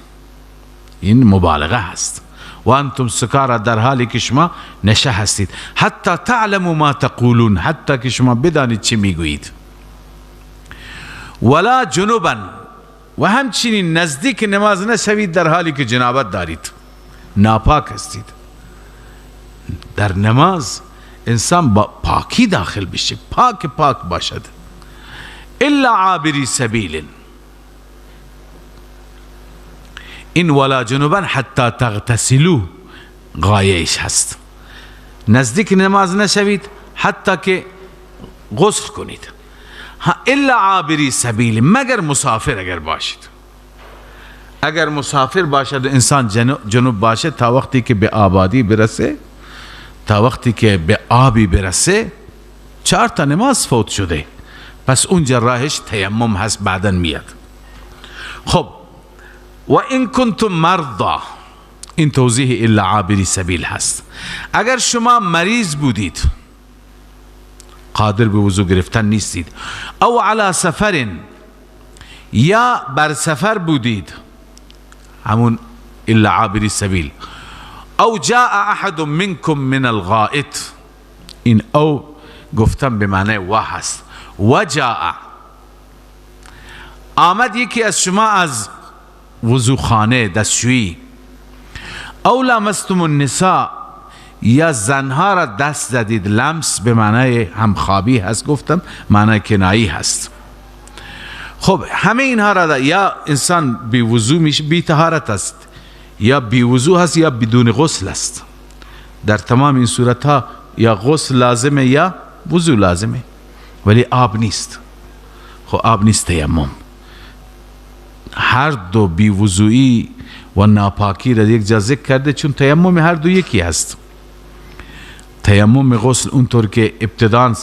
این مبالغه هست. و انتم سکارا، در حالی که شما نشه هستید. حتی تعلموا ما تقولون، حتی که شما بدانید چی میگویید. ولا جنوبا، و همچنین نزدیک نماز نشوید در حالی که جنابت دارید، ناپاک هستید. در نماز انسان با پاکی داخل بشه، پاک پاک باشد. الا عابری سبیل، این ولا جنبا حتی تغتسلوا غایهش هست. نزدیک نماز نشوید حتی که غسل کنید. الا عابری سبیل، مگر مسافر اگر باشید. اگر مسافر باشد و انسان جنوب باشه، تا وقتی که به آبادی برسه، تا وقتی که به آبی برسه، 4 تا نماز فوت شده، پس اونجا راهش تیمم هست، بعدا میاد. خب و این کنتم مرضا، این توضیح الا عابری سبیل هست. اگر شما مریض بودید، قادر به وضو گرفتن نیستید، او علی سفر، یا بر سفر بودید، همون الا عابری سبیل، او جاء احد منکم من الغائط، این او گفتم به معنی و هست. و جاء، آمد یکی از شما از وضوخانه دستشویی، او لامستم النساء، یا زنها را دست زدید. لمس به معنای همخوابی هست، گفتم معنای کنایی هست. خب همه اینها را، یا انسان بی وضو میشه، بی طهارت است، یا بی وضو هست، یا بدون غسل است. در تمام این صورت ها یا غسل لازمه یا وضو لازمه، ولی آب نیست. خب آب نیست، تیمم. هر دو بی وضویی و ناپاکی را یک جا ذکر کرده، چون تیمم هر دو یکی هست. تیمم غسل اونطور که ابتداً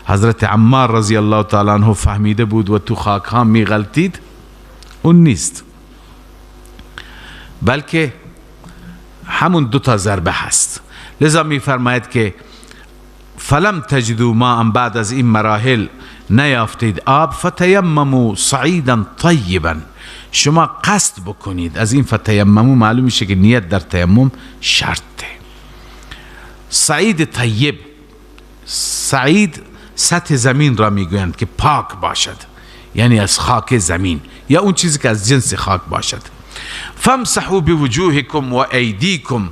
حضرت عمار رضی الله تعالی عنه فهمیده بود و تو خاک ها میغلطید، اون نیست، بلکه همون دو تا ضربه هست. لذا میفرماید که فلم تجدوا ماء، بعد از این مراحل نیافتید آب، فتیمموا صعیدا طیبا، شما قصد بکنید. از این فتیمموا معلوم میشه که نیت در تیمم شرطه. صعید طیب، صعید سطح زمین را میگویند که پاک باشد، یعنی از خاک زمین یا اون چیزی که از جنس خاک باشد. فامسحوا بوجوهکم و ایدیکم،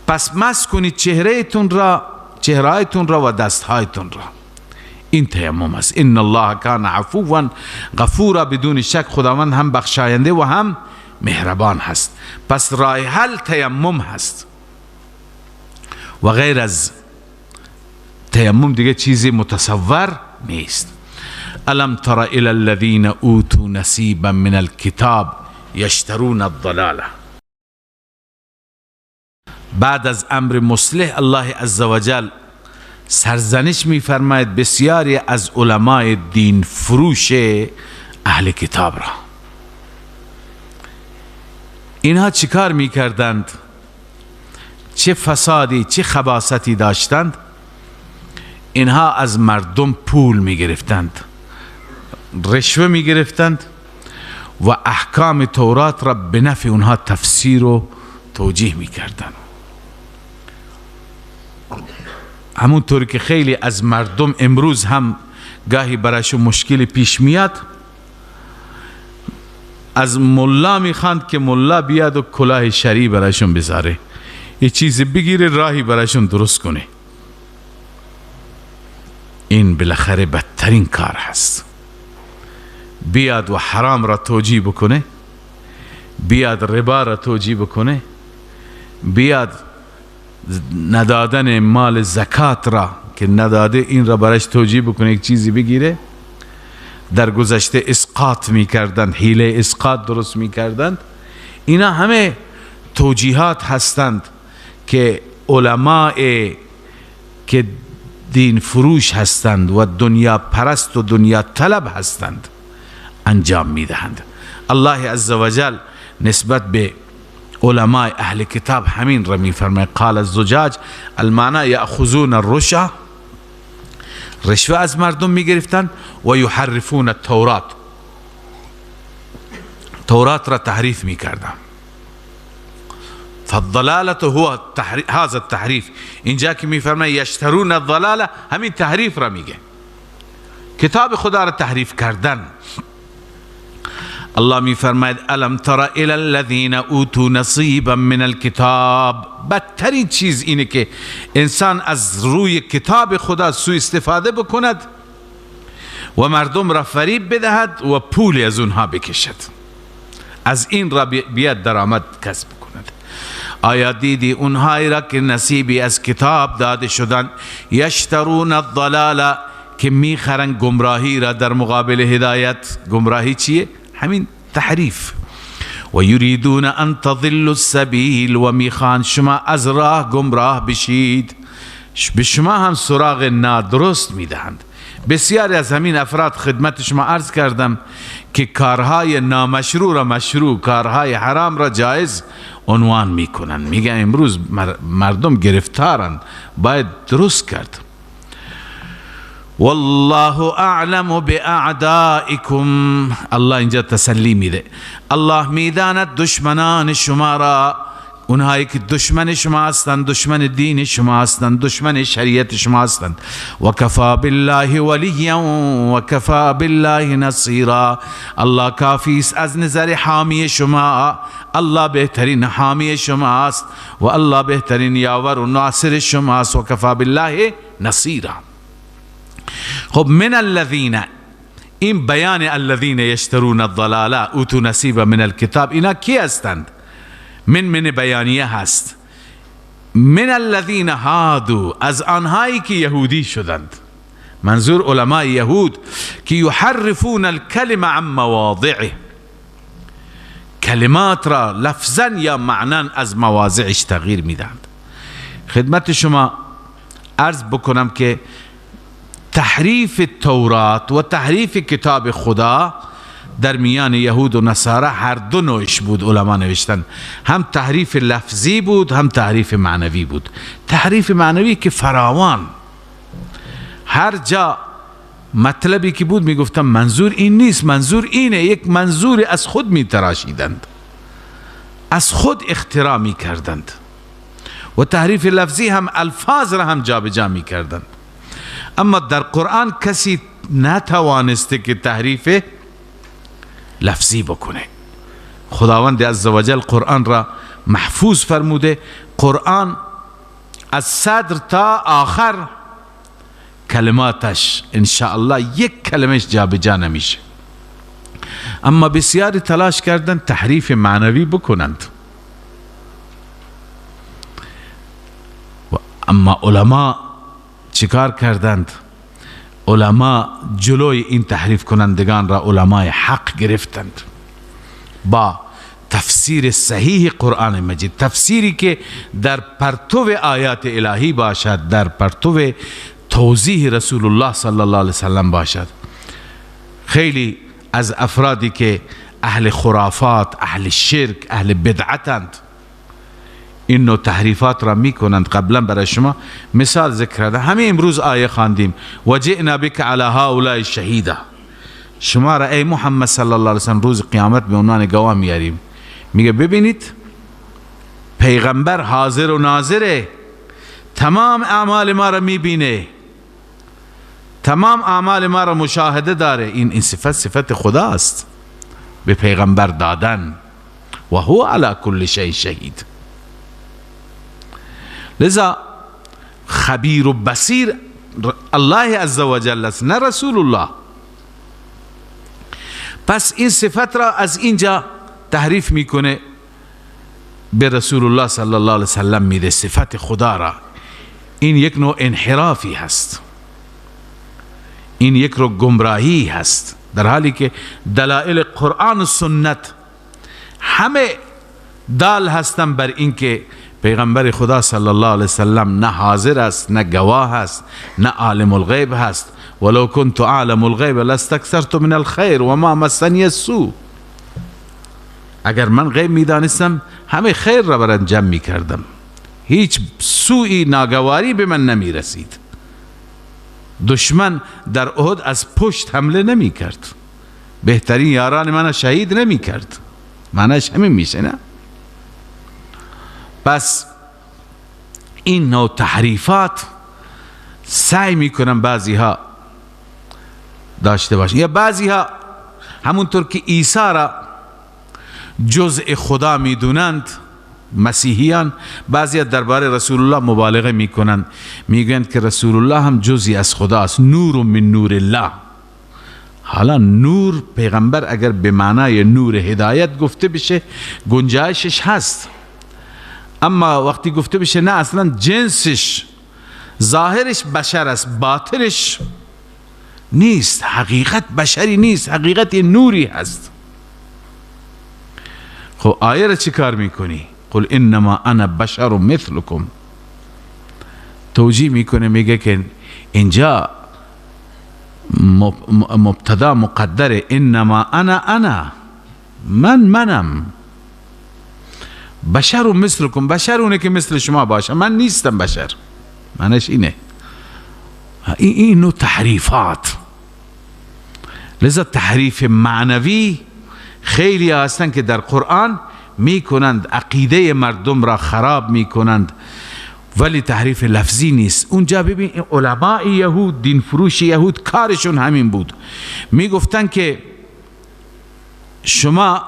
پس مسح کنید چهرهتون را، چهرهایتون را و دستهایتون را. این تیمم است. ان الله کان عفوا غفورا، بدون شک خداوند هم بخشاینده و هم مهربان هست. پس راه حل تیمم هست و غیر از تیمم دیگه چیزی متصور نیست. الم تر الى الذین اوتوا نصیبا من الکتاب یشترون الضلاله. بعد از امر مصلح الله عزوجل سرزنش می‌فرماید بسیاری از علمای دین فروش اهل کتاب را. اینها چیکار می‌کردند؟ چه فسادی، چه خباثتی داشتند؟ اینها از مردم پول می‌گرفتند، رشوه می‌گرفتند و احکام تورات را به نفع اونها تفسیر و توجیه می‌کردند. همونطور که خیلی از مردم امروز هم گاهی برایشون مشکل پیش میاد، از ملا میخواند که ملا بیاد و کلاه شرعی برایشون بذاره، یه چیزی بگیره راهی برایشون درست کنه. این بالاخره بدترین کار هست. بیاد و حرام را توجیه بکنه، بیاد ربا را توجیه بکنه، بیاد ندادن مال زکات را که نداده این را برایش توجیه بکنه، یک چیزی بگیره. در گذشته اسقاط میکردند، حیله اسقاط درست میکردند. اینا همه توجیهات هستند که علماء که دین فروش هستند و دنیا پرست و دنیا طلب هستند انجام میدهند. الله عزوجل نسبت به علماء اهل کتاب همین را میفرماید. قال الزجاج المعنى یأخذون الرشا، رشوه از مردم میگرفتند، و یحرفون التورات، تورات را تحریف میکردند. فالضلاله هو هذا التحریف. اینجا که میفرماید یشترون الضلاله، همین تحریف را میگه، کتاب خدا را تحریف کردن. الله میفرماید الم تر الی الذین اوتوا نصیبا من الکتاب. بدترین چیز اینه که انسان از روی کتاب خدا سوء استفاده بکند و مردم را فریب بدهد و پولی از اونها بکشد. از این را بیاد درآمد کسب کند. آیا دیدی اونهایی را که نصیبی از کتاب داده شدند، یشترون الضلال، که میخرن گمراهی را در مقابل هدایت. گمراهی چیه؟ همین تحریف. و یریدون ان تضلوا السبیل، و میخوان شما از راه گمراه بشید، به شما هم سراغ نادرست میدهند. بسیاری از همین افراد خدمت شما عرض کردم که کارهای نامشروع را مشروع، کارهای حرام را جایز عنوان میکنن. میگن امروز مردم گرفتارن، باید درست کرد. والله اعلم باعدائکم، الله اینجا تسلی میده. الله میداند دشمنان شما را، اونهایی که دشمن شما هستند، دشمن دین شما هستند، دشمن شریعت شما هستند. و کفا بالله ولیا و کفا بالله نصیرا، الله کافی است از نظر حامی شما، الله بهترین حامی شما است و الله بهترین یاور و ناصر شما است. و کفا بالله نصیرا. خب من الذین، این بیان الذین یشترون الضلاله اوتوا نصیبا من الکتاب، اینا کی هستند؟ من بیانیه هست. من الذین هادو، از آنهایی که یهودی شدند، منظور علمای یهود که یحرفون الکلمه عن مواضعه، کلمات را لفظا یا معنا از مواضعش تغییر میدهند. خدمت شما عرض بکنم که تحریف تورات و تحریف کتاب خدا در میان یهود و نصارا هر دو نوعش بود. علما نوشتن هم تحریف لفظی بود، هم تحریف معنوی بود. تحریف معنوی که فراوان، هر جا مطلبی که بود میگفتم منظور این نیست، منظور اینه، یک منظور از خود میتراشیدند، از خود اختراع میکردند. و تحریف لفظی هم الفاظ را هم جابجا میکردند. اما در قرآن کسی نتوانسته که تحریف لفظی بکنه. خداوند عزوجل قرآن را محفوظ فرموده. قرآن از صدر تا آخر کلماتش انشاءالله یک کلمش جابجا نمیشه. اما بسیاری تلاش کردن تحریف معنوی بکنند. اما علما چیکار کردند؟ علما جلوی این تحریف کنندگان را علمای حق گرفتند با تفسیر صحیح قرآن مجید، تفسیری که در پرتو آیات الهی باشد، در پرتو توضیح رسول الله صلی الله علیه وسلم باشد. خیلی از افرادی که اهل خرافات، اهل شرک، اهل بدعتند، این نوع تحریفات را میکنند. قبلا برای شما مثال ذکر کردم، همه امروز آیه خواندیم، و جئنا بک علی هؤلاء شهیدا، شما را ای محمد صلی الله علیه وسلم روز قیامت به عنوان گواه میاریم. میگه ببینید پیغمبر حاضر و ناظره، تمام اعمال ما را میبینه، تمام اعمال ما را مشاهده داره. این صفت صفت خداست به پیغمبر دادن، و هو علی کل شیء شهید. لذا خبیر و بصیر الله عزوجل است، نه رسول الله. پس این صفت را از اینجا تحریف میکنه، به رسول الله صلی الله علیه وسلم میده صفت خدا را. این یک نوع انحرافی هست، این یک نوع گمراهی هست، در حالی که دلائل قرآن و سنت همه دال هستن بر اینکه پیغمبر خدا صلی الله علیه وسلم نه حاضر است، نه گواه است، نه عالم الغیب هست. ولو كنت اعلم الغیب لاستکثرت من الخیر و ما مسنی السوء. اگر من غیب میدانستم همه خیر را برام جمع میکردم، هیچ سوئی ناگواری به من نمیرسید. دشمن در احد از پشت حمله نمیکرد، بهترین یاران من شهید نمیکرد. معنیش همین میشه نه؟ پس این نوع تحریفات سعی میکنن بعضی ها داشته باشن، یا بعضی ها همونطور که عیسی را جزء خدا میدونند مسیحیان، بعضی درباره رسول الله مبالغه میکنند، میگویند که رسول الله هم جزئی از خدا است، نور من نور الله. حالا نور پیغمبر اگر به معنای نور هدایت گفته بشه گنجایشش هست، اما وقتی گفته بشه نه اصلا جنسش ظاهرش بشر است، باطنش نیست، حقیقت بشری نیست، حقیقت نوری هست. خب آیه را چی کار میکنی؟ قل انما انا بشر مثلکم. توجیه میکنه، میگه که اینجا مبتدا مقدره، انما انا انا، من منم، بشر مثلکم، بشر اونه که مثل شما باشه، من نیستم بشر. معنیش اینه. این نوع تحریفات، لذا تحریف معنوی خیلی هستند که در قرآن میکنند، عقیده مردم را خراب میکنند، ولی تحریف لفظی نیست. اونجا ببین علماء یهود، دین فروش یهود، کارشون همین بود. میگفتن که شما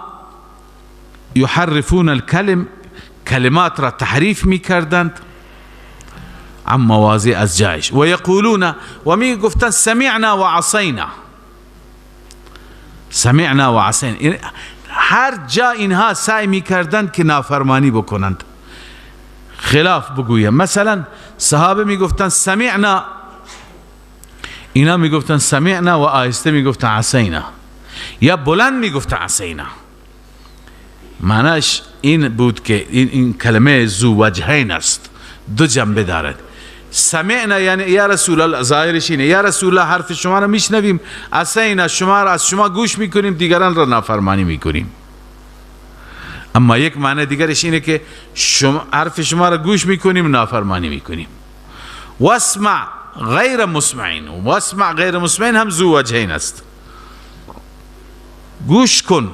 یحرفون الکلم، کلمات را تحریف میکردند عن مواضع از جایش، و یقولون، و میگفتن سمعنا و عصینا، سمعنا و عصینا. هر جا اینها سعی میکردند که نافرمانی بکنند، خلاف بگویم. مثلا صحابه میگفتن سمعنا، اینا میگفتن سمعنا و آهسته میگفتن عصینا، یا بلند میگفتن عصینا. معناش این بود که این کلمه ذو وجهین است، دو جنبه دارد. سمعنا یعنی یا رسول الله، ظاهرش اینه یا رسول الله حرف شما را میشنویم، عصینا شما را از شما گوش میکنیم، دیگران را نافرمانی میکنیم. اما یک معنی دیگرش اینه که شما حرف شما را گوش میکنیم، نافرمانی میکنیم. واسمع غیر مسمعین، واسمع غیر مسمعین هم ذو وجهین است. گوش کن،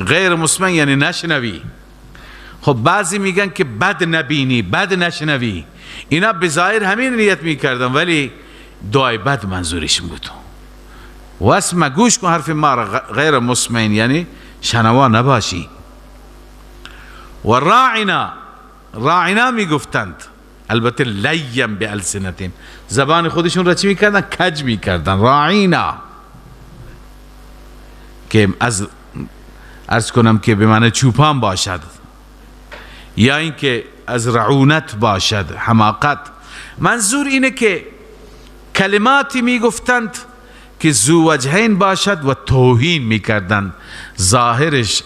غیر مسمع یعنی نشنوی. خب بعضی میگن که بد نبینی، بد نشنوی، اینا به ظاهر همین نیت میکردن، ولی دعای بد منظورش بود. واسمع گوش کن حرف ما را، غیر مسمعین یعنی شنوا نباشی. و راعنا، راعنا میگفتند، البته لیم به السنتهم، زبان خودشون را چی میکردن؟ کج میکردن. راعینا که از عرض کنم که به معنی چوپان باشد، یا اینکه از رعونت باشد، حماقت. منظور اینه که کلماتی میگفتند که ذو وجهین باشد و توهین میکردند، ظاهرش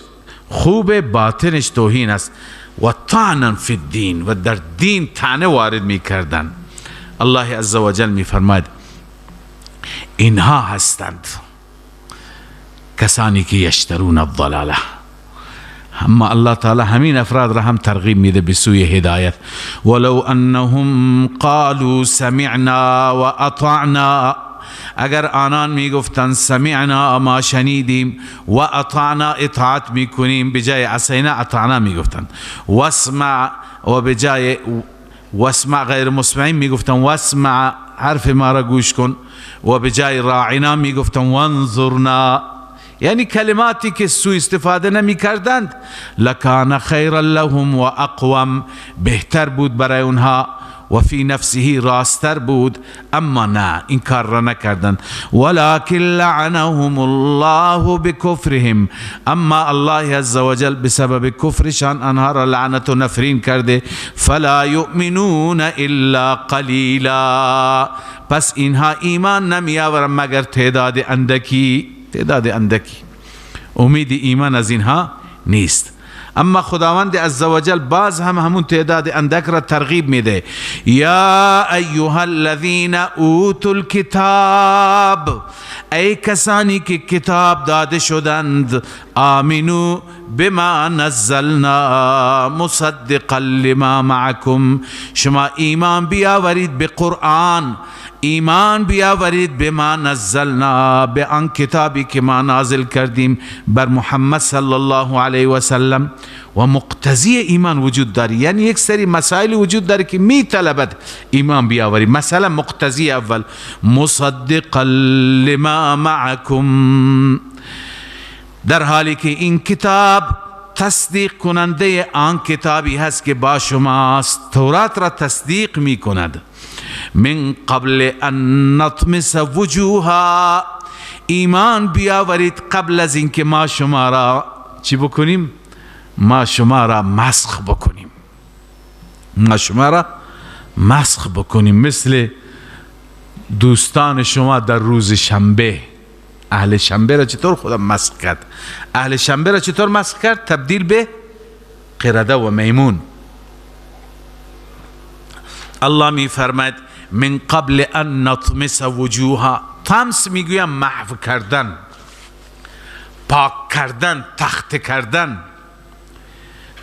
خوب، باطنش توهین است. و طعنا فی الدین، و در دین طعنه وارد میکردند. الله عزوجل میفرماید اینها هستند کسانی که یشترون الضلاله. اما الله تعالی همین افراد را هم ترغیب میده به سوی هدایت. ولو انهم قالوا سمعنا و اطعنا، اگر آنان میگفتند سمعنا ما شنیدیم، و اطعنا اطاعت میکنیم، به جای عصینا اطعنا میگفتند. واسمع، و به جای واسمع غیر مسمعین میگفتند واسمع حرف ما را گوش کن، و به جای راعنا میگفتند وانظرنا، یعنی کلماتی که سوء استفاده نمی کردند. لکان خیرا لهم و اقوم، بهتر بود برای اونها، و فی نفسه راستر بود، اما نه، این کار را نکردند. ولكن لعنهم الله بکفرهم، اما الله عزوجل بسبب کفرشان آنها را لعنت و نفرین کرده. فلا یؤمنون الا قلیلا، پس اینها ایمان نمی آورند مگر تعداد اندکی، تعداد اندکی. امید ایمان از اینها نیست. اما خداوند عزوجل باز هم همون تعداد اندک را ترغیب میده. یا ایها الذین اوتوا الکتاب، ای کسانی که کتاب داده شدند، آمنو بما نزلنا مصدقا لما معکم، شما ایمان بیاورید به قرآن، ایمان بیاورید به ما نزلنا، به آن کتابی که ما نازل کردیم بر محمد صلی الله علیه و سلم. و مقتضی ایمان وجود داره، یعنی یک سری مسائل وجود داره که می طلبد ایمان بیاوری. مثلا مقتضی اول مصدقا لما معکم، در حالی که این کتاب تصدیق کننده آن کتابی هست که با شماست، تورات را تصدیق می کند. من قبل ان نطمس وجوها، ایمان بیاورید قبل از اینکه ما شما را چی بکنیم؟ ما شما را مسخ بکنیم، ما شما را مسخ بکنیم، مثل دوستان شما در روز شنبه. اهل شنبه را چطور خدا مسخ کرد؟ اهل شنبه را چطور مسخ کرد؟ تبدیل به قرده و میمون. الله می فرماید من قبل ان نطمس وجوها. طمس میگویم محو کردن، پاک کردن، تخت کردن.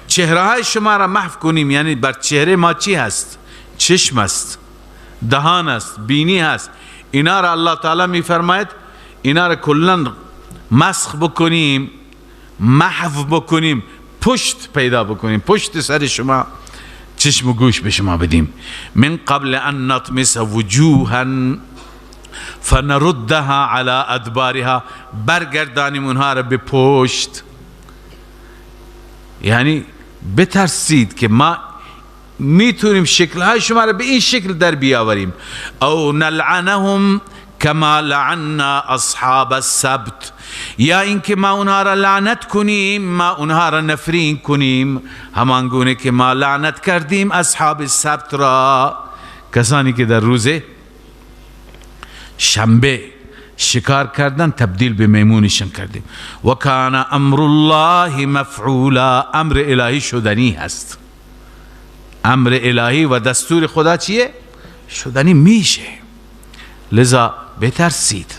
چهره های شما را محو کنیم، یعنی بر چهره ما چی هست؟ چشم است، دهان است، بینی هست. اینا را الله تعالی می فرماید اینا را کلا مسخ بکنیم، محو بکنیم، پشت پیدا بکنیم، پشت سر شما چشم و گوش به شما بدیم. من قبل ان نطمس وجوها فنردها على ادبارها، برگردانیم اونها را به پشت. یعنی بترسید که ما میتونیم شکلهای شما را به این شکل در بیاوریم. او نلعنهم کما لعنا اصحاب السبت، یا اینکه ما اونها را لعنت کنیم، ما اونها را نفرین کنیم، همان گونه که ما لعنت کردیم اصحاب سبت را، کسانی که در روز شنبه شکار کردن تبدیل به میمونشان کردیم. و کان امر الله مفعولا، امر الهی شدنی هست. امر الهی و دستور خدا چیه؟ شدنی میشه. لذا بترسید،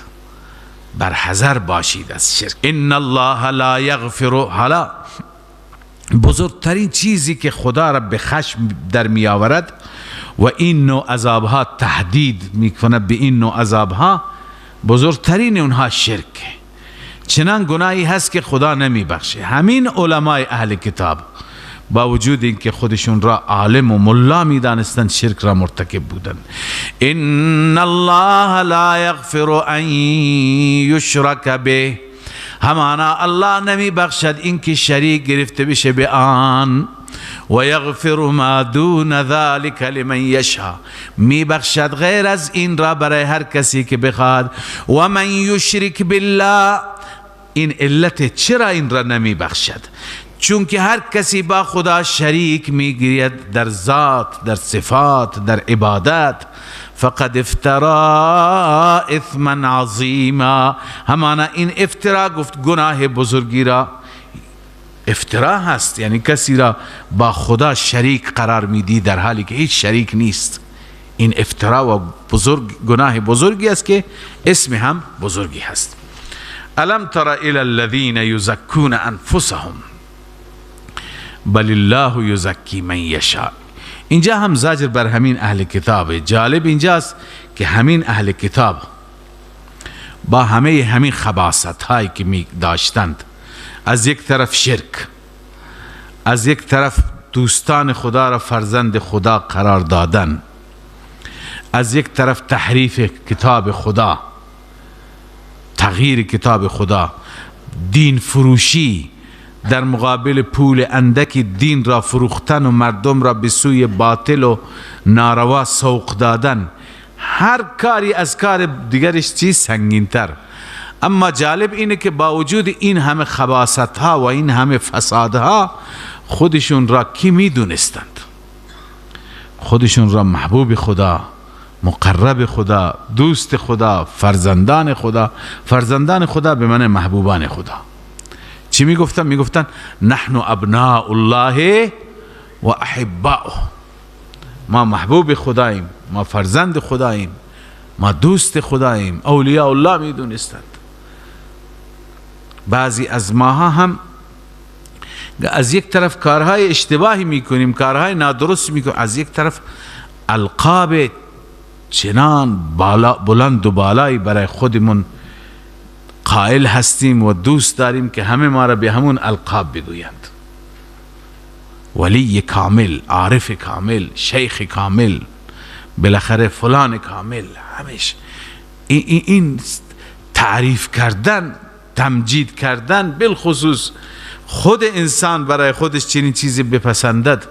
بر حذر باشید از شرک. ان الله لا یغفر. حالا بزرگترین چیزی که خدا را به خشم در می آورد و این نوع عذابها تهدید میکنه به این نوع عذابها، بزرگترین اونها شرک. چنان گناهی هست که خدا نمی بخشه. همین علمای اهل کتاب با وجود اینکه خودشون را عالم و ملا می دانستند شرک را مرتکب بودند. ان الله لا یغفر ان یشرک به، همانا الله نمی بخشد اینکه شریک گرفته بشه به آن. و یغفر ما دون ذلك لمن یشاء، می بخشد غیر از این را برای هر کسی که بخواد. و من یشرک بالله، این علت چرا این را نمی بخشد؟ چون که هر کسی با خدا شریک میگیرد در ذات، در صفات، در عبادت، فقد افترا اثما عظیما، همانا این افترا گفت گناه بزرگی را افترا هست، یعنی کسی را با خدا شریک قرار میدی در حالی که هیچ شریک نیست. این افترا و بزرگ گناه بزرگی است که اسم هم بزرگی هست. الم تر الی الذین یزکون انفسهم بل الله یزکی من یشاء. اینجا هم زجر بر همین اهل کتاب. جالب اینجاست که همین اهل کتاب با همه همین خباثت هایی که می داشتند، از یک طرف شرک، از یک طرف دوستان خدا را فرزند خدا قرار دادن، از یک طرف تحریف کتاب خدا، تغییر کتاب خدا، دین فروشی، در مقابل پول اندکی دین را فروختن و مردم را به سوی باطل و ناروا سوق دادن، هر کاری از کار دیگرش چیز سنگین‌تر. اما جالب اینه که با وجود این همه خباثت ها و این همه فسادها، خودشون را کی میدونستند؟ خودشون را محبوب خدا، مقرب خدا، دوست خدا، فرزندان خدا. فرزندان خدا به من محبوبان خدا. چی میگفتن؟ میگفتن نحن ابناء الله و احباؤه، ما محبوب خداییم، ما فرزند خداییم، ما دوست خداییم، اولیاء الله میدونستند. بعضی از ماها هم از یک طرف کارهای اشتباهی میکنیم، کارهای نادرست میکنیم، از یک طرف القاب چنان بالا بلند و بالایی برای خودمون قائل هستیم و دوست داریم که همه ما را به همون القاب بگویند. ولی کامل، عارف کامل، شیخ کامل، بالاخره فلان کامل، همیشه این تعریف کردن، تمجید کردن، بالخصوص خود انسان برای خودش چنین چیزی بپسندد،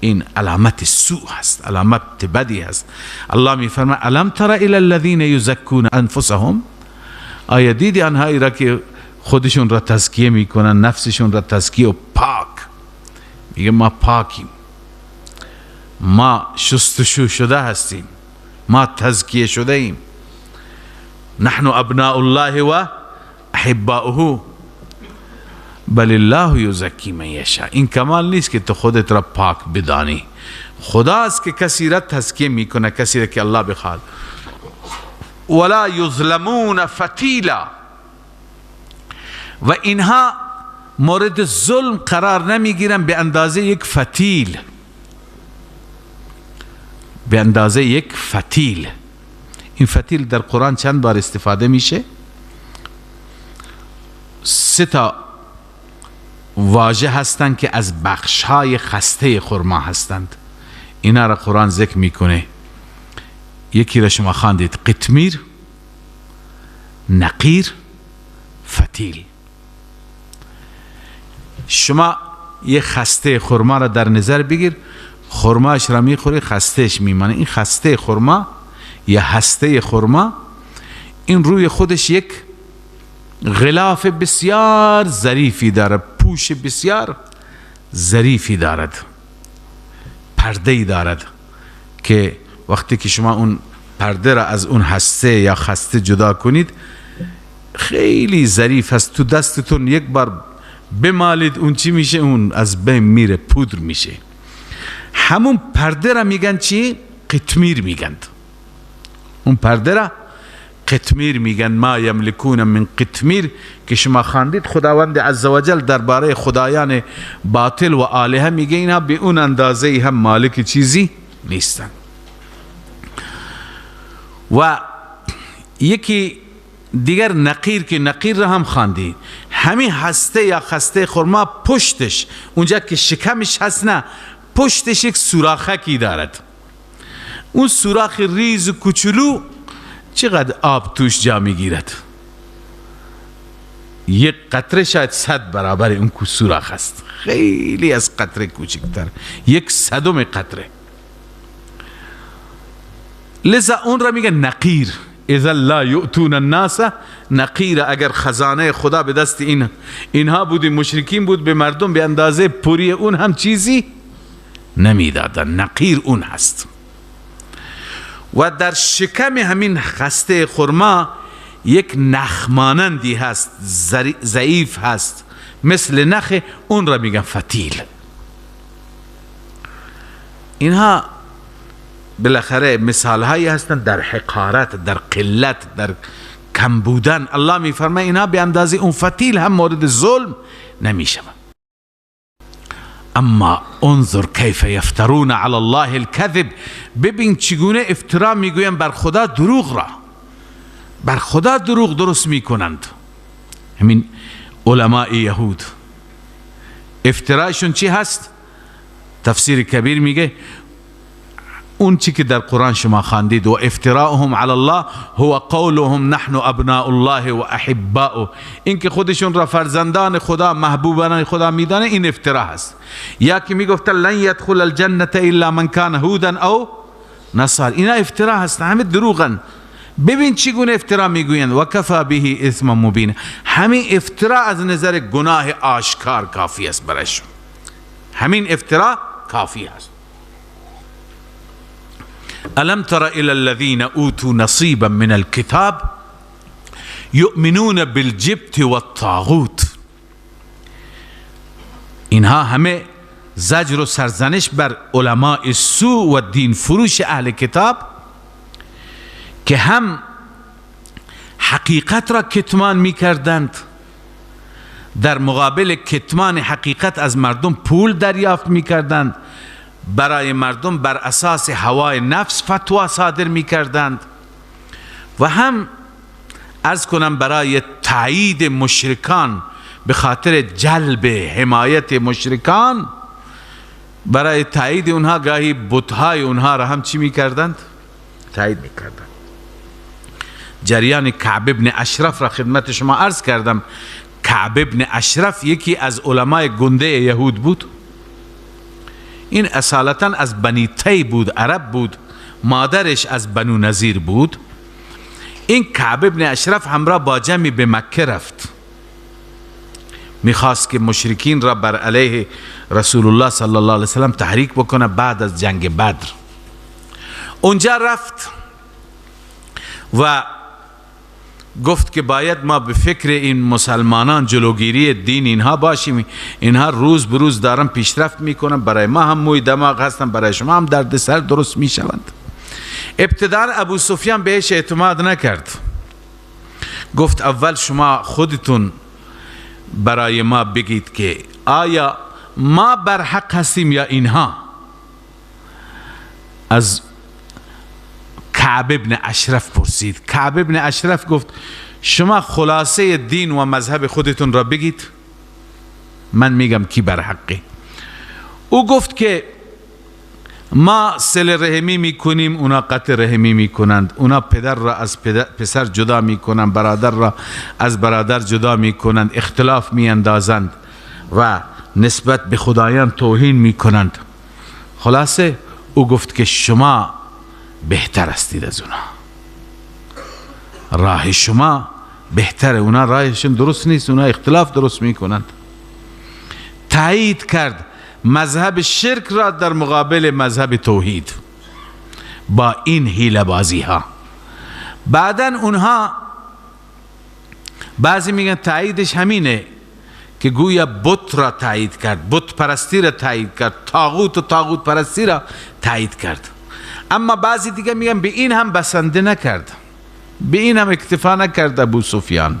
این علامت سوء هست، علامت بدی هست. الله می فرماید الم تر الی الذین یزکون انفسهم، آیا دیدی آنهایی را که خودشون را تزکیه میکنن، نفسشون را تزکیه و پاک؟ میگه ما پاکیم، ما شستشو شده هستیم، ما تزکیه شده ایم. نحن ابناء الله و احباؤه بل الله یزکی من یشاء. این کمال نیست که تو خودت را پاک بدانی، خداست که کسی را تزکیه میکنه، کسی را که الله بخواد. ولا یظلمون فتیلا، و اینها مورد ظلم قرار نمیگیرن به اندازه یک فتیل، به اندازه یک فتیل. این فتیل در قرآن چند بار استفاده میشه؟ سه تا واژه هستند که از بخش‌های خسته خرما هستند، اینا را قرآن ذکر میکنه. یکی را شما خواندید، قطمیر، نقیر، فتیل. شما یه خسته خرما را در نظر بگیر، خرماش را میخوری، خستهش میمانه. این خسته خرما یا هسته خرما، این روی خودش یک غلاف بسیار ظریفی داره، پوش بسیار ظریفی دارد، پرده‌ای دارد که وقتی که شما اون پرده را از اون هسته یا خسته جدا کنید، خیلی ظریف است. تو دستتون یک بار بمالید، اون چی میشه؟ اون از بین میره، پودر میشه. همون پرده را میگن چی؟ قطمیر میگن. اون پرده را قطمیر میگن. ما یملکون من قطمیر که شما خواندید، خداوند عزوجل درباره خدایان باطل و آلهه میگه اینا به اون اندازه هم مالک چیزی نیستن. و یکی دیگر نقیر، که نقیر را هم خواندید، همین هسته یا خسته خرما پشتش، اونجا که شکمش هست نه، پشتش یک سوراخکی دارد. اون سوراخ ریز و کوچولو چقدر آب توش جا میگیرد؟ یک قطره شاید 100 برابر اون سوراخ است، خیلی از قطره کوچکتر، 1/100 قطره. لذا اون را میگه نقیر. اذا لا یؤتون الناس نقیر. اگر خزانه خدا به دست اینها بود، مشرکین بود، به مردم به اندازه پوری اون هم چیزی نمیدادن. نقیر اون هست. و در شکم همین خسته خرما یک نخ مانندی هست، ضعیف هست، مثل نخ، اون را میگن فتیل. اینها بالاخره مثال هایی هستند در حقارت، در قلت، در کم بودن. الله میفرماید اینها به اندازه اون فتیل هم مورد ظلم نمیشوند. اما انظر کیف یفترون علی الله الكذب، ببین چگونه افترا میگویند بر خدا دروغ را، بر خدا دروغ درست میکنند. همین علماء یهود افترایشون چی هست؟ تفسیر کبیر میگه اون چی که در قرآن شما خواندید، و افتراهم علی الله هو قولهم نحن ابناء الله و احباؤه، این که خودشون را فرزندان خدا، محبوبان خدا میدانه، این افترا هست. یا که میگفتن لن یدخل الجنة الا من کان هودا او نصار، اینا افترا هست، همه دروغن. ببین چگونه افترا میگویند. و کفا به اثم مبین، همین افترا از نظر گناه آشکار کافی است برایشون، همین افترا کافی است. ألم تر إلى الذين أوتوا نصيبا من الكتاب يؤمنون بالجبت والطاغوت. اینها همه زجر و سرزنش بر علماء سوء و دین فروش اهل کتاب که هم حقیقت را کتمان می کردند، در مقابل کتمان حقیقت از مردم پول دریافت می کردند، برای مردم بر اساس هوای نفس فتوا صادر می کردند، و هم عرض کنم برای تایید مشرکان، به خاطر جلب حمایت مشرکان، برای تایید اونها گاهی بتهای اونها را هم چی می کردند؟ تایید می کردند. جریان کعب ابن اشرف را خدمت شما عرض کردم. کعب ابن اشرف یکی از علمای گنده یهود بود. این اصالتا از بنی تی بود، عرب بود، مادرش از بنو نظیر بود. این کعب ابن اشرف همراه با جمعی به مکه رفت، میخواست که مشرکین را بر علیه رسول الله صلی الله علیه وسلم تحریک بکنه بعد از جنگ بدر. اونجا رفت و گفت که باید ما به فکر این مسلمانان، جلوگیری دین اینها باشیم، اینها روز به روز دارن پیشرفت میکنن، برای ما هم موی دماغ هستن، برای شما هم دردسر درست میشوند. ابتدا ابو سفیان بهش اعتماد نکرد، گفت اول شما خودتون برای ما بگید که آیا ما بر حق هستیم یا اینها. از کعب ابن اشرف پرسید، کعب ابن اشرف گفت شما خلاصه دین و مذهب خودتون را بگید، من میگم کی بر حقه. او گفت که ما صله رحمی میکنیم، اونا قطع رحمی میکنند، اونا پدر را از پسر جدا میکنند، برادر را از برادر جدا میکنند، اختلاف میاندازند و نسبت به خدایان توهین میکنند. خلاصه او گفت که شما بهتر هستید از اونا، راه شما بهتره، اونا راهشون درست نیست، اونا اختلاف درست میکنند. تایید کرد مذهب شرک را در مقابل مذهب توحید با این حیله بازی ها. بعداً اونها بعضی میگن تاییدش همینه که گویا بت را تایید کرد، بت پرستی را تایید کرد، طاغوت و طاغوت پرستی را تایید کرد. اما بعضی دیگه میگن به این هم بسنده نکرد، به این هم اکتفا نکرد. ابو سفیان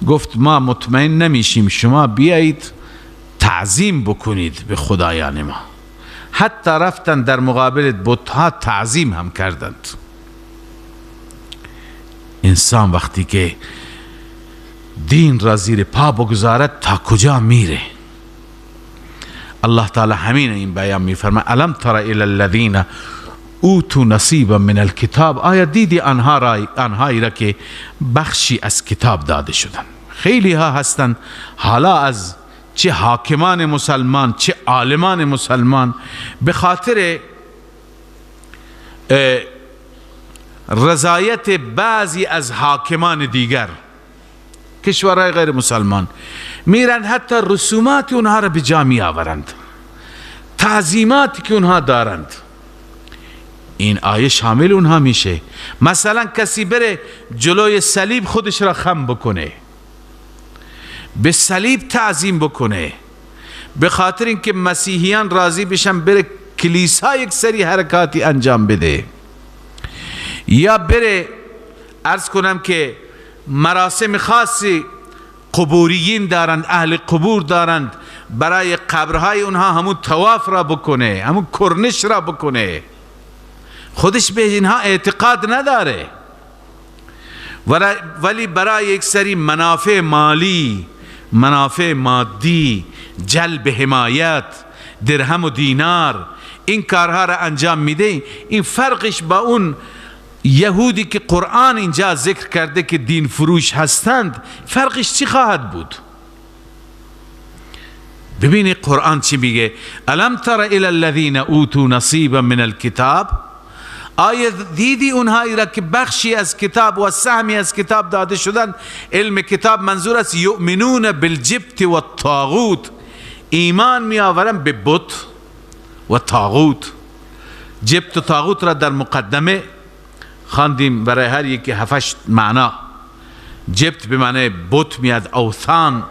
گفت ما مطمئن نمیشیم، شما بیایید تعظیم بکنید به خدایان ما. حتی رفتن در مقابل بتها تعظیم هم کردند. انسان وقتی که دین را زیر پا بگذارد تا کجا میره؟ الله تعالی همین این بیان میفرماید الم تر الی الذین اوتوا نصیبا من الکتاب، آیا دیدی آنهایی را که بخشی از کتاب داده شدن؟ خیلی ها هستند، حالا از چه حاکمان مسلمان چه عالمان مسلمان، به خاطر رضایت بعضی از حاکمان دیگر کشورهای غیر مسلمان میرن حتی رسومات اونها را به جا می آورند، تعظیماتی که اونها دارند. این آیه شامل اونها میشه. مثلا کسی بره جلوی صلیب خودش را خم بکنه، به صلیب تعظیم بکنه، به خاطر اینکه مسیحیان راضی بشن بره کلیسا یک سری حرکاتی انجام بده، یا بره عرض کنم که مراسم خاصی قبوریین دارند، اهل قبور دارند، برای قبرهای اونها همون طواف را بکنه، همون کرنش را بکنه. خودش به اینها اعتقاد نداره، ولی برای یک سری منافع مالی، منافع مادی، جلب حمایت، درهم و دینار، این کارها را انجام میده. این فرقش با اون یهودی که قرآن اینجا ذکر کرده که دین فروش هستند، فرقش چی خواهد بود؟ ببینی قرآن چی میگه: الم تر الی الذین اوتوا نصیبا من الکتاب، آیا دیدی اونهایی را که بخشی از کتاب و سهمی از کتاب داده شدن؟ علم کتاب منظور است یؤمنون بالجبت و الطاغوت، ایمان می آورن به بت و طاغوت. جبت و طاغوت را در مقدمه خواندیم، برای هر یکی 7 معنا. جبت به معنی بت میاد، اوثان،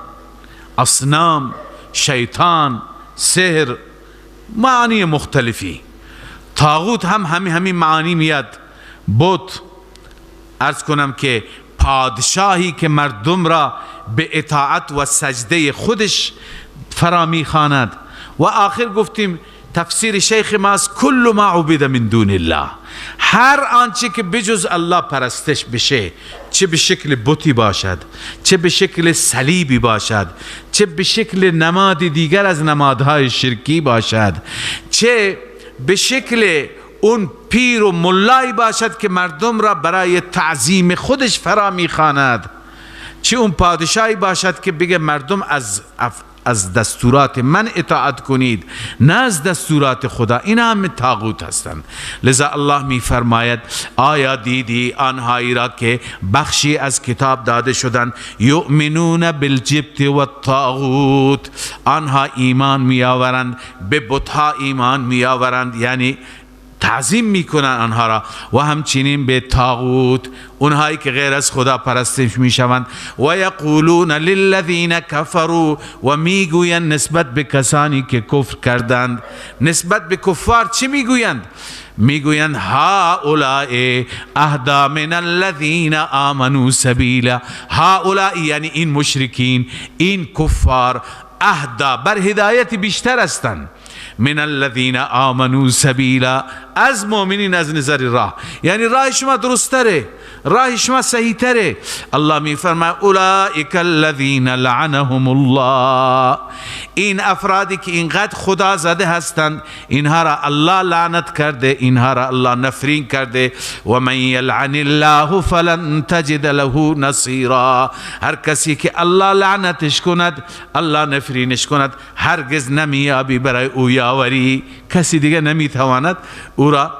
اصنام، شیطان، سحر، معانی مختلفی. طاغوت هم همین معانی میاد. بت عرض کنم که پادشاهی که مردم را به اطاعت و سجده خودش فرا میخواند. و آخر گفتیم تفسیر شیخ ماست کل ما عبد من دون الله، هر آنچه که بجز الله پرستش بشه، چه به شکل بتی باشد، چه به شکل صلیبی باشد، چه به شکل نماد دیگر از نمادهای شرکی باشد، چه به شکل اون پیر و ملایی باشد که مردم را برای تعظیم خودش فرا میخواند، چه اون پادشاهی باشد که بگه مردم از از دستورات من اطاعت کنید، نه از دستورات خدا. این هم طاغوت هستند. لذا الله می فرماید آیا دیدی آنهایی را که بخشی از کتاب داده شدند، یؤمنون بالجبت والطاغوت، آنها ایمان می آورند به بتها، ایمان می آورند یعنی تعظیم میکنن آنها را، و همچنین به طاغوت، اونهایی که غیر از خدا پرستش میشوند. و یقولون للذین کفروا، و میگویند نسبت به کسانی که کفر کردند، نسبت به کفار چی میگویند؟ میگویند هؤلاء اهدی من الذین آمنوا سبیلا. هؤلاء یعنی این مشرکین، این کفار، اهدا بر هدایت بیشتر هستند، من الذین آمنوا سبیلا، از مؤمنین از نظر راه، یعنی راه شما درستره، راه شما صحیح‌تره. الله میفرماید اولئک الذین لعنهم الله، این افرادی که اینقدر خدا زده هستند، اینها را الله لعنت کرده، اینها را الله نفرین کرده. و من یلعن الله فلن تجد له نصیرا، هر کسی که الله لعنتش کند، الله نفرینش کند، هرگز نمیابی برای او یاوری، کسی دیگه نمیتواند او را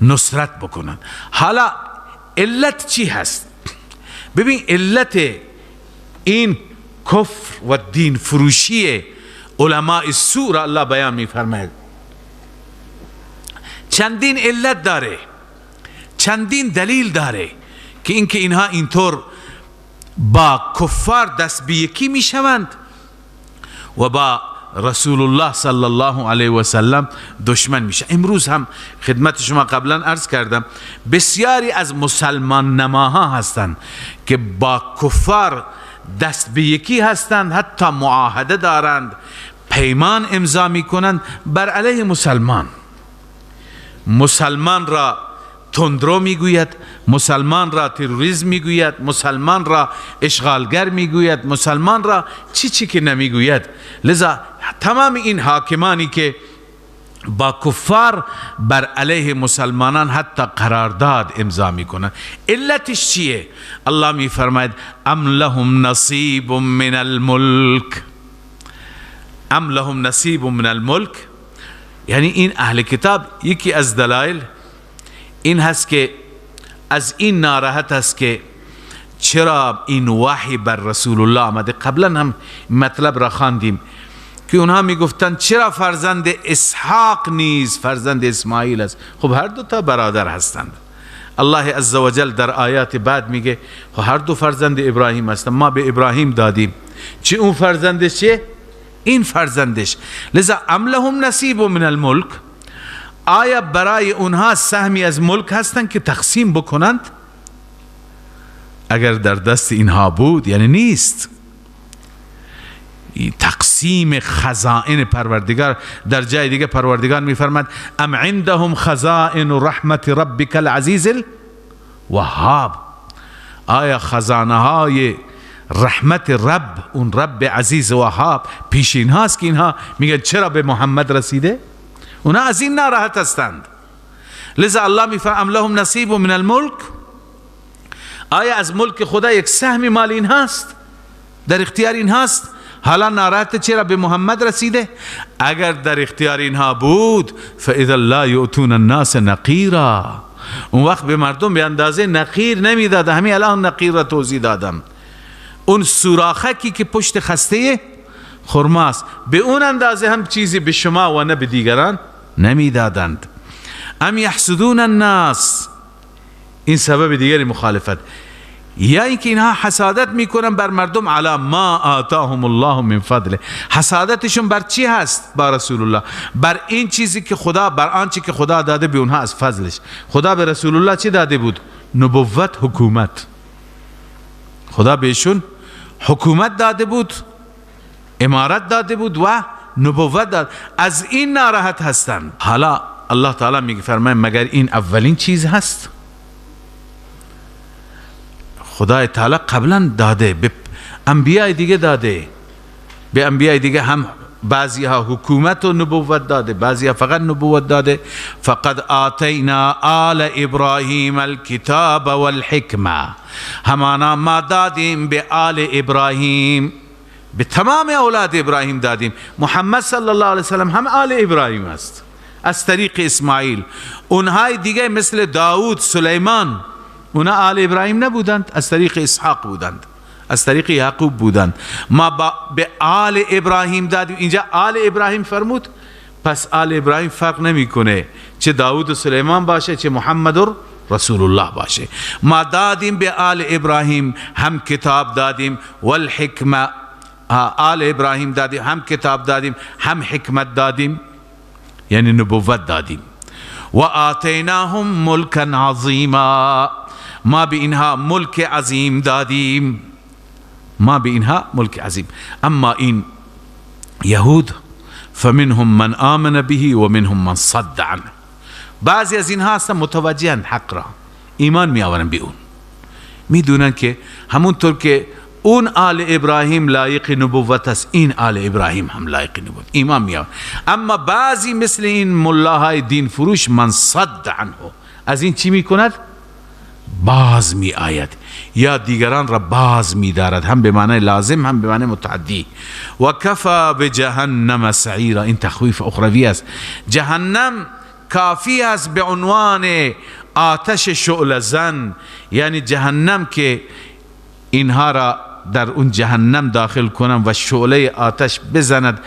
نصرت بکنند. حالا علت چی هست؟ ببین علت این کفر و دین فروشی علماء سوء را الله بیان میفرماید. چندین علت داره، چندین دلیل داره که اینکه اینها اینطور با کفار دست به یکی میشوند و با رسول الله صلی الله علیه و سلم دشمن میشه. امروز هم خدمت شما قبلا عرض کردم بسیاری از مسلمان نماها هستند که با کفار دست به یکی هستند، حتی معاهده دارند، پیمان امضا میکنند بر علیه مسلمان. مسلمان را تندرو میگوید، مسلمان را تروریسم میگوید، مسلمان را اشغالگر میگوید، مسلمان را چی چی که نمیگوید. لذا تمام این حاکمانی که با کفار بر علیه مسلمانان حتی قرارداد امضا میکنند، علتش چیه؟ الله میفرماید ام لهم نصیب من الملک، ام لهم نصیب من الملک. یعنی این اهل کتاب یکی از دلایل این هست که از این ناراحت هست که چرا این وحی بر رسول الله آمده. قبلا هم مطلب را خواندیم که اونها میگفتند چرا فرزند اسحاق نیز فرزند اسماعیل است. خب هر دو تا برادر هستند. الله عزوجل در آیات بعد میگه خب هر دو فرزند ابراهیم هستند، ما به ابراهیم دادیم، چه اون فرزندش چه این فرزندش. لذا ام لهم نصیب من الملک، آیا برای اونها سهمی از ملک هستند که تقسیم بکنند؟ اگر در دست اینها بود یعنی نیست. تقسیم خزائن پروردگار، در جای دیگه پروردگار میفرماد ام عندهم خزائن رحمت ربک العزیز الوهاب، آیا خزانه های رحمت رب، اون رب عزیز وهاب پیش اینهاست که اینها میگن چرا به محمد رسیده؟ اونا از این ناراحت هستند. لذا الله میفرماید ام لهم نصیب من الملک، آیا از ملک خدا یک سهم مال این هست، در اختیار این هست؟ حالا ناراحت چرا به محمد رسیده؟ اگر در اختیار اینها بود فاذا لا یؤتون الناس نقیرا، اون وقت به مردم به اندازه نقیر نمیداد. همین الان نقیر را توضیح دادم، اون سوراخکی که پشت خسته خرماست، به اون اندازه هم چیزی به شما و نه به دیگران نمیدادند. ام یحسدون الناس، این سبب دیگری مخالفت، یا اینکه اینها حسادت میکنن بر مردم علی ما آتاهم الله من فضله. حسادتشون بر چی هست؟ با رسول الله، بر این چیزی که خدا، بر آنچه که خدا داده به اونها از فضلش. خدا به رسول الله چی داده بود؟ نبوت، حکومت. خدا بهشون حکومت داده بود، امارت داده بود و نبوت داد. از این ناراحت هستند. حالا الله تعالی میگه فرمای مگر این اولین چیز هست؟ خدای تعالی قبلا داده، به انبیاء دیگه داده، به انبیاء دیگه هم بعضی ها حکومت و نبوت داده، بعضی ها فقط نبوت داده. فقد آتینا آل ابراهیم الکتاب والحکمه، همانا ما دادیم به آل ابراهیم، به تمام اولاد ابراهیم دادیم. محمد صلی الله علیه وسلم هم آل ابراهیم است از طریق اسماعیل. اونهای دیگه مثل داود، سلیمان، اونا آل ابراهیم نبودند، از طریق اسحاق بودند، از طریق یعقوب بودند. ما به آل ابراهیم دادیم. اینجا آل ابراهیم فرمود، پس آل ابراهیم فرق نمیکنه چه داود و سلیمان باشه چه محمد رسول الله باشه. ما دادیم به آل ابراهیم، هم کتاب دادیم والحکمه، آل ابراهیم دادیم، هم کتاب دادیم، هم حکمت دادیم، یعنی نبوت دادیم. و آتیناهم ملکا عظیما، ما به اینها ملک عظیم دادیم، ما به اینها ملک عظیم. اما این یهود فمنهم من آمن به و منهم من صد عنه، بعضی از اینها هستن متوجهن حق را، ایمان می آورن به اون، میدونن که همونطور که اون آل ابراهیم لایق نبوت است، این آل ابراهیم هم لایق نبوت، ایمان می آورن. اما بعضی مثل این ملاهای دین فروش، من صد عنه، از این چی میکند؟ باز می آید یا دیگران را باز می دارد، هم به معنی لازم هم به معنی متعدی. و کفا بجهنم سعیرا، این تخویف اخروی است. جهنم کافی است به عنوان آتش شعله زن، یعنی جهنم که اینها را در اون جهنم داخل کنم و شعله آتش بزند،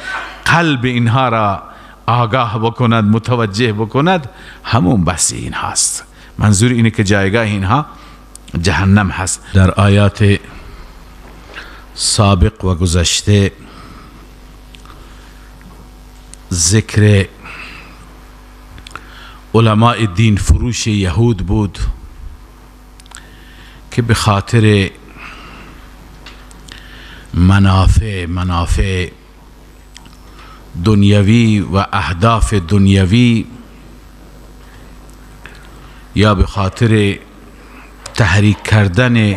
قلب اینها را آگاه بکند، متوجه بکند، همون بحث این هاست. منظور اینه که جایگاه اینها جهنم هست. در آیات سابق و گذشته ذکر علماء دین فروش یهود بود که به خاطر منافع دنیوی و اهداف دنیوی یا به خاطر تحریک کردن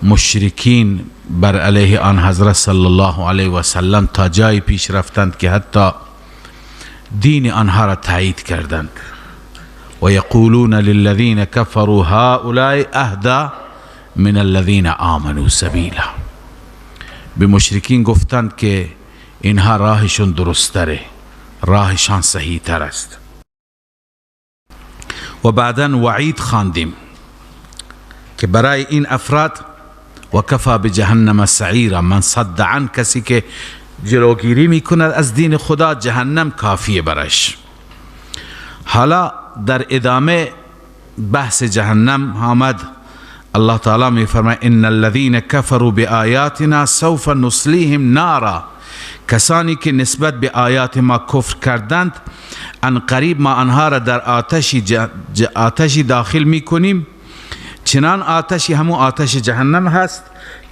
مشرکین بر علیه آن حضرت صلی الله علیه و سلم تا جای پیش رفتند که حتی دین آنها را تایید کردند. و یقولون للذین کفروا هؤلاء اهدی من الذین آمنوا سبیلا، به مشرکین گفتند که اینها راهشون درستره، راهشان صحیح تر است. و بعدا وعید خواندیم که برای این افراد و کفا بجهنم سعیرا، من صد عن، کسی که جلوگیری میکند از دین خدا، جهنم کافیه برش. حالا در ادامه بحث جهنم آمد. الله تعالی میفرماید ان الذين كفروا بآیاتنا سوف نصلیهم نارا، کسانی که نسبت به آیات ما کفر کردند، ان قریب ما آنها را در آتشی داخل میکنیم، چنان آتشی همون آتش جهنم هست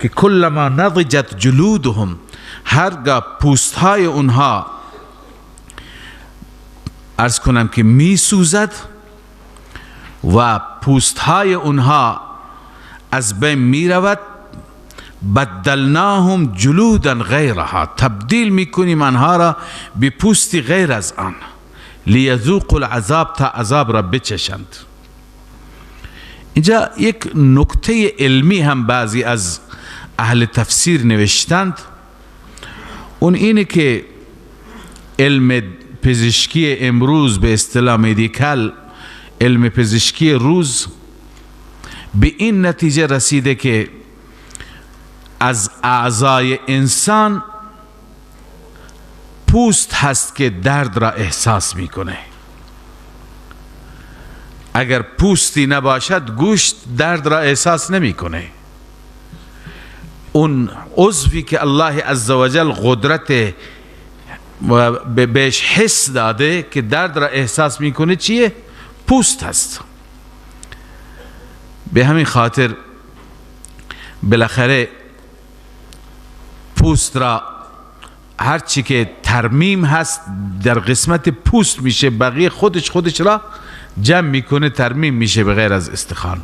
که کلما نضجت جلودهم، هرگاه پوست های اونها عرض کنم که می سوزد و پوست های اونها از بین می رود، بدلناهم جلودا غیرها، تبدیل می کنیم آنها را به پوستی غیر از آن، لیذوقوا العذاب، تا عذاب را بچشند. اینجا یک نکته علمی هم بعضی از اهل تفسیر نوشتند، اون اینه که علم پزشکی امروز به اصطلاح مدیکال، علم پزشکی روز به این نتیجه رسیده که از اعضای انسان پوست هست که درد را احساس میکنه. اگر پوستی نباشد گوشت درد را احساس نمیکنه. اون عضوی که الله عزوجل قدرت بهش حس داده که درد را احساس میکنه چیه؟ پوست هست. به همین خاطر بالاخره پوست را هرچی که ترمیم هست در قسمت پوست میشه، بقیه خودش را جمع میکنه، ترمیم میشه به غیر از استخوان.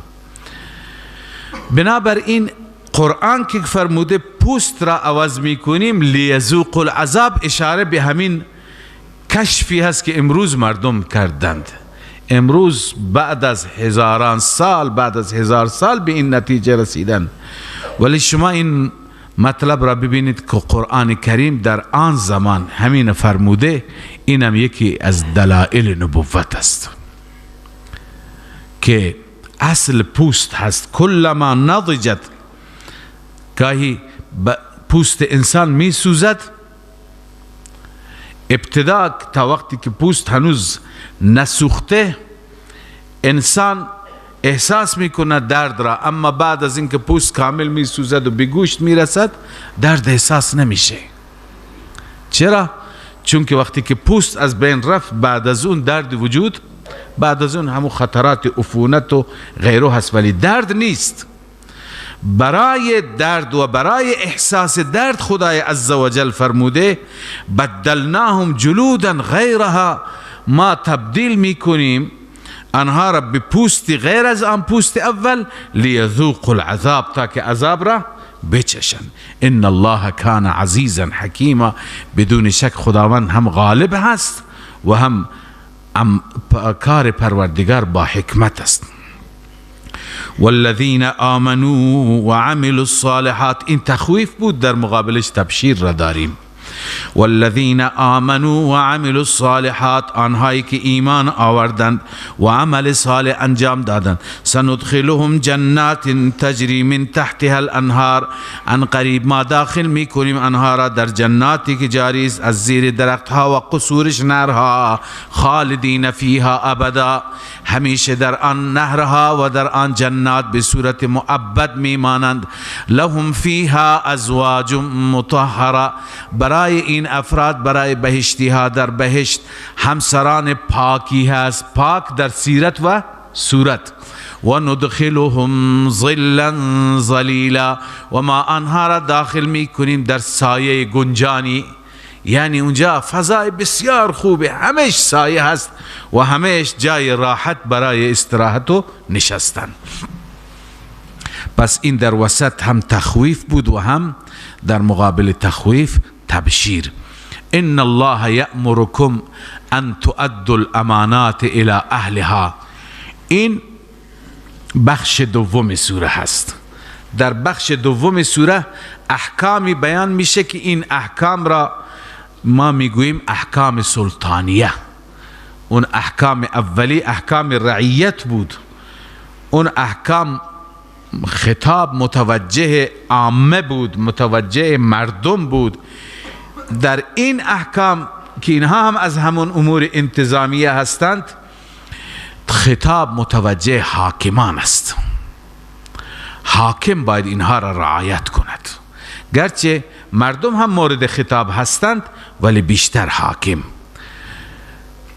بنابراین قرآن که فرموده پوست را عوض میکنیم لیذوقوا العذاب، اشاره به همین کشفی هست که امروز مردم کردند. امروز بعد از هزاران سال، بعد از 1000 سال به این نتیجه رسیدن. ولی شما این مطلب را ببینید که قرآن کریم در آن زمان همین فرموده. اینم یکی از دلائل نبوت است که اصل پوست هست. کلما نضجت، گاهی پوست انسان می سوزد، ابتدا تا وقتی که پوست هنوز نسوخته انسان احساس میکنه درد را، اما بعد از اینکه پوست کامل میسوزد و به گوشت میرسد درد احساس نمیشه. چرا؟ چون که وقتی که پوست از بین رفت بعد از اون درد وجود، بعد از اون همون خطرات عفونت و غیره هست، ولی درد نیست. برای درد و برای احساس درد خدای عزوجل فرموده بدلناهم جلودا غیرها، ما تبدیل میکنیم آنها را به پوست غیر از آن پوست اول، لیذوقوا العذاب، تا که عذاب را بچشند. ان الله کان عزیزا حکیما، بدون شک خداوند هم غالب هست و هم کار پروردگار با حکمت است. والذین آمنوا وعملوا الصالحات، این تخویف بود، در مقابلش تبشیر را داریم. والذین آمنوا وعملوا الصالحات، آنهایی که ایمان آوردند و عمل صالح انجام دادند، سندخلهم جنات تجری من تحتها الانهار، ان قریب ما داخل میکنیم آنها را در جناتی که جاری است از زیر درختها و قصورش نهرها، خالدین فیها ابدا، همیشه در آن نهرها و در آن جنات به صورت مؤبد میمانند. لهم فیها ازواج مطهره، برای این افراد، برای بهشتی ها در بهشت همسران پاکی هست، پاک در سیرت و صورت. و ندخلهم ظلا ظلیلا، و ما آنها را داخل میکنیم در سایه گنجانی، یعنی اونجا فضای بسیار خوبه، همش سایه هست و همش جای راحت برای استراحت و نشستن. پس این در وسط هم تخویف بود و هم در مقابل تخویف تبشیر. ان الله یأمرکم ان تؤدوا الامانات الى اهلها، این بخش دوم سوره هست. در بخش دوم سوره احکامی بیان میشه که این احکام را ما میگوییم احکام سلطانیه. اون احکام اولی احکام رعیت بود، اون احکام خطاب متوجه عامه بود، متوجه مردم بود. در این احکام که اینها هم از همون امور انتظامیه هستند، خطاب متوجه حاکمان است. حاکم باید اینها را رعایت کند، گرچه مردم هم مورد خطاب هستند ولی بیشتر حاکم.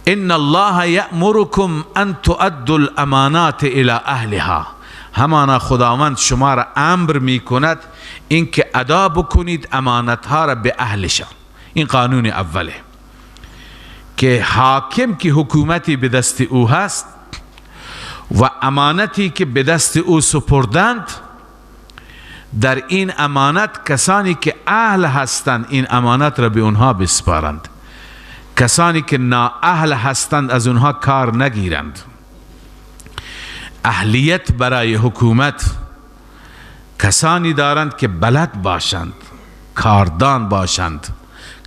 ان الله یأمرکم ان تؤدوا الامانات الى اهلها، همانا خداوند شما را امر می کند اینکه ادا بکنید امانتها را به اهلشان. این قانون اوله که حاکم که حکومتی به دست او هست و امانتی که به دست او سپردند، در این امانت کسانی که اهل هستند این امانت را به اونها بسپارند، کسانی که نااهل هستند از اونها کار نگیرند. اهلیت برای حکومت کسانی دارند که بلد باشند، کاردان باشند،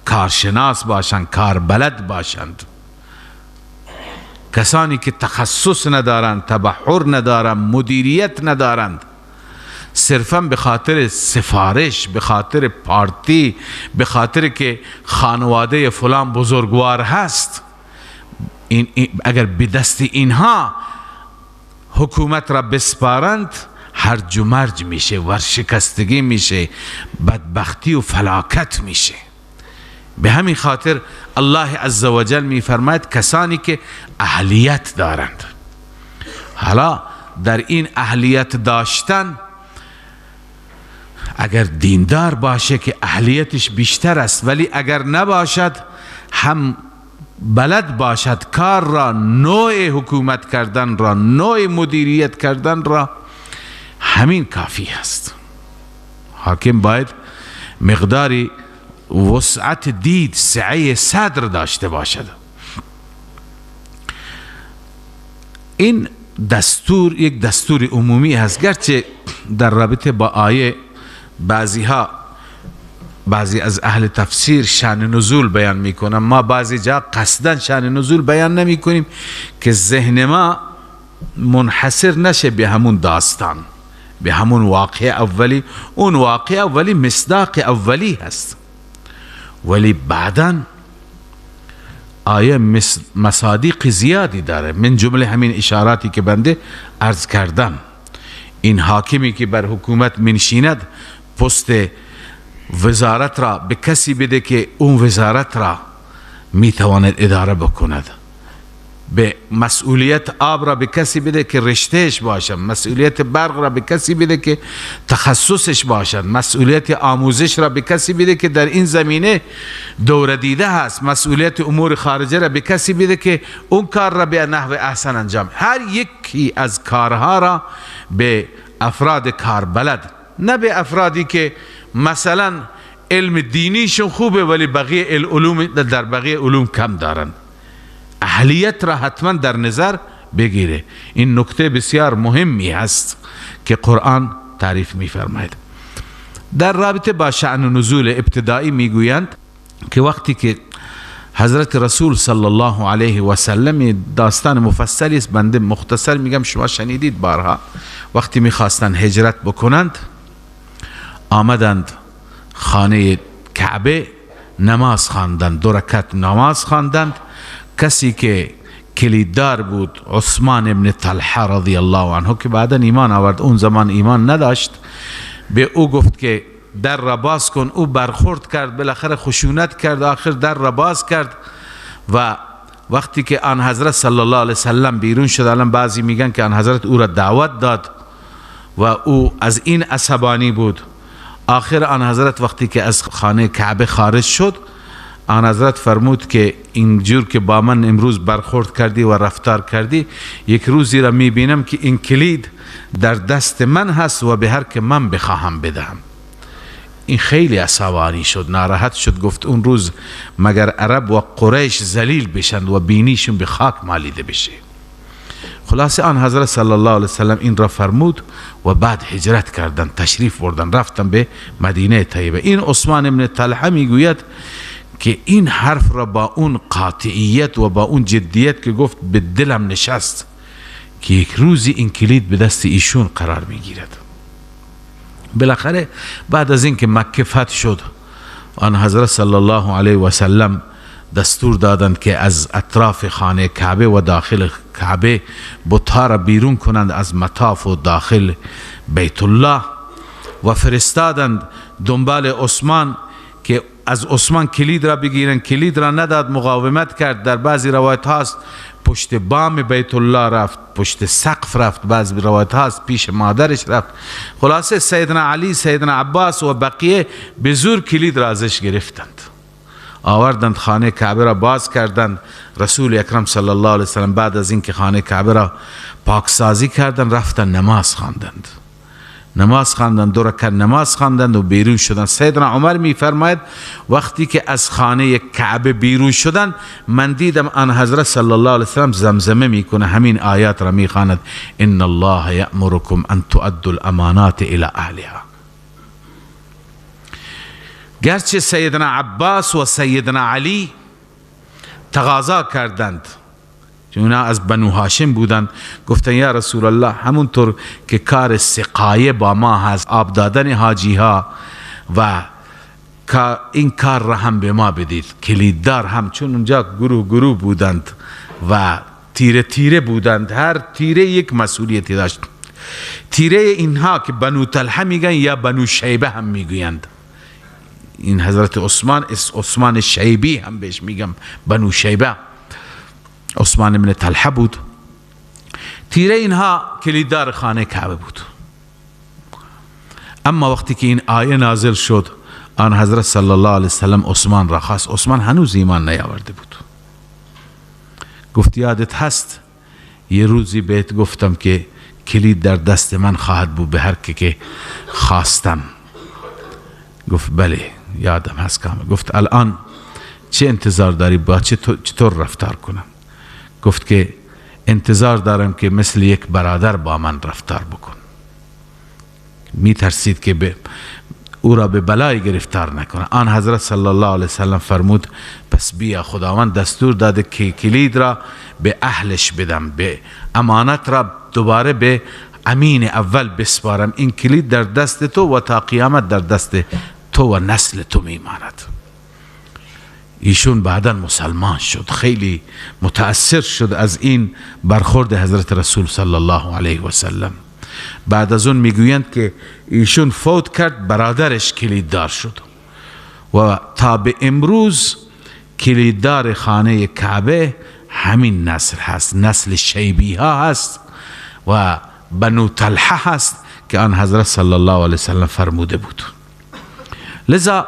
کارشناس باشند، کاربلد باشند. کسانی که تخصص ندارند، تبحر ندارند، مدیریت ندارند، صرفا به خاطر سفارش، به خاطر پارتی، به خاطر که خانواده فلان بزرگوار هست، این اگر به دست اینها حکومت را بسپارند، هرج و مرج میشه، ورشکستگی میشه، بدبختی و فلاکت میشه. به همین خاطر الله عزوجل میفرماید کسانی که اهلیت دارند. حالا در این اهلیت داشتن اگر دیندار باشه که اهلیتش بیشتر است، ولی اگر نباشد هم بلد باشد کار را، نوع حکومت کردن را، نوع مدیریت کردن را، همین کافی است. حاکم باید مقداری وسعت دید، سعه صدر داشته باشد. این دستور یک دستور عمومی هست، گرچه در رابطه با آیه بعضی ها بعضی از اهل تفسیر شأن نزول بیان میکنن، ما بعضی جا قصدا شأن نزول بیان نمی کنیم که ذهن ما منحصر نشه به همون داستان، به همون واقع اولی. اون واقع اولی مصداق اولی هست، ولی بعدا آیه مصادیق زیادی داره، من جمله همین اشاراتی که بنده عرض کردم. این حاکمی که بر حکومت منشیند پست وزارت را به کسی بده که اون وزارت را میتواند اداره بکند، به مسئولیت آب را به کسی بده که رشتهش باشد، مسئولیت برق را به کسی بده که تخصصش باشد، مسئولیت آموزش را به کسی بده که در این زمینه دوره دیده هست، مسئولیت امور خارجه را به کسی بده که اون کار را به نحو احسن انجام. هر یکی از کارها را به افراد کاربلد، نه به افرادی که مثلا علم دینیشون خوبه ولی بقیه علوم در بقیه علوم کم دارن. اهلیت را حتما در نظر بگیره. این نکته بسیار مهمی هست که قرآن تعریف می‌فرماید. در رابطه با شأن نزول ابتدایی میگویند که وقتی که حضرت رسول صلی الله علیه و سلم، داستان مفصلی است، بنده مختصر میگم، شما شنیدید بارها، وقتی میخواستند هجرت بکنند آمدند خانه کعبه، نماز خواندند، 2 رکعت نماز خواندند. کسی که کلیددار بود عثمان ابن طلحه رضی الله عنه که بعدا ایمان آورد، اون زمان ایمان نداشت، به او گفت که در را باز کن. او برخورد کرد، بالاخره خشونت کرد، آخر در را باز کرد. و وقتی که آن حضرت صلی الله علیه وسلم بیرون شد، الان بعضی میگن که آن حضرت او را دعوت داد و او از این عصبانی بود. آخر آن حضرت وقتی که از خانه کعبه خارج شد، آن حضرت فرمود که اینجور که با من امروز برخورد کردی و رفتار کردی، یک روزی را میبینم که این کلید در دست من هست و به هر که من بخواهم بدهم. این خیلی عصبانی شد، ناراحت شد، گفت اون روز مگر عرب و قریش ذلیل بشند و بینیشون به خاک مالیده بشه. خلاصه آن حضرت صلی الله علیه وسلم این را فرمود و بعد هجرت کردند، تشریف بردن، رفتن به مدینه طیبه. این عثمان ابن طلحه میگوید که این حرف را با اون قاطعیت و با اون جدیت که گفت به دلم نشست که یک روزی این کلید به دست ایشون قرار میگیرد. بالاخره بعد از اینکه مکه فتح شد، آن حضرت صلی الله علیه و سلم دستور دادند که از اطراف خانه کعبه و داخل کعبه بت‌ها را بیرون کنند، از مطاف و داخل بیت الله، و فرستادند دنبال عثمان که از عثمان کلید را بگیرند. کلید را نداد، مقاومت کرد. در بعضی روایت هاست پشت بام بیت الله رفت، پشت سقف رفت، بعضی روایت هاست پیش مادرش رفت. خلاصه سیدنا علی، سیدنا عباس و بقیه به زور کلید را ازش گرفتند، آوردند خانه کعبه را باز کردند. رسول اکرم صلی الله علیه وسلم بعد از اینکه خانه کعبه را پاکسازی کردند، رفتند نماز خواندند، نماز خواندند، 2 رکعت نماز خواندند و بیرون شدند. سیدنا عمر میفرماید وقتی که از خانه کعبه بیرون شدند، من دیدم آن حضرت صلی الله علیه وسلم زمزمه میکنه، همین آیات را میخواند: ان الله یأمرکم ان تؤدوا الامانات الی اهلها. گرچه سیدنا عباس و سیدنا علی تقاضا کردند، چون اونا از بنو هاشم بودند، گفتن یا رسول الله، همونطور که کار سقایه با ما هست، آب دادن حاجی ها، و این کار را هم به ما بدید، کلیددار هم، چون اونجا گروه گروه بودند و تیره تیره بودند، هر تیره یک مسئولیتی داشت. تیره اینها که بنو طلحه میگن یا بنو شیبه هم میگویند، این حضرت عثمان، عثمان شیبی هم بهش میگم، بنو شیبه، عثمان ابن طلحه بود. تیره اینها کلیددار خانه کعبه بود. اما وقتی که این آیه نازل شد، آن حضرت صلی الله علیه وسلم عثمان را خواست. عثمان هنوز ایمان نیاورده بود. گفت یادت هست یه روزی بهت گفتم که کلید در دست من خواهد بود به هر که خواستم؟ گفت بله یادم هست کامل. گفت الان چه انتظار داری، با چطور رفتار کنم؟ گفت که انتظار دارم که مثل یک برادر با من رفتار بکن. می ترسید که به او را به بلای گرفتار نکنه. آن حضرت صلی الله علیه وسلم فرمود پس بیا، خداوند دستور داده که کلید را به اهلش بدم، به امانت را دوباره به امین اول بسپارم، این کلید در دست تو و تا قیامت در دست تو و نسل تو میماند. ایشون بعدا مسلمان شد، خیلی متأثر شد از این برخورد حضرت رسول صلی الله علیه و سلم. بعد از اون میگویند که ایشون فوت کرد، برادرش کلیددار شد و تا به امروز کلیددار خانه کعبه همین نسل هست، نسل شیبی ها هست و بنو طلحه هست که آن حضرت صلی الله علیه وسلم فرموده بود. لذا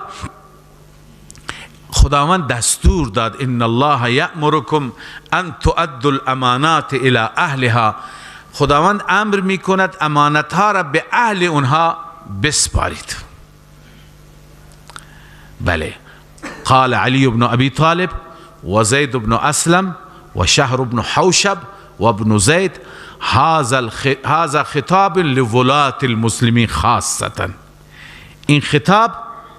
خداوند دستور داد ان الله یأمرکم ان تؤدوا الامانات الى اهلها. خداوند امر میکند امانت ها را به اهل اونها بسپارید. بله، قال علی بن ابی طالب و زید بن اسلم و شهر بن حوشب و ابن زید هذا خطاب لولاة المسلمین خاصتا. این خطاب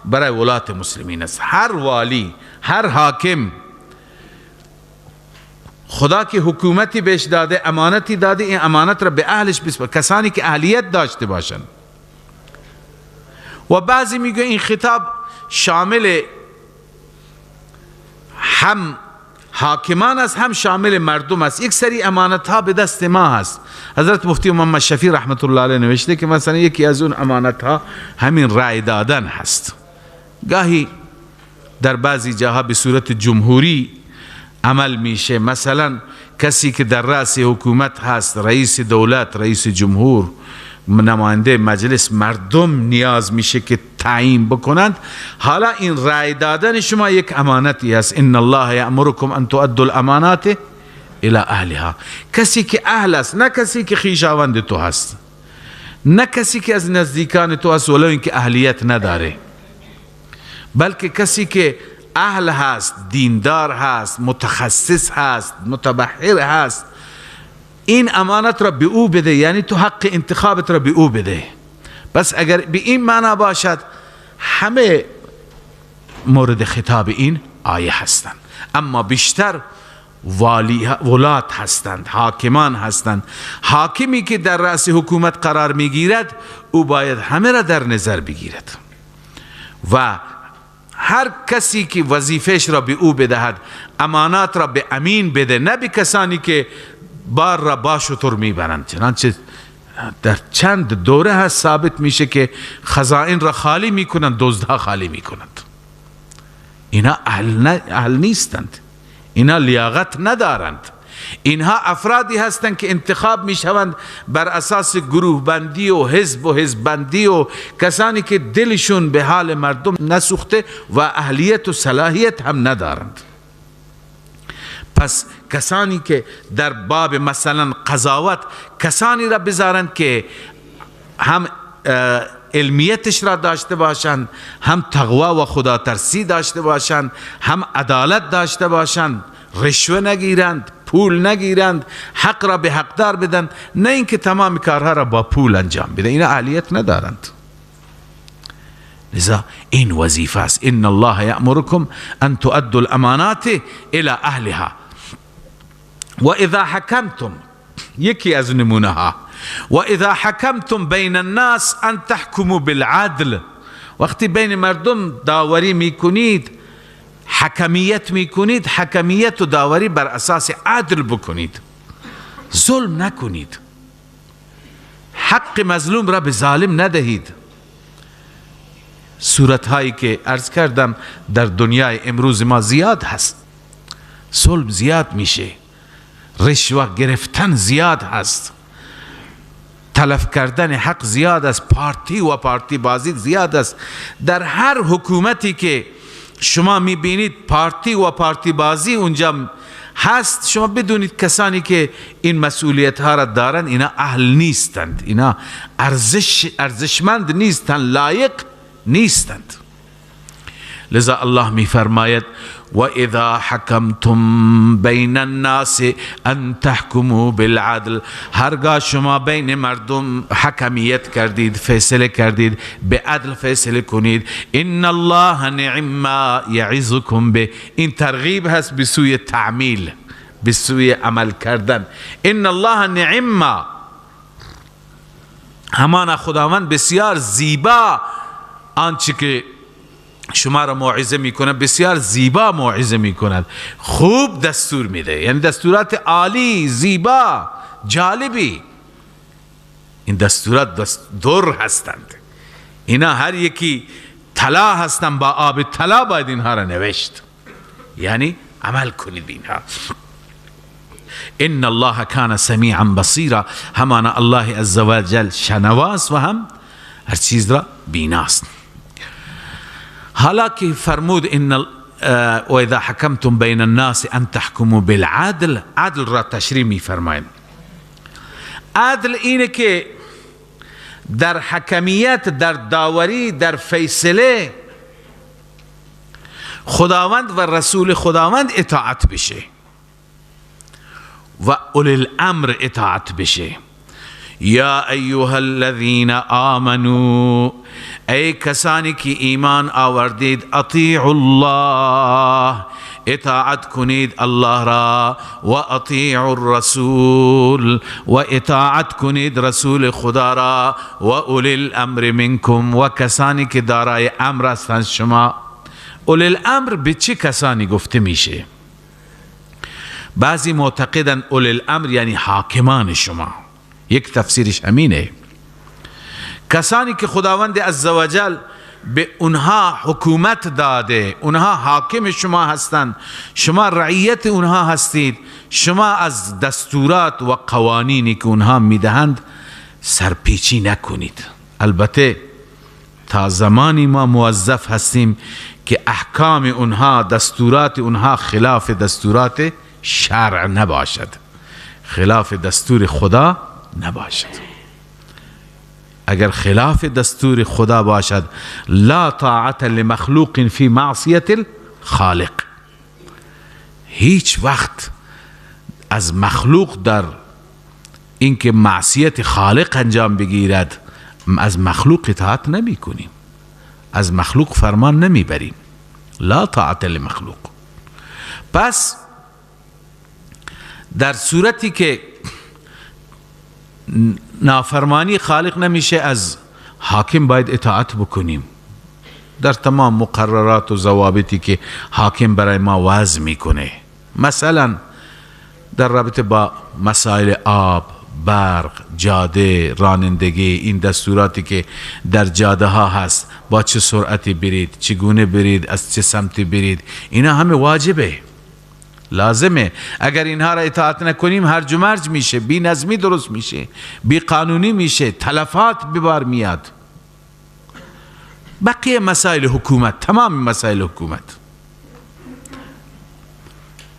برای ولات مسلمین است. هر والی، هر حاکم، خدا که حکومتی بهش داده، امانتی داده، این امانت را به اهلش بسپار، کسانی که اهلیت داشته باشند. و بعضی میگه این خطاب شامل هم حاکمان است هم شامل مردم است. یک سری امانت ها به دست ما هست. حضرت مفتی محمد شفیع رحمت الله علیه نوشته که مثلا یکی از اون امانت ها همین رأی دادن هست. گاهی در بعضی جاها به صورت جمهوری عمل میشه. مثلا کسی که در رأس حکومت هست، رئیس دولت، رئیس جمهور، نماینده مجلس، مردم نیاز میشه که تعیین بکنند. حالا این رأی دادن شما یک امانتی هست. ان الله یأمرکم ان تؤدوا الامانات الی اهلها. کسی که اهل است، نه کسی که خویشاوند تو هست، نه کسی که از نزدیکان تو هست ولو اینکه اهلیت نداره، بلکه کسی که اهل هست، دیندار هست، متخصص هست، متبحر هست، این امانت را به او بده، یعنی تو حق انتخابت را به او بده. بس اگر به این معنا باشد همه مورد خطاب این آیه هستند. اما بیشتر ولات هستند، حاکمان هستند. حاکمی که در رأس حکومت قرار میگیرد او باید همه را در نظر بگیرد و هر کسی که وظیفه‌اش را به او بدهد، امانات را به امین بده، نه به کسانی که بار را با شتر میبرند. چنانچه در چند دوره هست ثابت میشه که خزائن را خالی میکنند، دزدها خالی میکنند. اینا اهل نیستند، اینا لیاقت ندارند. اینها افرادی هستند که انتخاب میشوند بر اساس گروه بندی و حزب و حزب بندی و کسانی که دلشون به حال مردم نسوخته و اهلیت و صلاحیت هم ندارند. پس کسانی که در باب مثلا قضاوت کسانی را بذارند که هم علمیتش را داشته باشند، هم تقوا و خدا ترسی داشته باشند، هم عدالت داشته باشند، رشوه نگیرند، پول نگیرند، حق را به حقدار بدن، نه اینکه تمام کارها را با پول انجام بدن. اینا اهلیت ندارند. لذا این وظیفه است. ان الله یأمرکم ان تؤدوا الامانات الى اهلها و اذا حکمتم، یکی از نمونه ها، و اذا حکمتم بین الناس ان تحکموا بالعدل. وقتی بین مردم داوری میکنید، حکمیت میکنید، حکمیت و داوری بر اساس عدل بکنید، ظلم نکنید، حق مظلوم را به ظالم ندهید. صورت هایی که عرض کردم در دنیای امروز ما زیاد هست، ظلم زیاد میشه، رشوه گرفتن زیاد هست، تلف کردن حق زیاد است، پارتی و پارتی بازی زیاد است. در هر حکومتی که شما میبینید پارتی و پارتی بازی اونجا هست، شما بدونید کسانی که این مسئولیت ها را دارند اینا اهل نیستند، اینا ارزشمند نیستند، لایق نیستند. لذا الله می فرماید و اذا حکمتم بین الناس ان تحکموا بالعدل. هرگاه شما بین مردم حکمیت کردید، فیصله کردید، به عدل فیصله کنید. ان الله نعم ما یعظکم به. این ترغیب هست به سوی تعمیل، به سوی عمل کردن. ان الله نعم ما، همانا خداوند بسیار زیبا آنچه که شما را موعظه میکنه، بسیار زیبا موعظه میکند، خوب دستور میده، یعنی دستورات عالی، زیبا، جالبی. این دستورات در هستند، اینا هر یکی طلا هستند، با آب طلا باید اینها را نوشت، یعنی عمل کنید اینها. ان الله کان سمیعا بصیرا، همانا الله عزوجل شنواست و هم هر چیز را بیناست. حالا که فرمود ان و اذا حکمتم بین الناس ان تحکموا بالعدل، عدل را تشریح می فرماید. عدل اینه که در حکمیت، در داوری، در فیصله خداوند و رسول خداوند اطاعت بشه و اولی الامر اطاعت بشه. یا ایها الذین آمنوا، ای کسانی که ایمان آوردید، اطیعوا الله، اطاعت کنید الله را، و اطیعوا الرسول، و اطاعت کنید رسول خدا را، و اولی الامر منکم، و کسانی که دارای امر هستند شما. اولی الامر به چه کسانی گفته میشه؟ بعضی معتقدن اولی الامر یعنی حاکمان شما، یک تفسیرش همینه، کسانی که خداوند عزوجل به اونها حکومت داده، اونها حاکم شما هستند، شما رعیت اونها هستید، شما از دستورات و قوانینی که اونها میدهند سرپیچی نکنید. البته تا زمانی ما موظف هستیم که احکام اونها، دستورات اونها خلاف دستورات شرع نباشد، خلاف دستور خدا نباشد. اگر خلاف دستور خدا باشد، لا طاعت لمخلوق فی معصیت الخالق، هیچ وقت از مخلوق در اینکه معصیت خالق انجام بگیرد از مخلوق اطاعت نمی کنیم، از مخلوق فرمان نمی بریم. لا طاعت لمخلوق. پس در صورتی که نافرمانی خالق نمیشه، از حاکم باید اطاعت بکنیم در تمام مقررات و ضوابطی که حاکم برای ما وضع میکنه. مثلا در رابطه با مسائل آب، برق، جاده، رانندگی، این دستوراتی که در جاده ها هست، با چه سرعتی برید، چگونه برید، از چه سمتی برید، اینا همه واجبه، لازمه. اگر اینها را اطاعت نکنیم هرج و مرج میشه، بی نظمی درست میشه، بی قانونی میشه، تلفات ببار میاد. بقیه مسائل حکومت، تمام مسائل حکومت،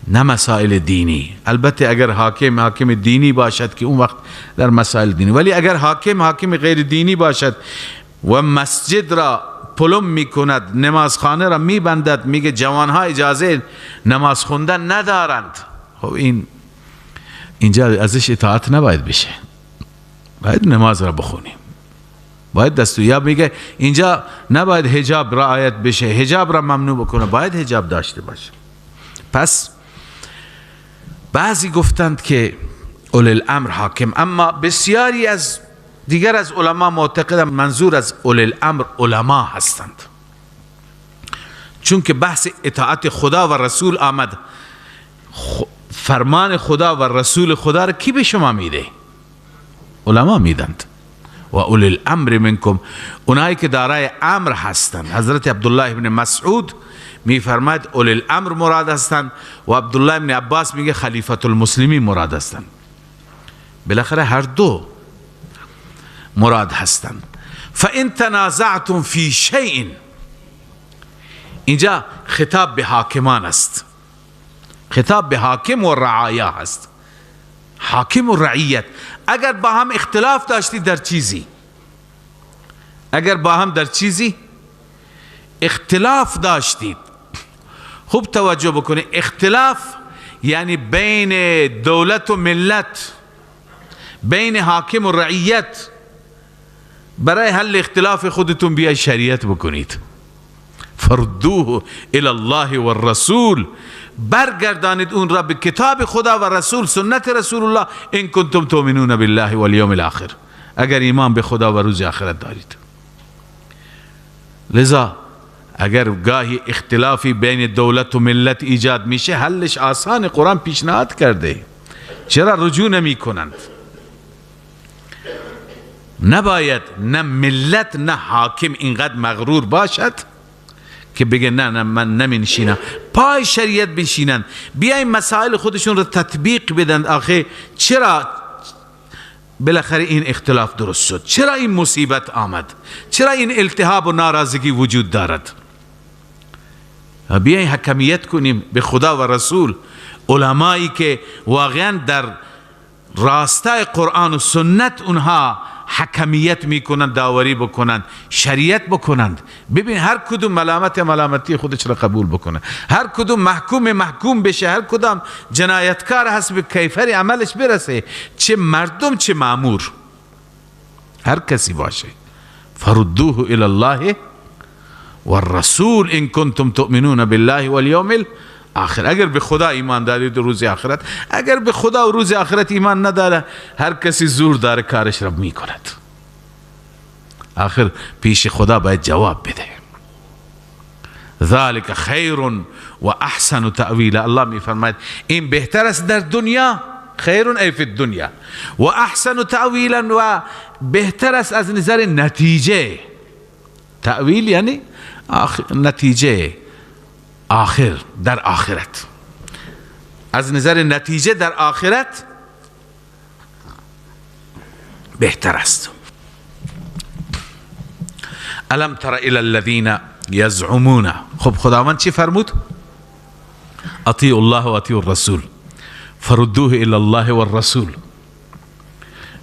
نه مسائل دینی. البته اگر حاکم حاکم دینی باشد که اون وقت در مسائل دینی، ولی اگر حاکم حاکم غیر دینی باشد و مسجد را پلم میکند، نمازخانه را میبندد، میگه جوانها اجازه نماز خوندن ندارند، خب این اینجا ازش اطاعت نباید بشه، باید نماز را بخونیم، باید دستور. یا میگه اینجا نباید حجاب رعایت بشه، حجاب را ممنوع بکنه، باید حجاب داشته باشه. پس بعضی گفتند که اولی الامر حاکم، اما بسیاری از دیگر از علما معتقدند منظور از اولی الامر علما هستند، چون که بحث اطاعت خدا و رسول آمد. فرمان خدا و رسول خدا را کی به شما میده؟ علما میدند. و اولی الامر منکم، اونایی که دارای امر هستند. حضرت عبدالله ابن مسعود میفرماید اولی الامر مراد هستند و عبدالله ابن عباس میگه خلیفة المسلمین مراد هستند. بالاخره هر دو مراد هستند. فان تنازعتم فی شیء، اینجا خطاب به حاکمان است، خطاب به حاکم و رعایا هست، حاکم و رعیت. اگر با هم اختلاف داشتید در چیزی، اگر با هم در چیزی اختلاف داشتید، خوب توجه بکنید، اختلاف یعنی بین دولت و ملت، بین حاکم و رعیت، برای حل اختلاف خودتون بیای شریعت بکنید. فردوه الی الله والرسول، برگردانید اون را به کتاب خدا و رسول، سنت رسول الله، ان کنتم تؤمنون بالله والیوم الاخر، اگر ایمان به خدا و روز آخرت دارید. لذا اگر گاهی اختلافی بین دولت و ملت ایجاد میشه، حلش آسان، قرآن پیشنهاد کرده، چرا رجوع نمی کنند؟ نباید نه ملت نه حاکم اینقدر مغرور باشد که بگه نه نه من نمی نشینم، پای شریعت بنشینن، بیاین مسائل خودشون رو تطبیق بدن. آخه چرا بالاخره این اختلاف درست شد؟ چرا این مصیبت آمد؟ چرا این التهاب و ناراضگی وجود دارد؟ بیاین حکمیت کنیم به خدا و رسول. علمایی که واقعا در راستای قرآن و سنت اونها حکمیت میکنند، داوری بکنند، شریعت بکنند. ببین هر کدوم ملامت ملامتی خودش را قبول بکنه، هر کدوم محکوم محکوم بشه، هر کدام جنایتکار هست به کیفر عملش برسه، چه مردم چه مامور، هر کسی باشه. فردوه الی الله والرسول ان کنتم تؤمنون بالله والیوم آخر. اگر به خدا ایمان دارید و روز آخرت، اگر به خدا و روز آخرت ایمان نداره، هر کسی زور داره کارش را میکند، آخر پیش خدا باید جواب بده. ذلك خیر و احسن تأویلا. الله میفرماید این بهتر است در دنیا، خیر ای فی الدنیا، و احسن تأویلا، و بهتر است از نظر نتیجه. تأویل یعنی نتیجه آخر، در آخرت، از نظر نتیجه در آخرت بهتر است. الم تر الی الذین یزعمون. خب خداوند چی فرمود؟ اطیعوا الله و اطیعوا الرسول فردوه الی الله والرسول.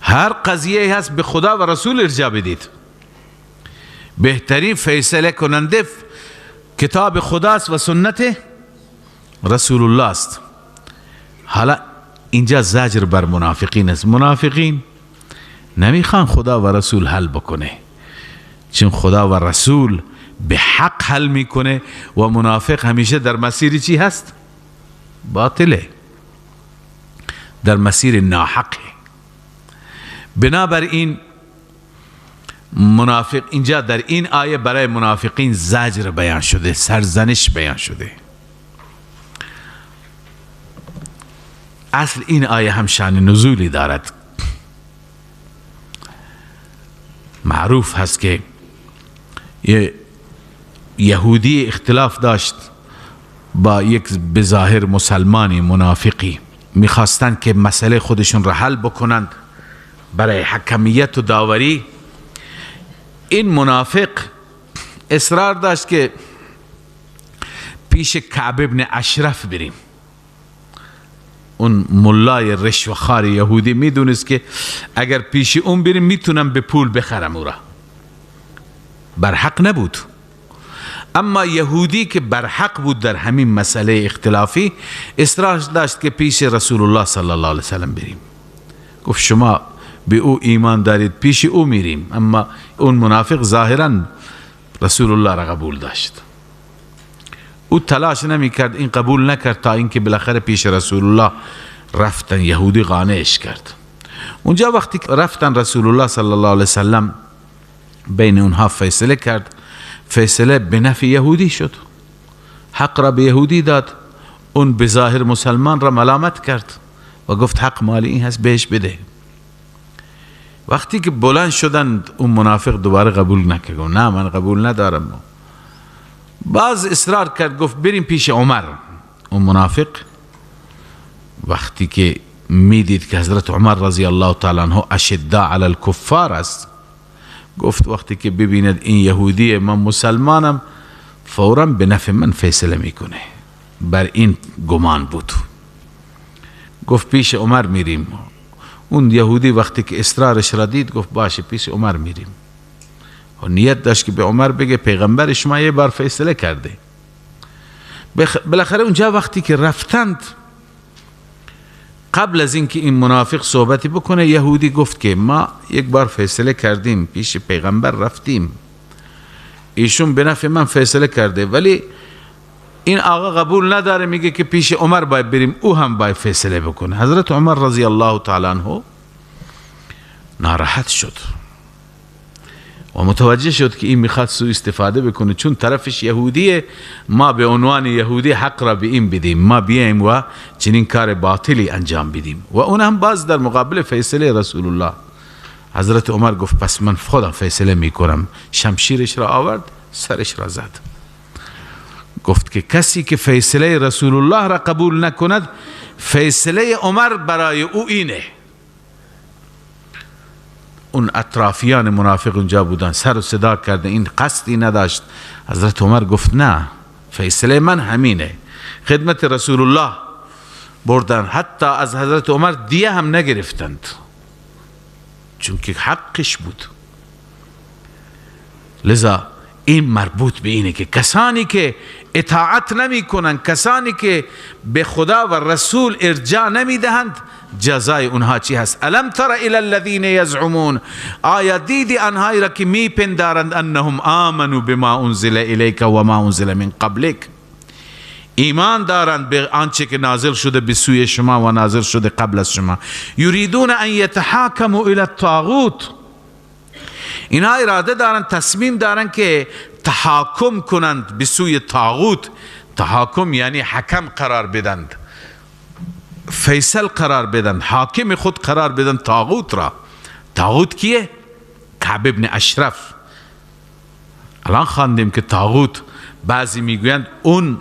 هر قضیه هست به خدا و رسول ارجاع بدید. بهترین فیصله کننده کتاب خداست و سنت رسول الله است. حالا اینجا زجر بر منافقین است. منافقین نمیخوان خدا و رسول حل بکنه، چون خدا و رسول به حق حل میکنه و منافق همیشه در مسیر چی هست؟ باطله، در مسیر ناحقه. بنابراین منافق اینجا در این آیه برای منافقین زجر بیان شده، سرزنش بیان شده. اصل این آیه هم شان نزولی دارد. معروف هست که یهودی اختلاف داشت با یک بظاهر مسلمانی منافقی، میخواستند که مسئله خودشون را حل بکنند برای حکمیت و داوری. این منافق اصرار داشت که پیش کعب ابن اشرف بریم. اون ملای رشوه‌خوار یهودی میدونست که اگر پیش اون بریم میتونم به پول بخرم او را. برحق نبود، اما یهودی که برحق بود در همین مسئله اختلافی اصرار داشت که پیش رسول الله صلی الله علیه وسلم بریم. گفت شما به او ایمان دارید، پیش او میریم. اما اون منافق ظاهرا رسول الله را قبول داشت، او تلاش نمی کرد، این قبول نکرد تا اینکه بالاخره پیش رسول الله رفتن. یهودی قانعش کرد. اونجا وقتی رفتن رسول الله صلی الله علیه وسلم بین اونها فیصله کرد. فیصله به نفع یهودی شد، حق را به یهودی داد. اون به ظاهر مسلمان را ملامت کرد و گفت حق مالی این هست، بهش بده. وقتی که بلند شدند اون منافق دوباره قبول نکرد، نه من قبول ندارم. باز اصرار کرد، گفت بریم پیش عمر. اون منافق وقتی که میدید که حضرت عمر رضی الله تعالی عنه اشداء علی الکفار است، گفت وقتی که ببیند این یهودی من مسلمانم فورا به نفع من فیصله میکنه. بر این گمان بود، گفت پیش عمر میریم. اون یهودی وقتی که اصرارش را دید گفت باشه پیش عمر میریم. و نیت داشت که به عمر بگه پیغمبر شما یه بار فیصله کرده. بالاخره اونجا وقتی که رفتند، قبل از اینکه این منافق صحبتی بکنه، یهودی گفت که ما یک بار فیصله کردیم، پیش پیغمبر رفتیم، ایشون به نفع من فیصله کرده، ولی این آقا قبول نداره، میگه که پیش عمر باید بریم، او هم باید فیصله بکنه. حضرت عمر رضی الله تعالی عنه ناراحت شد و متوجه شد که این میخواد سوء استفاده بکنه، چون طرفش یهودیه، ما به عنوان یهودی حق را به این بدیم، ما بیایم و چنین کار باطلی انجام بدیم. و اون هم باز در مقابل فیصله رسول الله. حضرت عمر گفت پس من خودم فیصله میکنم. شمشیرش را آورد، سرش را زد. گفت که کسی که فیصله رسول الله را قبول نکند، فیصله عمر برای او اینه. اون اطرافیان منافق اونجا بودن، سر و صدا کرده، این قصدی نداشت. حضرت عمر گفت نه، فیصله من همینه. خدمت رسول الله بردن، حتی از حضرت عمر دیه هم نگرفتند، چون که حقش بود. لذا این مربوط به اینه که کسانی که اطاعت نمی کنند، کسانی که به خدا و رسول ارجاع نمی دهند، جزای اونها چی هست؟ الم تر الی الذین یزعمون، آیا دیدی آنهایی را که می پندارند انهم آمنوا بما انزل الیک و ما انزل من قبلک، ایمان دارند به آنچه که نازل شده به سوی شما و نازل شده قبل از شما. یریدون ان یتحاکموا الی الطاغوت، اینها اراده دارند، تصمیم دارند که تحاکم کنند به سوی طاغوت. تحاکم یعنی حکم قرار بدند، فیصل قرار بدن، حاکم خود قرار بدن طاغوت را. طاغوت کیه؟ کعب ابن اشرف. الان خواندیم که طاغوت بعضی میگویند اون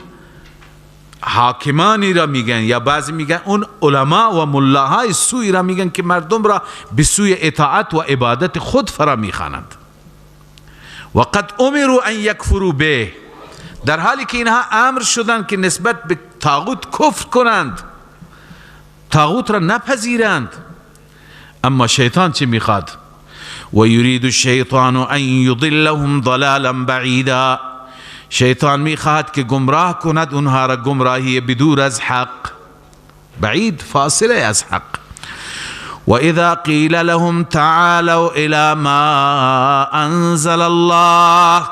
حاکمانی را میگن، یا بعضی میگن اون علما و ملاهای سوی را میگن که مردم را به سوی اطاعت و عبادت خود فرا میخوانند. و قد امروا ان یکفروا به، در حالی که اینها امر شدند که نسبت به طاغوت کفر کنند، طاغوت را نپذیرند. اما شیطان چی میخواد؟ و یرید الشیطان ان یضلهم ضلالا بعیدا، شیطان میخواهد که گمراه کند اونها را گمراهی بدور از حق، بعید، فاصله از حق. و اذا قیل لهم تعالوا الى ما انزل الله،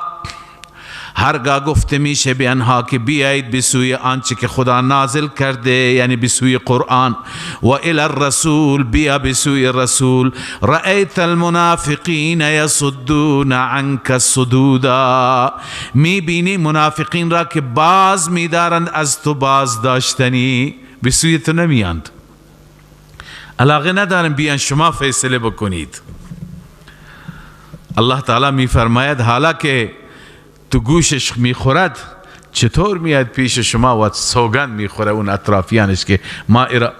هرگاه گفته میشه به آنها که بیایید به سوی آنچه که خدا نازل کرده، یعنی به سوی قرآن، و الی الرسول، بیا به سوی رسول، رأیت المنافقین یصدون عنک صدودا، میبینی منافقین را که باز میدارند از تو باز داشتنی، به سوی تو نمیاند، علاقه ندارن بیان شما فیصله بکنید. الله تعالی میفرماید حالا که تو گوشش میخورد چطور میاد پیش شما و سوگند میخوره اون اطرافیانش که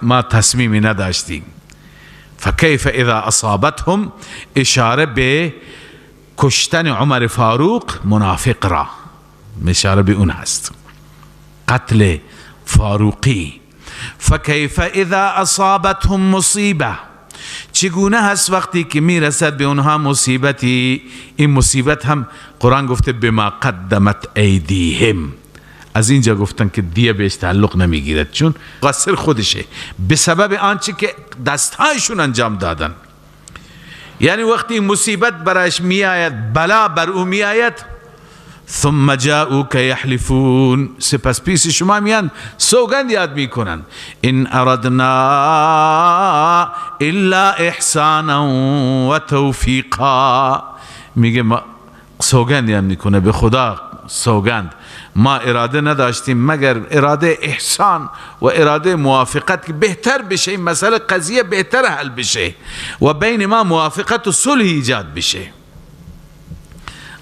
ما تصمیمی نداشتیم. فکیف اذا اصابتهم، اشاره به کشتن عمر فاروق منافق را، اشاره به اون هست، قتل فاروقی. فکیف اذا اصابتهم مصیبه، چگونه هست وقتی که میرسد به اونها مصیبتی؟ این مصیبت هم قرآن گفته بما قدمت ایدیهم، از اینجا گفتن که دیه بهش تعلق نمیگیرد چون قصر خودشه، به سبب آنچه که دستهایشون انجام دادن. یعنی وقتی مصیبت برایش میآید، بلا بر او میآید، ثم جاءوک یحلفون، سپس پیش شما میان سوگند یاد میکنن، ان اردنا الا احسانا و توفیقا، میگه ما سوگند یاد میکنه به خدا سوگند، ما اراده نداشتیم مگر اراده احسان و اراده موافقت که بهتر بشه این مسئله، قضیه بهتر حل بشه و بین ما موافقت و صلح ایجاد بشه.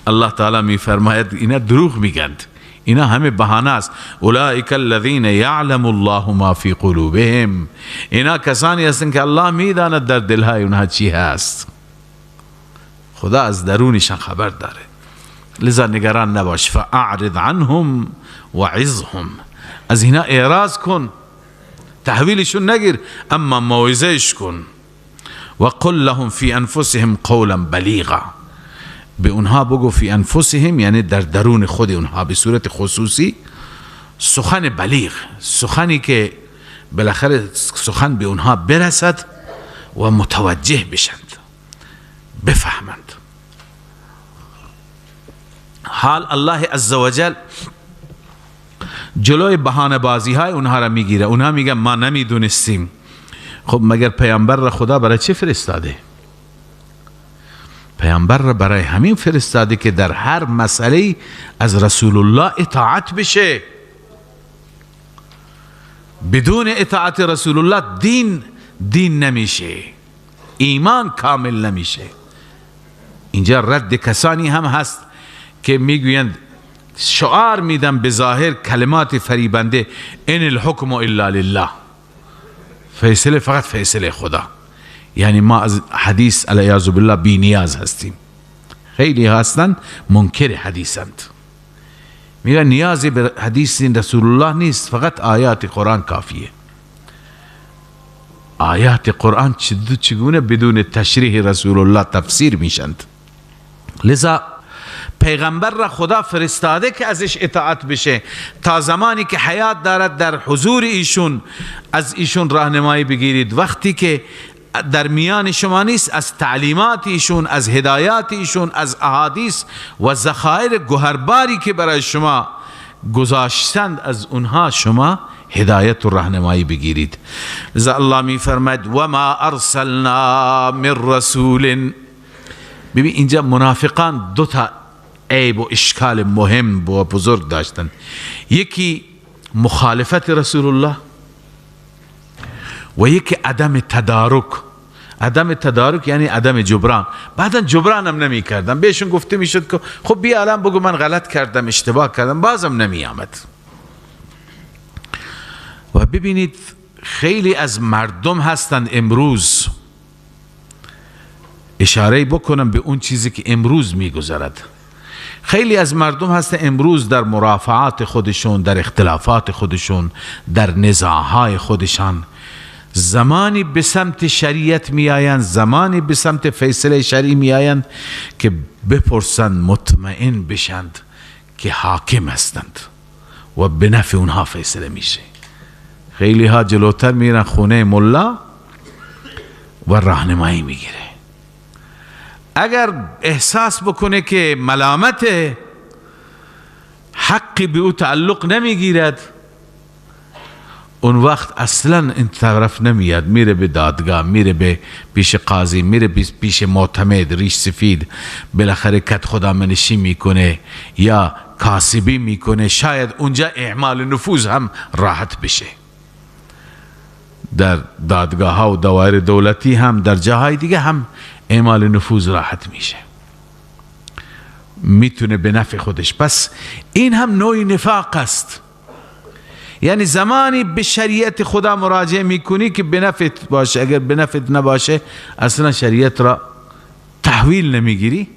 الله تعالی می فرماید اینا دروغ میگند، اینا همه بهانه است. اولئک الذین یعلم الله ما فی قلوبهم، اینا کسانی هستند که الله میداند در دلهای اونها چی هست، خدا از درونشان خبر داره، لذا نگران نباش. فاعرض عنهم وعظهم، از اینا اعراض کن، تحویلشون نگیر، اما موعظهش کن. وقل لهم فی انفسهم قولا بلیغا، به اونها بگو فی انفسهم، یعنی در درون خود اونها به صورت خصوصی سخن بلیغ، سخنی که بالاخره سخن به اونها برسد و متوجه بشند، بفهمند. حال الله عزوجل جلوی بهانه بازی های اونها را میگیره. اونها میگن ما نمیدونستیم. خب مگر پیامبر را خدا برای چه فرستاده؟ پیامبر را برای همین فرستاده که در هر مسئله از رسول الله اطاعت بشه. بدون اطاعت رسول الله دین نمیشه، ایمان کامل نمیشه. اینجا رد کسانی هم هست که میگویند، شعار میدن به ظاهر کلمات فریبنده، ان الحکم الا لله، فیصله فقط فیصله خدا، یعنی ما از حدیث علیاذ بالله بی نیاز هستیم. خیلی هستند منکر حدیثند، میگن نیازی به حدیث رسول الله نیست، فقط آیات قرآن کافیه. آیات قرآن چگونه بدون تشریح رسول الله تفسیر میشند؟ لذا پیغمبر را خدا فرستاده که ازش اطاعت بشه، تا زمانی که حیات دارد در حضور ایشون از ایشون راهنمایی بگیرید. وقتی که در میان شما نیست، از تعلیمات ایشون، از هدایات ایشون، از احادیث و ذخایر گوهرباری که برای شما گذاشتند، از اونها شما هدایت و راهنمایی بگیرید. لذا الله می فرماید و ما ارسلنا من رسول. ببین اینجا منافقان دو تا عیب و اشکال مهم و بزرگ داشتند. یکی مخالفت رسول الله و یکی عدم تدارک. عدم تدارک یعنی عدم جبران. بعدا جبران هم نمی کردن. بهشون گفته میشد که خب بیا الان بگو من غلط کردم، اشتباه کردم، بازم نمی آمد. و ببینید خیلی از مردم هستند امروز، اشاره بکنم به اون چیزی که امروز میگذرد، خیلی از مردم هستند امروز در مرافعات خودشون، در اختلافات خودشون، در نزاعهای خودشان، زمانی به سمت شریعت می آیند، زمانی به سمت فیصله شرعی می آیند که بپرسند، مطمئن بشند که حاکم هستند و به نفع اونها فیصله میشه. خیلی ها جلوتر میرن خونه ملا و راهنمایی میگیره. اگر احساس بکنه که ملامت حقی به او تعلق نمیگیرد، اون وقت اصلا این طرف نمیاد، میره به دادگاه، میره به پیش قاضی، میره پیش معتمد ریش سفید، بالاخره کت خدا منشی میکنه یا کاسبی میکنه، شاید اونجا اعمال نفوذ هم راحت بشه. در دادگاه ها و دوایر دولتی هم، در جاهای دیگه هم اعمال نفوذ راحت میشه، میتونه به نفع خودش. پس این هم نوع نفاق است. یعنی زمانی به شریعت خدا مراجعه میکنی که به نفعت باشه، اگر به نفعت نباشه اصلا شریعت را تحویل نمیگیری.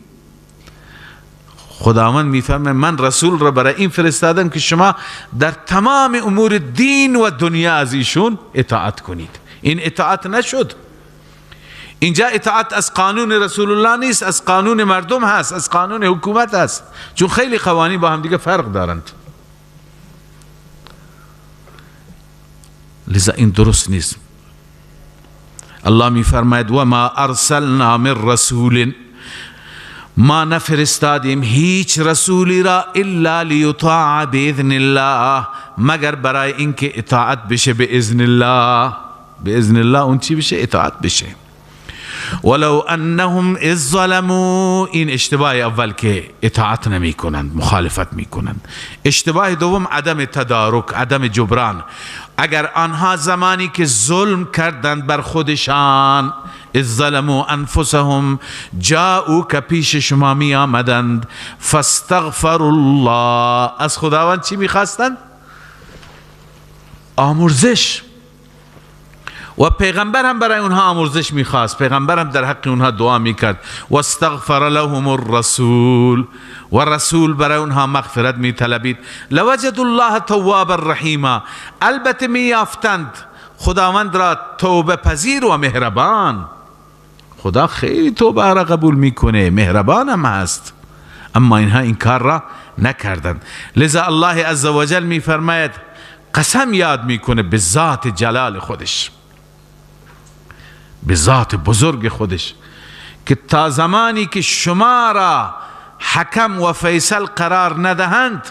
خداوند میفرماید من رسول را برای این فرستادم که شما در تمام امور دین و دنیا از ایشون اطاعت کنید. این اطاعت نشد. اینجا اطاعت از قانون رسول الله نیست، از قانون مردم هست، از قانون حکومت هست، چون خیلی قوانین با هم دیگه فرق دارند. لذا این درست نیست. الله می فرماید و ما ارسلنا من رسول، ما نفرستادیم هیچ رسولی را الا لیطاع باذن الله، مگر برای اینکه اطاعت بشه باذن الله. باذن الله اون چی بشه؟ اطاعت بشه. ولو انهم اذ ظلموا، این اشتباه اول که اطاعت نمی کنند، مخالفت می کنند. اشتباه دوم عدم تدارک، عدم جبران. اگر آنها زمانی که ظلم کردند بر خودشان، اذ ظلموا انفسهم جاءوا، که پیش شما می آمدند، فاستغفروا الله، از خداوند چی می خواستند؟ آمرزش. و پیغمبر هم برای اونها آمرزش میخواست، پیغمبر هم در حق اونها دعا میکرد. و استغفر لهم الرسول، و رسول برای اونها مغفرت میطلبید. لوجد الله توابا رحیما، البته میافتند خداوند را توبه پذیر و مهربان. خدا خیلی توبه را قبول میکنه، مهربانم هست، اما اینها این کار را نکردند. لذا الله عزوجل میفرماید، قسم یاد میکنه به ذات جلال خودش، به ذات بزرگ خودش، که تا زمانی که شما را حکم و فیصل قرار ندهند،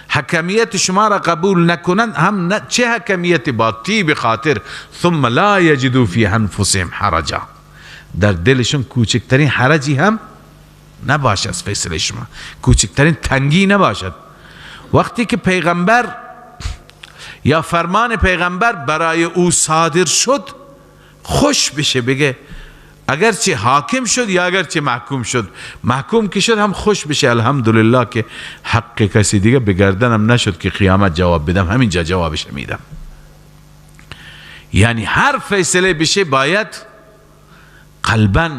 حکمیت شما را قبول نکنند، هم چه حکمیت با طیب خاطر، ثم لا یجدوا فی انفسهم حرجا، در دلشون کوچکترین حرجی هم نباشد از فیصله شما، کوچکترین تنگی نباشد. وقتی که پیغمبر یا فرمان پیغمبر برای او صادر شد، خوش بشه، بگه اگرچه حاکم شد یا اگرچه محکوم شد، محکوم که شد هم خوش بشه، الحمدلله که حق کسی دیگه به گردنم نشد که قیامت جواب بدم، همینجا جوابش میدم. یعنی هر فیصله بشه باید قلبا،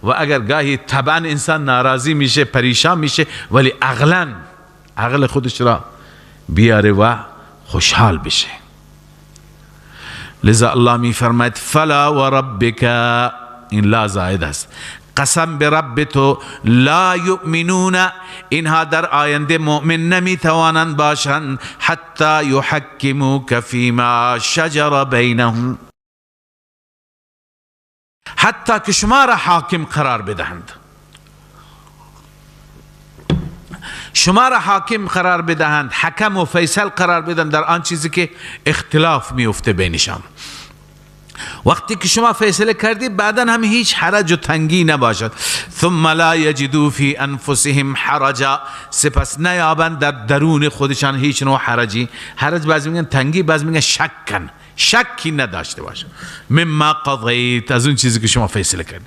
و اگر گاهی طبعا انسان ناراضی میشه، پریشان میشه، ولی عقلا عقل خودش را بیاره و خوشحال بشه. لذا الله می فرماید فلا و ربک، این لا زائد است، قسم به رب تو، لا یؤمنون، اینها در آینده مؤمن نمی توانند باشند، حتی یحکموک فیما شجر بینهم، حتی که شما را حاکم قرار بدهند، شما را حاکم قرار بدهند، حکم و فیصل قرار بدهند در آن چیزی که اختلاف میفته بینشان. وقتی که شما فیصله کردی بعدا هم هیچ حرج و تنگی نباشد. ثم لا یجدوا فی انفسهم حرجا، سپس نیابند در درون خودشان هیچ نوع حرجی. حرج بعضی میگن تنگی، بعضی میگن شکن، شکی نداشته باشد. مما قضیت، از اون چیزی که شما فیصله کردی.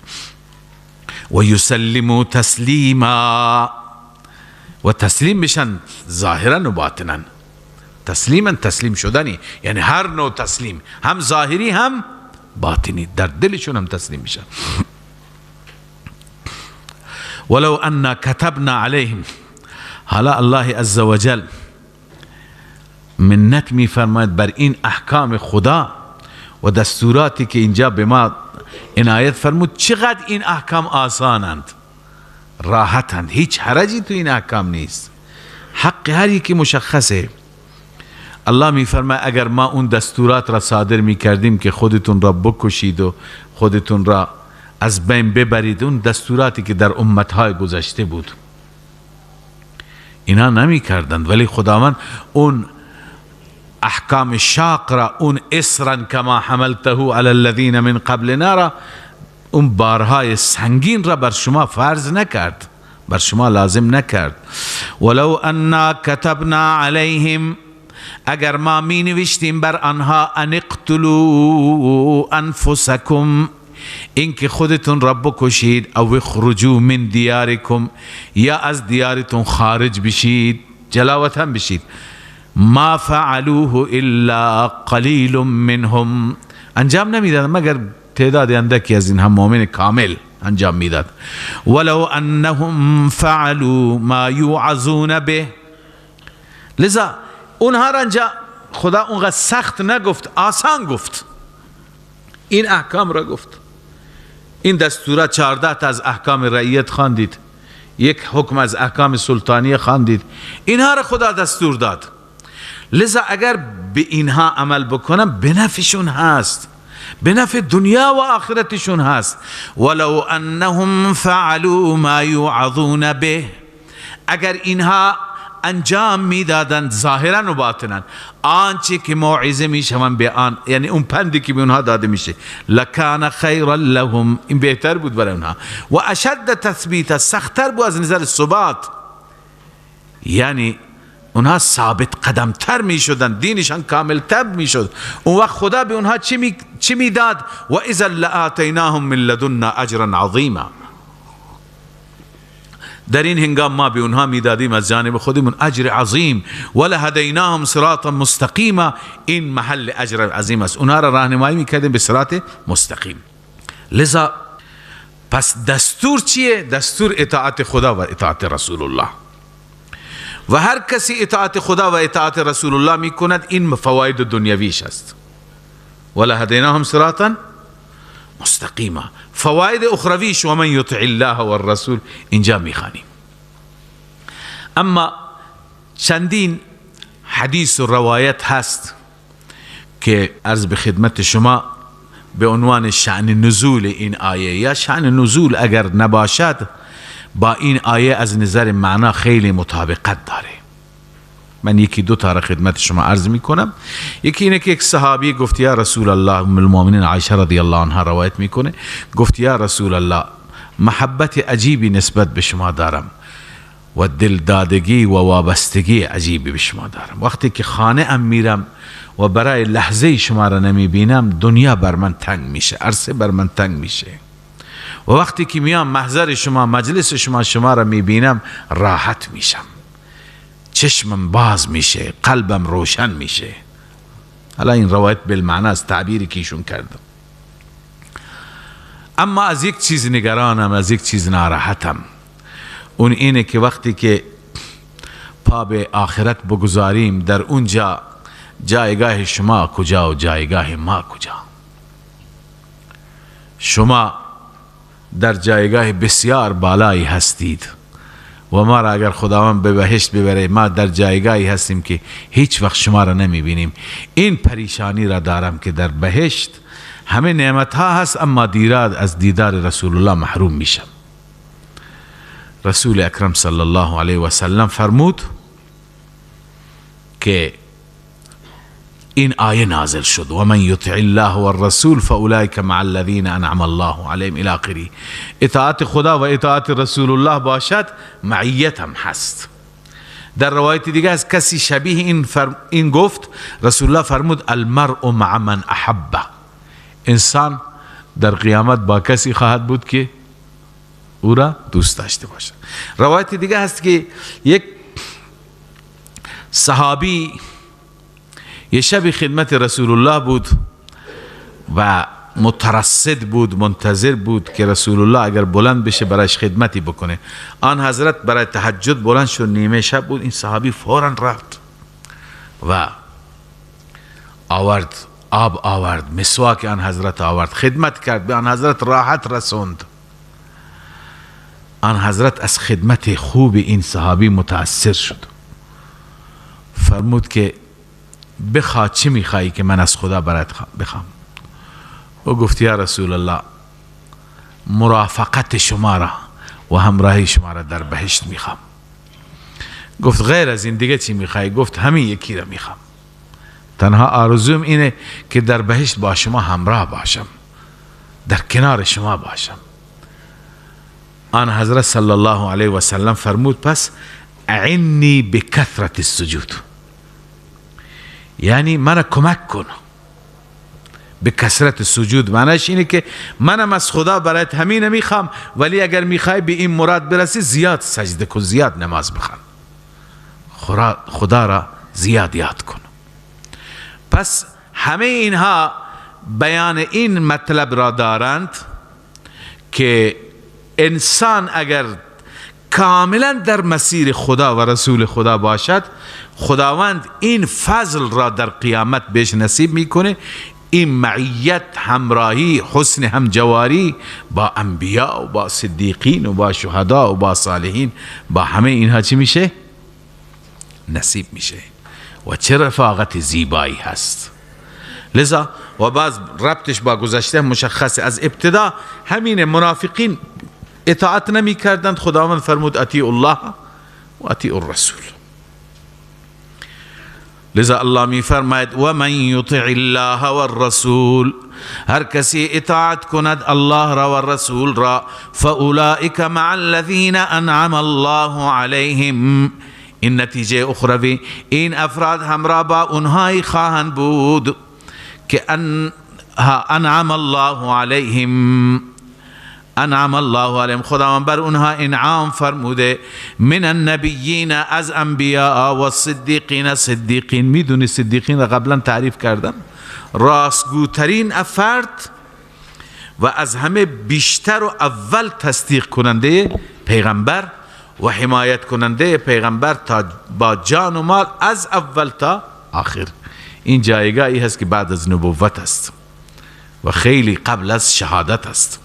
و یسلموا تسلیما، و تسلیم بشن ظاهرا و باطنا. تسلیما تسلیم شدنی، یعنی هر نوع تسلیم، هم ظاهری هم باطنی، در دلشون هم تسلیم میشن. ولو انا كتبنا علیهم، حالا الله عزوجل منت میفرماید بر این احکام خدا و دستوراتی که اینجا به ما عنایت فرمود. چقدر این احکام آسانند، راحتند، هیچ حرجی تو این احکام نیست، حق هر یکی مشخصه. الله میفرماید اگر ما اون دستورات را صادر میکردیم که خودتون را بکشید و خودتون را از بین ببرید، اون دستوراتی که در امتهای گذشته بود اینا نمیکردند، ولی خداوند اون احکام شاق را، اون اسرا کما حملته علی الذین من قبلنا را، اون بارهای سنگین را بر شما فرض نکرد، بر شما لازم نکرد. ولو انا كتبنا علیهم، اگر ما می نوشتیم بر آنها، ان اقتلوا انفسکم، اینکه خودتون را بکشید، او اخرجوا من دیارکم، یا از دیارتون خارج بشید، جلاوطن بشید، ما فعلوه الا قلیل منهم، انجام نمیدادن مگر تعداد اندکی از اینها مؤمن کامل انجام میداد. ولو انهم فعلوا ما یوعظون به، لذا اونها را انجا خدا اونقدر سخت نگفت، آسان گفت، این احکام را گفت. این دستورات 14 تا از احکام رعیت خواندید، یک حکم از احکام سلطانی خواندید، اینها را خدا دستور داد. لذا اگر به اینها عمل بکنم به نفعشون هست، به نفع دنیا و آخرتشون هست. ولو انهم فعلوا ما یوعظون به، اگر اینها انجام میدادند ظاهرا و باطنا آنچه که موعظه میشوند به آن، یعنی اون پندی که به اونها داده میشه، لکان خیرا لهم، این بهتر بود برای اونها، و اشد تثبیتا، سختتر بود از نظر ثبات، یعنی اونها ثابت قدم تر میشدن، دینشان کامل تر میشد. اون وقت خدا به اونها چی میداد؟ و اذا لآتیناهم من لدنا اجرا عظیما، در این هنگام ما به اونها میدادیم از جانب خودمون اجر عظیم، ولهدیناهم صراطا مستقیما، این محل اجر عظیم است، اونها را راهنمایی میکردیم به صراط مستقیم. لذا پس دستور چیه؟ دستور اطاعت خدا و اطاعت رسول الله، و هر کسی اطاعت خدا و اطاعت رسول الله میکند این فواید دنیویش است. ولهدیناهم صراطا مستقیما، فواید اخرویش و من یطع الله و الرسول اینجا میخوانیم. اما چندین حدیث و روایت هست که عرض به خدمت شما به عنوان شأن نزول این آیه، یا شأن نزول اگر نباشد با این آیه از نظر معنا خیلی مطابقت داره. من یکی دو تا را خدمت شما عرض میکنم. یکی اینه که یک صحابی گفت یا رسول الله، ام المؤمنین عایشه رضی الله عنها روایت میکنه، گفت یا رسول الله محبت عجیبی نسبت به شما دارم و دلدادگی و وابستگی عجیبی به شما دارم. وقتی که خانه ام میرم و برای لحظه شما را نمیبینم دنیا بر من تنگ میشه، عرصه بر من تنگ میشه، و وقتی که میام محضر شما، مجلس شما، شما را میبینم راحت میشم، چشمم باز میشه، قلبم روشن میشه. حالا این روایت بالمعنی از تعبیری که ایشون کردم. اما از یک چیز نگرانم، از یک چیز ناراحتم، اون اینه که وقتی که پا به آخرت بگذاریم در اونجا جایگاه شما کجا و جایگاه ما کجا. شما در جایگاه بسیار بالایی هستید و ما را اگر خداوند به بهشت ببره ما در جایگاهی هستیم که هیچ وقت شما را نمی بینیم. این پریشانی را دارم که در بهشت همه نعمت ها هست اما دیراد از دیدار رسول الله محروم میشم. رسول اکرم صلی الله علیه و سلم فرمود که این آیه نازل شد، و من یطع الله والرسول فاولئک مع الذین انعم الله علیهم الی آخره. اطاعت خدا و اطاعت رسول الله باشد معیت هم هست. در روایت دیگه از کسی شبیه این گفت، رسول الله فرمود المرء مع من احبه، انسان در قیامت با کسی خواهد بود که او را دوست داشته باشد. روایت دیگه هست که یک صحابی یه شب خدمت رسول الله بود و مترصد بود، منتظر بود که رسول الله اگر بلند بشه برایش خدمتی بکنه. آن حضرت برای تهجد بلند شد، نیمه شب بود، این صحابی فوراً رفت و آورد آب، آورد مسواک آن حضرت آورد، خدمت کرد به آن حضرت، راحت رسوند. آن حضرت از خدمت خوب این صحابی متاثر شد، فرمود که بخواه چی میخوایی که من از خدا برات بخوام؟ او گفت یا رسول الله مرافقت شما را و همراهی شما را در بهشت میخوام. گفت غیر از این دیگه چی میخوای؟ گفت همین یکی را میخوام، تنها آرزوم اینه که در بهشت با شما همراه باشم، در کنار شما باشم. آن حضرت صلی الله علیه و سلم فرمود پس اعنی بکثرت السجود، یعنی من کمک کن به کثرت سجود. معنیش اینه که منم از خدا برایت همین میخوام، ولی اگر میخوای به این مراد برسی زیاد سجده کن، زیاد نماز بخوان، خدا را زیاد یاد کن. پس همه اینها بیان این مطلب را دارند که انسان اگر کاملا در مسیر خدا و رسول خدا باشد، خداوند این فضل را در قیامت بهش نصیب میکنه، این معیت، همراهی، حسن همجواری با انبیا و با صدیقین و با شهدا و با صالحین، با همه اینها چی میشه؟ نصیب میشه. و چه رفاقت زیبایی هست. لذا و باز ربطش با گذشته مشخصه، از ابتدا همین منافقین اطاعت نمی کردند، خداوند فرمود اطیعوا الله و اطیعوا الرسول. لذا الله می فرماید و من یطع الله والرسول، هر کسی اطاعت کند الله را و رسول را، فاولئک مع الذین انعم الله علیهم. این نتیجه اخروی، این افراد همراه با اونهایی خواهند بود که انعم الله علیهم، انعم الله علیهم، خداوند بر اونها انعام فرموده، من النبیین از انبیاء و الصدیقین، صدیقین، میدونی صدیقین را قبلا تعریف کردم، راستگوترین افراد و از همه بیشتر و اول تصدیق کننده پیغمبر و حمایت کننده پیغمبر تا با جان و مال از اول تا آخر. این جایگاهی هست که بعد از نبوت است و خیلی قبل از شهادت است.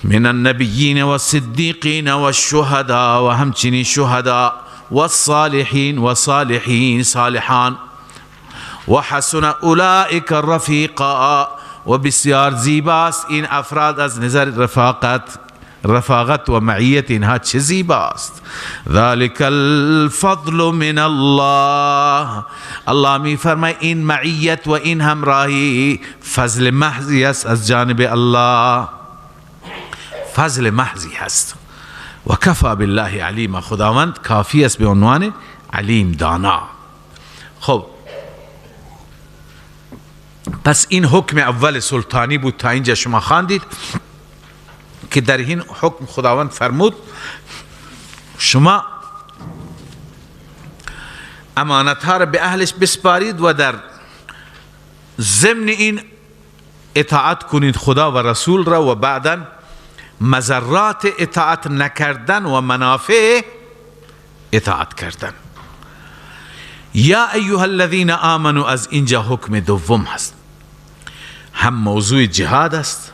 من النبیین والصدیقین والشهداء، و همچنین شهدا، والصالحین و صالحین، صالحان، و حسن اولئک رفیقا، و بسیار زیباست این افراد از نظر رفاقت و معیت اینها چه زیباست. ذلك الفضل من الله، الله می فرماید این معیت و این همراهی فضل محضی است از جانب الله، فضل محضی هست. و کفا بالله علیما، خداوند کافی است به عنوان علیم، دانا. خب پس این حکم اول سلطانی بود تا اینجا شما خواندید که در این حکم خداوند فرمود شما امانت ها را به اهلش بسپارید و در ضمن این اطاعت کنید خدا و رسول را، و بعدا مضرات اطاعت نکردن و منافع اطاعت کردن. یا ایها الذین آمنوا، از اینجا حکم دوم هست، هم موضوع جهاد است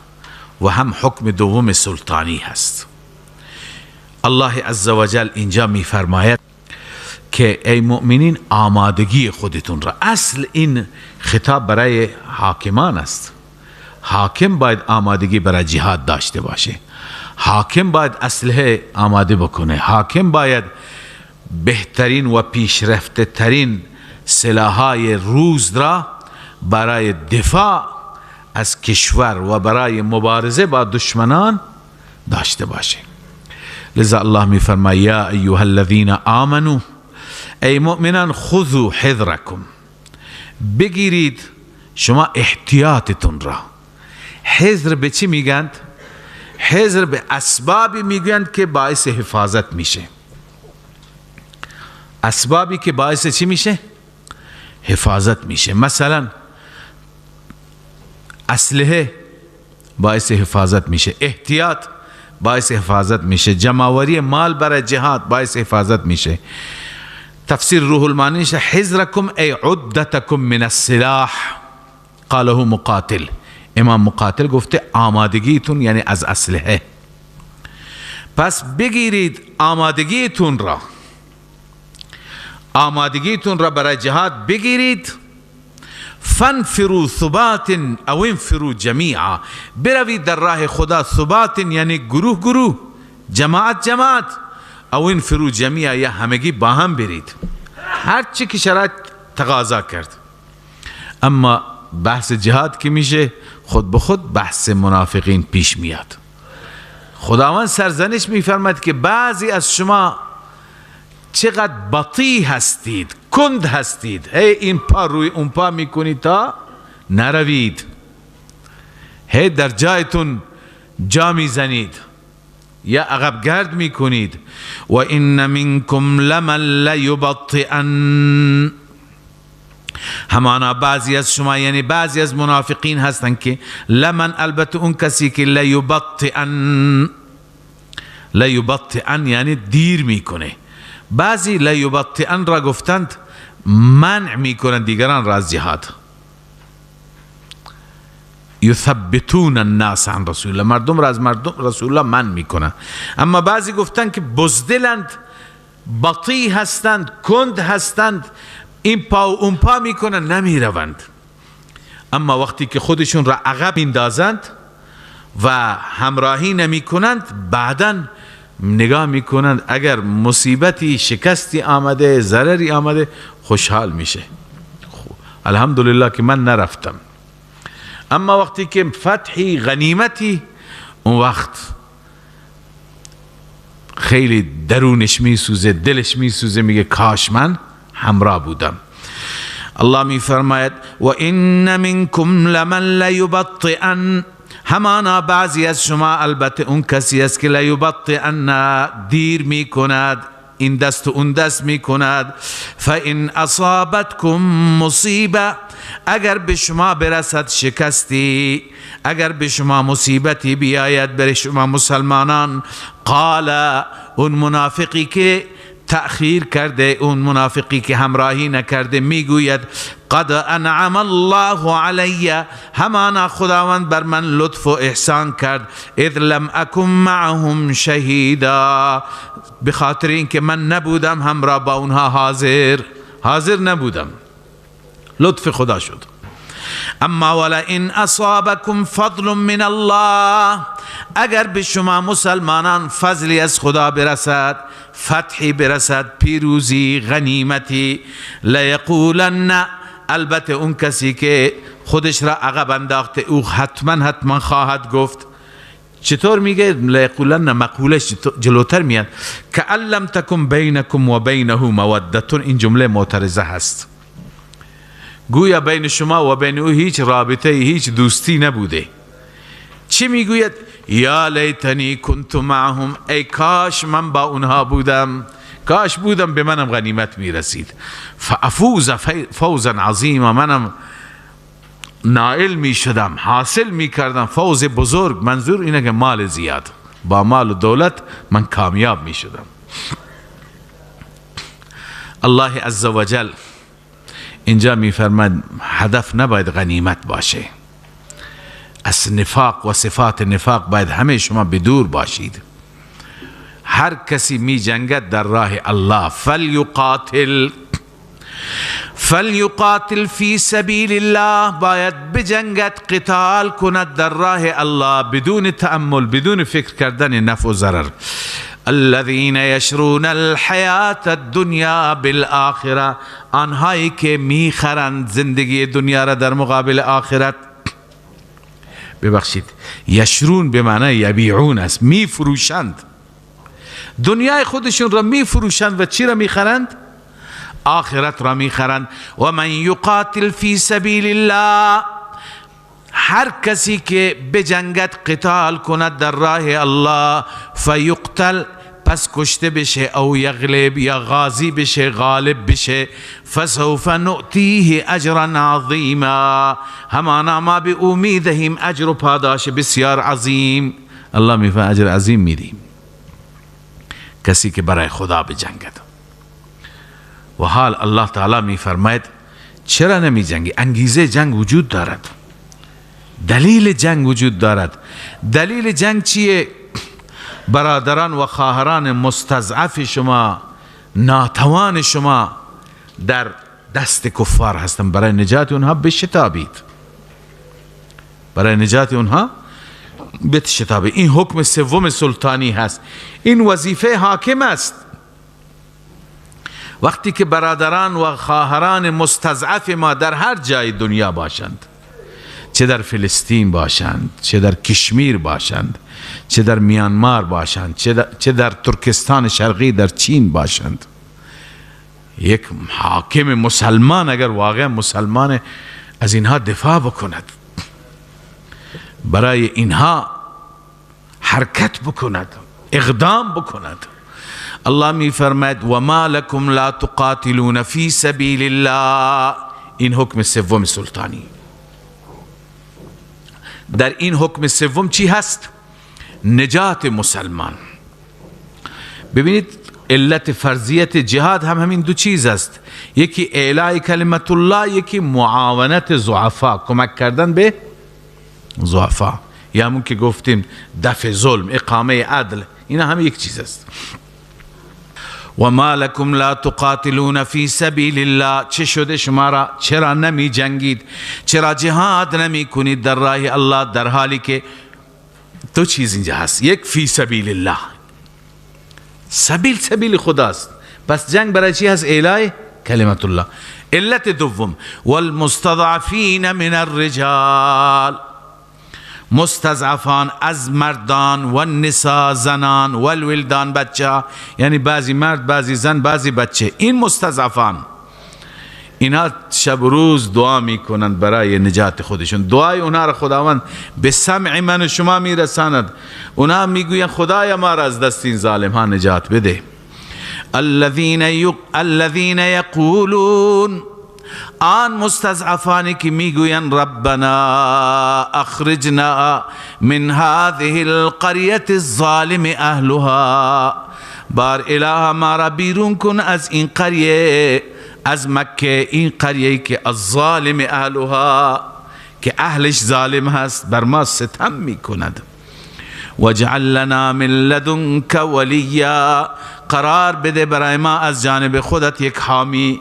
و هم حکم دوم سلطانی هست. الله عزوجل اینجا می فرماید که ای مؤمنین آمادگی خودتون را، اصل این خطاب برای حاکمان است. حاکم باید آمادگی برای جهاد داشته باشه، حاکم باید اسلحه آماده بکنه، حاکم باید بهترین و پیشرفته ترین سلاح‌های روز را برای دفاع از کشور و برای مبارزه با دشمنان داشته باشه. لذا الله می فرماید یا ایها الذین آمنوا، ای مؤمنان، خذوا حذرکم، بگیرید شما احتیاطتون را. حذر به چی میگند؟ حذر به اسبابی میگند که باعث حفاظت میشه. اسبابی که باعث چی میشه؟ حفاظت میشه. مثلا اسلحه باعث حفاظت میشه، احتیاط باعث حفاظت میشه، جمع‌آوری مال برای جهاد باعث حفاظت میشه. تفسیر روح المعانی حذرکم ای عدتکم من السلاح قاله مقاتل. امام مقاتل گفته آمادگیتون یعنی از اسلحه. پس بگیرید آمادگیتون را، آمادگیتون را برای جهاد بگیرید. فانفروا ثبات او انفروا جمیعا، بروید در راه خدا، ثبات یعنی گروه گروه، جماعت جماعت، او انفروا جمیعا یا همگی با هم برید، هر چی که شرایط تقاضا کرد. اما بحث جهاد که میشه خود به خود بحث منافقین پیش میاد. خداوند سرزنش میفرماد که بعضی از شما چقدر بطی هستید، کند هستید، هی این پا روی اون پا میکنید تا نروید، هی در جایتون جا میزنید یا عقب گرد میکنید. و این منکم لمن لیبطئن، همانا بعضی از شما یعنی بعضی از منافقین هستند که لمن، البته اون کسی که لیبطئن، لیبطئن یعنی دیر میکنه. بعضی لیبطئن را گفتند منع میکنند دیگران را از جهاد. یثبتون الناس عن رسول الله، مردم را از مردم رسول الله منع میکنند. اما بعضی گفتند که بزدلند، بطی هستند، کند هستند، این پا و اون پا میکنن نمیروند. اما وقتی که خودشون را عقب میندازند و همراهی نمیکنند، بعدا نگاه میکنند اگر مصیبتی، شکستی آمده، ضرری آمده، خوشحال میشه، الحمدلله که من نرفتم. اما وقتی که فتحی، غنیمتی، اون وقت خیلی درونش میسوزه، دلش میسوزه، میگه کاش من همراه بودم. الله می فرماید و این منکم لمن لیبطئن، همانا بعضی از شما البته اون کسی است که لیبطئن، دیر می کند، این دست و اون دست می کند. فإن اصابتکم مصیبه، اگر به شما برسد شکستی، اگر به شما مصیبتی بیاید، بر شما مسلمانان، قال، اون منافقی که تأخیر کرده، اون منافقی که همراهی نکرده، میگوید قد انعم الله علی، همانا خداوند بر من لطف و احسان کرد، اذ لم اکن معهم شهیدا، به خاطر اینکه من نبودم همراه با اونها، حاضر نبودم، لطف خدا شد. اما ولئن اصابکم فضل من الله، اگر به شما مسلمانان فضلی از خدا برسد، فتحی برسد، پیروزی، غنیمتی، لیقولن، البته اون کسی که خودش را عقب انداخته او حتما خواهد گفت. چطور میگه لیقولن؟ مقولش جلوتر میاد، کأن لم تکن بینکم و بینه مودة، این جمله معترضه هست، گویا بین شما و بین او هیچ رابطه، هیچ دوستی نبوده. چی میگوید؟ یا لیتنی کنت معهم، ای کاش من با اونها بودم، کاش بودم به منم غنیمت میرسید. فافوز فوزا عظیما، منم نائل میشدم، حاصل میکردم فوز بزرگ. منظور اینه که مال زیاد، با مال و دولت من کامیاب میشدم. الله عزوجل اینجا میفرماد هدف نباید غنیمت باشه، از نفاق و صفات نفاق باید همه شما بدور باشید. هر کسی می جنگد در راه الله، فلیقاتل فی سبیل الله، باید بجنگد، قتال کند در راه الله، بدون تأمل، بدون فکر کردن نفع و ضرر. الذين يشرون الحیات الدنیا بالآخرة، آنهایی که میخرند زندگی دنیا را در مقابل آخرت. ببخشید، یشرون به معنی یبیعون است، میفروشند دنیای خودشون را، میفروشند و چی را میخرند؟ آخرت را میخرند. و من یقاتل فی سبیل الله، هر کسی که بجنگد، قتال کند در راه الله، فیقتل، پس کشته بشه، او یغلب، یا غازی بشه، غالب بشه، فسوف نؤتیه اجرا عظیما، همانا ما به او میدهیم اجر و پاداش بسیار عظیم. الله میفرماید اجر عظیم میدیم کسی که برای خدا بجنگد. و حال الله تعالی میفرماید چرا نمی جنگی؟ انگیزه جنگ وجود دارد، دلیل جنگ وجود دارد. دلیل جنگ چیه؟ برادران و خواهران مستضعف شما، ناتوان شما در دست کفار هستند، برای نجات اونها بشتابید، برای نجات اونها بشتابید. این حکم سوم سلطانی هست، این وظیفه حاکم است. وقتی که برادران و خواهران مستضعف ما در هر جای دنیا باشند، چه در فلسطین باشند، چه در کشمیر باشند، چه در میانمار باشند، چه در ترکستان شرقی در چین باشند، یک حاکم مسلمان اگر واقعا مسلمان از اینها دفاع بکند، برای اینها حرکت بکند، اقدام بکند. الله می فرماید و ما لکم لا تقاتلون فی سبیل الله. این حکم سوم سلطانی. در این حکم سوم چی هست؟ نجات مسلمان. ببینید علت فرضیت جهاد هم همین دو چیز است، یکی اعلای کلمت الله، یکی معاونت ضعفا، کمک کردن به ضعفا، یا همون که گفتیم دفع ظلم، اقامه عدل، اینا هم یک چیز است. و ما لکم لا تقاتلون فی سبیل الله، چه شده شما را؟ چرا نمی جنگید؟ چرا جهاد نمی کنید در راه الله؟ در حالی که دو چیز اینجا هست، یک فی سبیل الله، سبیل سبیل خداست، پس جنگ برای چی هست؟ اعلای کلمت الله. علت دوم والمستضعفین من الرجال، مستضعفان از مردان و النساء زنان و الولدان بچه، یعنی بعضی مرد بعضی زن بعضی بچه، این مستضعفان اینا شب و روز دعا میکنند برای نجات خودشون. دعای اونها را خداوند به سمع من و شما میرساند. اونها میگوین خدایا ما را از دست این ظالم ها نجات بده. الذین یقولون، آن مستضعفانی که میگویند ربنا اخرجنا من هذه القریة الظالم اهلها، بار اله ما را بیرون کن از این قریه، از مکه، این قریه که الظالم اهلها، که اهلش ظالم هست، بر ما ستم میکند. واجعل لنا من لدنک ولیا، قرار بده برای ما از جانب خودت یک حامی،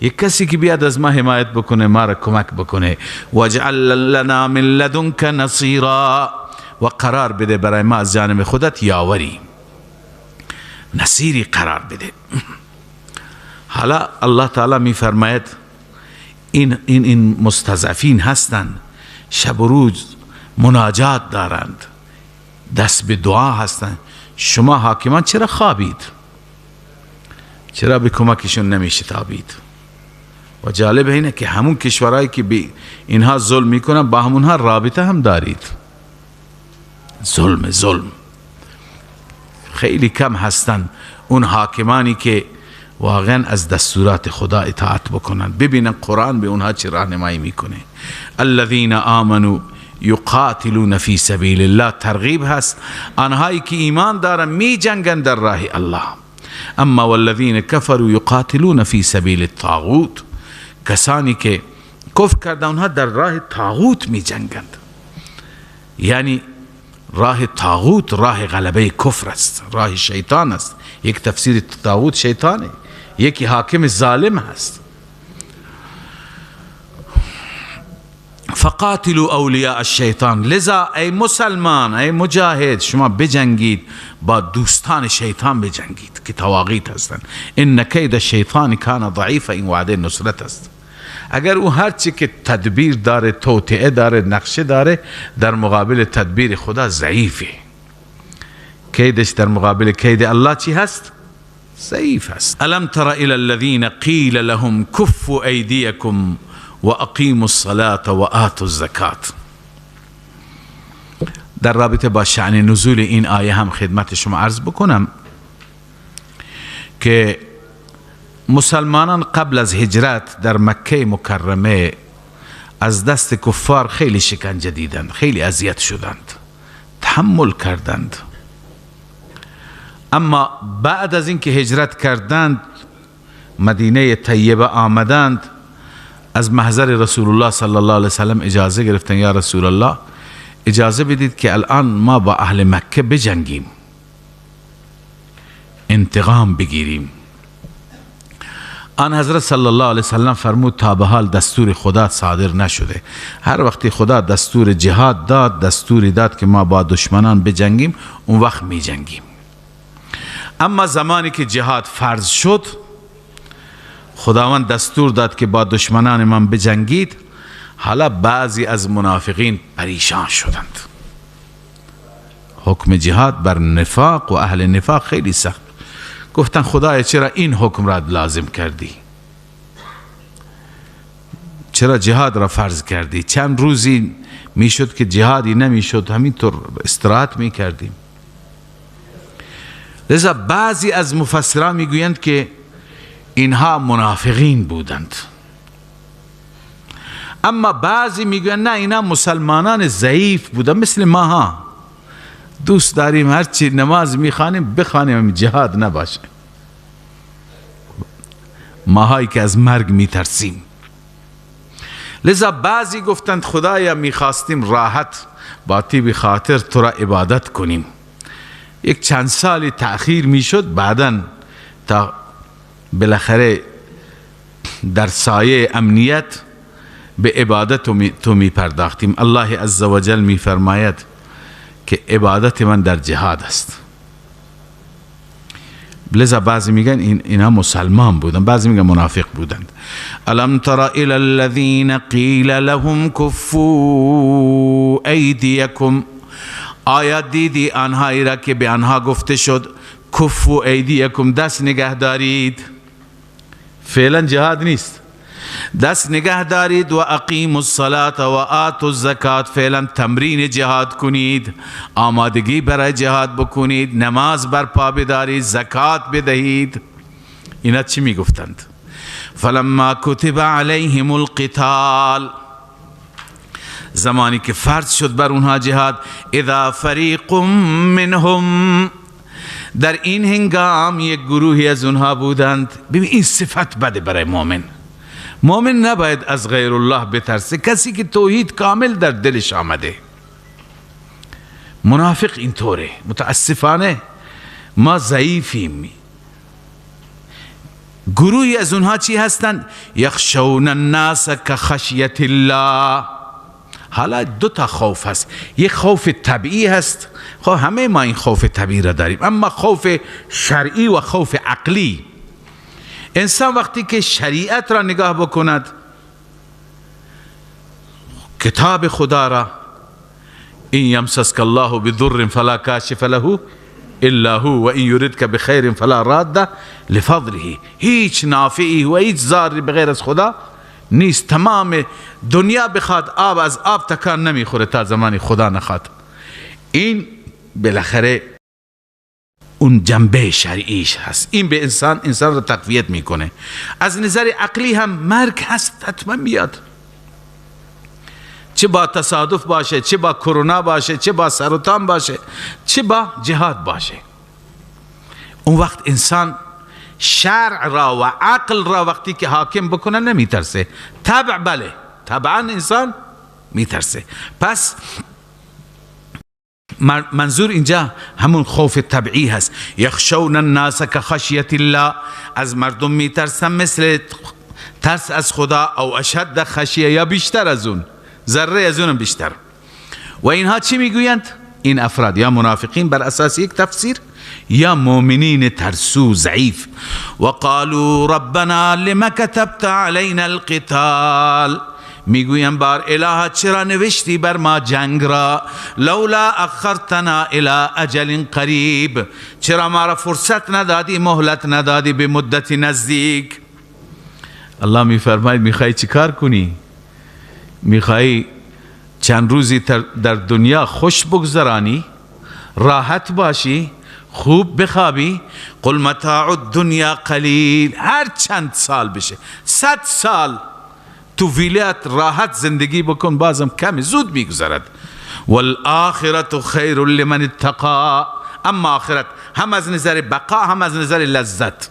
یک کسی که بیاد از ما حمایت بکنه، ما را کمک بکنه. واجعل لنا من لدنک نصیرا، و قرار بده برای ما از جانب خودت یاوری، نصیری قرار بده. حالا الله تعالی می فرماید این مستضعفین هستند، شب و روز مناجات دارند، دست به دعا هستند، شما حاکمان چرا خوابید؟ چرا به کمکشون نمیشتابید؟ و جالب اینه که همون کشورهایی که به اینها ظلم میکنن با همونها رابطه هم دارید. ظلم خیلی کم هستند اون حاکمانی که واقعا از دستورات خدا اطاعت بکنن، ببینن قرآن به اونها چه راهنمایی میکنه. الذین آمنوا یقاتلون فی سبیل الله، ترغیب هست، آنهایی که ایمان دارن می جنگن در راه الله. اما والذین کفروا یقاتلون فی سبیل الطاغوت، کسانی که کفر کردن اونها در راه طاغوت می جنگند. یعنی راه طاغوت راه غلبه کفر است، راه شیطان است. یک تفسیر طاغوت شیطانه، یکی حاکم ظالم هست. فقاتلوا اولیاء الشیطان، لذا ای مسلمان، ای مجاهد، شما بجنگید با دوستان شیطان، بجنگید که طواغیت هستند. ان کید الشیطان کان ضعیفا، این وعده نصرت است. اگر او هرچی که تدبیر داره، توطئه داره، نقشه داره، در مقابل تدبیر خدا ضعیفه. کیدش در مقابل کید الله چی هست؟ ضعیف است. الم تر الى الذین قیل لهم كفوا ایدیکم و اقیموا الصلاة و آتوا الزکاة. در رابطه با شأن نزول این آیه هم خدمت شما عرض بکنم که مسلمانان قبل از هجرت در مکه مکرمه از دست کفار خیلی شکنجه دیدند، خیلی اذیت شدند، تحمل کردند. اما بعد از اینکه هجرت کردند، مدینه طیبه آمدند، از محضر رسول الله صلی الله علیه وسلم اجازه گرفتن، یا رسول الله اجازه بدید که الان ما با اهل مکه بجنگیم، انتقام بگیریم. آن حضرت صلی الله علیه وسلم فرمود تا به حال دستور خدا صادر نشده. هر وقتی خدا دستور جهاد داد، دستوری داد که ما با دشمنان بجنگیم، اون وقت می جنگیم. اما زمانی که جهاد فرض شد، خداوند دستور داد که با دشمنان من بجنگید. حالا بعضی از منافقین پریشان شدند. حکم جهاد بر نفاق و اهل نفاق خیلی سخت. گفتن خدایا چرا این حکم را لازم کردی؟ چرا جهاد را فرض کردی؟ چند روزی میشد که جهادی نمیشد، همینطور استراحت میکردیم. لذا بعضی از مفسران میگویند که اینها منافقین بودند، اما بعضی میگویند نه، اینا مسلمانان ضعیف بودند، مثل ماها دوست داریم هرچی نماز میخوانیم بخوانیم، جهاد نباشه، ماهایی که از مرگ میترسیم. لذا بعضی گفتند خدایا میخواستیم راحت با طیب خاطر تو را عبادت کنیم، یک چند سالی تأخیر میشد، بعدا تا بالاخره در سایه امنیت به عبادت تو می پرداختیم. الله عزوجل می فرماید که عبادت من در جهاد است. لذا بعضی میگن اینها مسلمان بودن، بعضی میگن منافق بودند. الم تر الى الذین قیل لهم كفوا ایدیکم، آیا دیدی آنهایی را که به آنها گفته شد کفوا ایدیکم، دست نگه دارید، فعلا جهاد نیست، دست نگه دارید، و اقیموا الصلاة و آتوا الزکات، فعلا تمرین جهاد کنید، آمادگی برای جهاد بکنید، نماز برپا بدارید، زکات بدهید. اینا چی میگفتند؟ فلما کتب علیهم القتال، زمانی که فرض شد بر اونها جهاد، اذا فریق منهم، در این هنگام یک گروهی از اونها بودند. ببین این صفت بده برای مؤمن. مؤمن نباید از غیر الله بترسه، کسی که توحید کامل در دلش آمده. منافق اینطوره. متاسفانه ما ضعیفیم. گروهی از اونها چی هستند؟ یخشون الناس کخشیت الله. حالا دو تا خوف هست، یک خوف طبیعی هست، خب همه ما این خوف طبیعی را داریم، اما خوف شرعی و خوف عقلی. انسان وقتی که شریعت را نگاه بکند، کتاب خدا را، این یمسسک الله بضر فلا کاشف له الا هو و این یردک بخیر فلا راد لفضله، هیچ نافعی و هیچ ضاری بغیر از خدا نیست. تمام دنیا بخواد آب از آب تکان نمیخوره تا زمانی خدا نخواد. این بالاخره اون جنبه شرعیش هست، این به انسان رو تقویت میکنه. از نظر عقلی هم مرگ هست، حتما میاد، چه با تصادف باشه، چه با کرونا باشه، چه با سرطان باشه، چه با جهاد باشه. اون وقت انسان شرع را و عقل را وقتی که حاکم بکنه نمیترسه. طبع بله، طبعا انسان میترسه. پس منظور اینجا همون خوف طبعی هست. یخشون الناس کخشیت الله، از مردم میترسن مثل ترس از خدا، او اشد خشیه، یا بیشتر از اون، ذره از اونم بیشتر. و اینها چی میگویند؟ این افراد یا منافقین بر اساس یک تفسیر، یا مؤمنین ترسو ضعیف. وقالوا ربنا لما كتبت علينا القتال، میگویم بار اله چرا نوشتی بر ما جنگ را؟ لولا اخرتنا الى اجل قریب، چرا ما را فرصت ندادی، مهلت ندادی به مدت نزدیک. الله میفرماید میخوای چیکار کنی؟ میخوای چند روزی در دنیا خوش بگذرانی، راحت باشی، خوب بخوابی؟ قل متاع الدنیا قلیل. هر چند سال بشه، 100 سال تو ویلات راحت زندگی بکن، بازم کم زود میگذرد. والآخرة خیر لمن اتقا، اما آخرت هم از نظر بقا هم از نظر لذت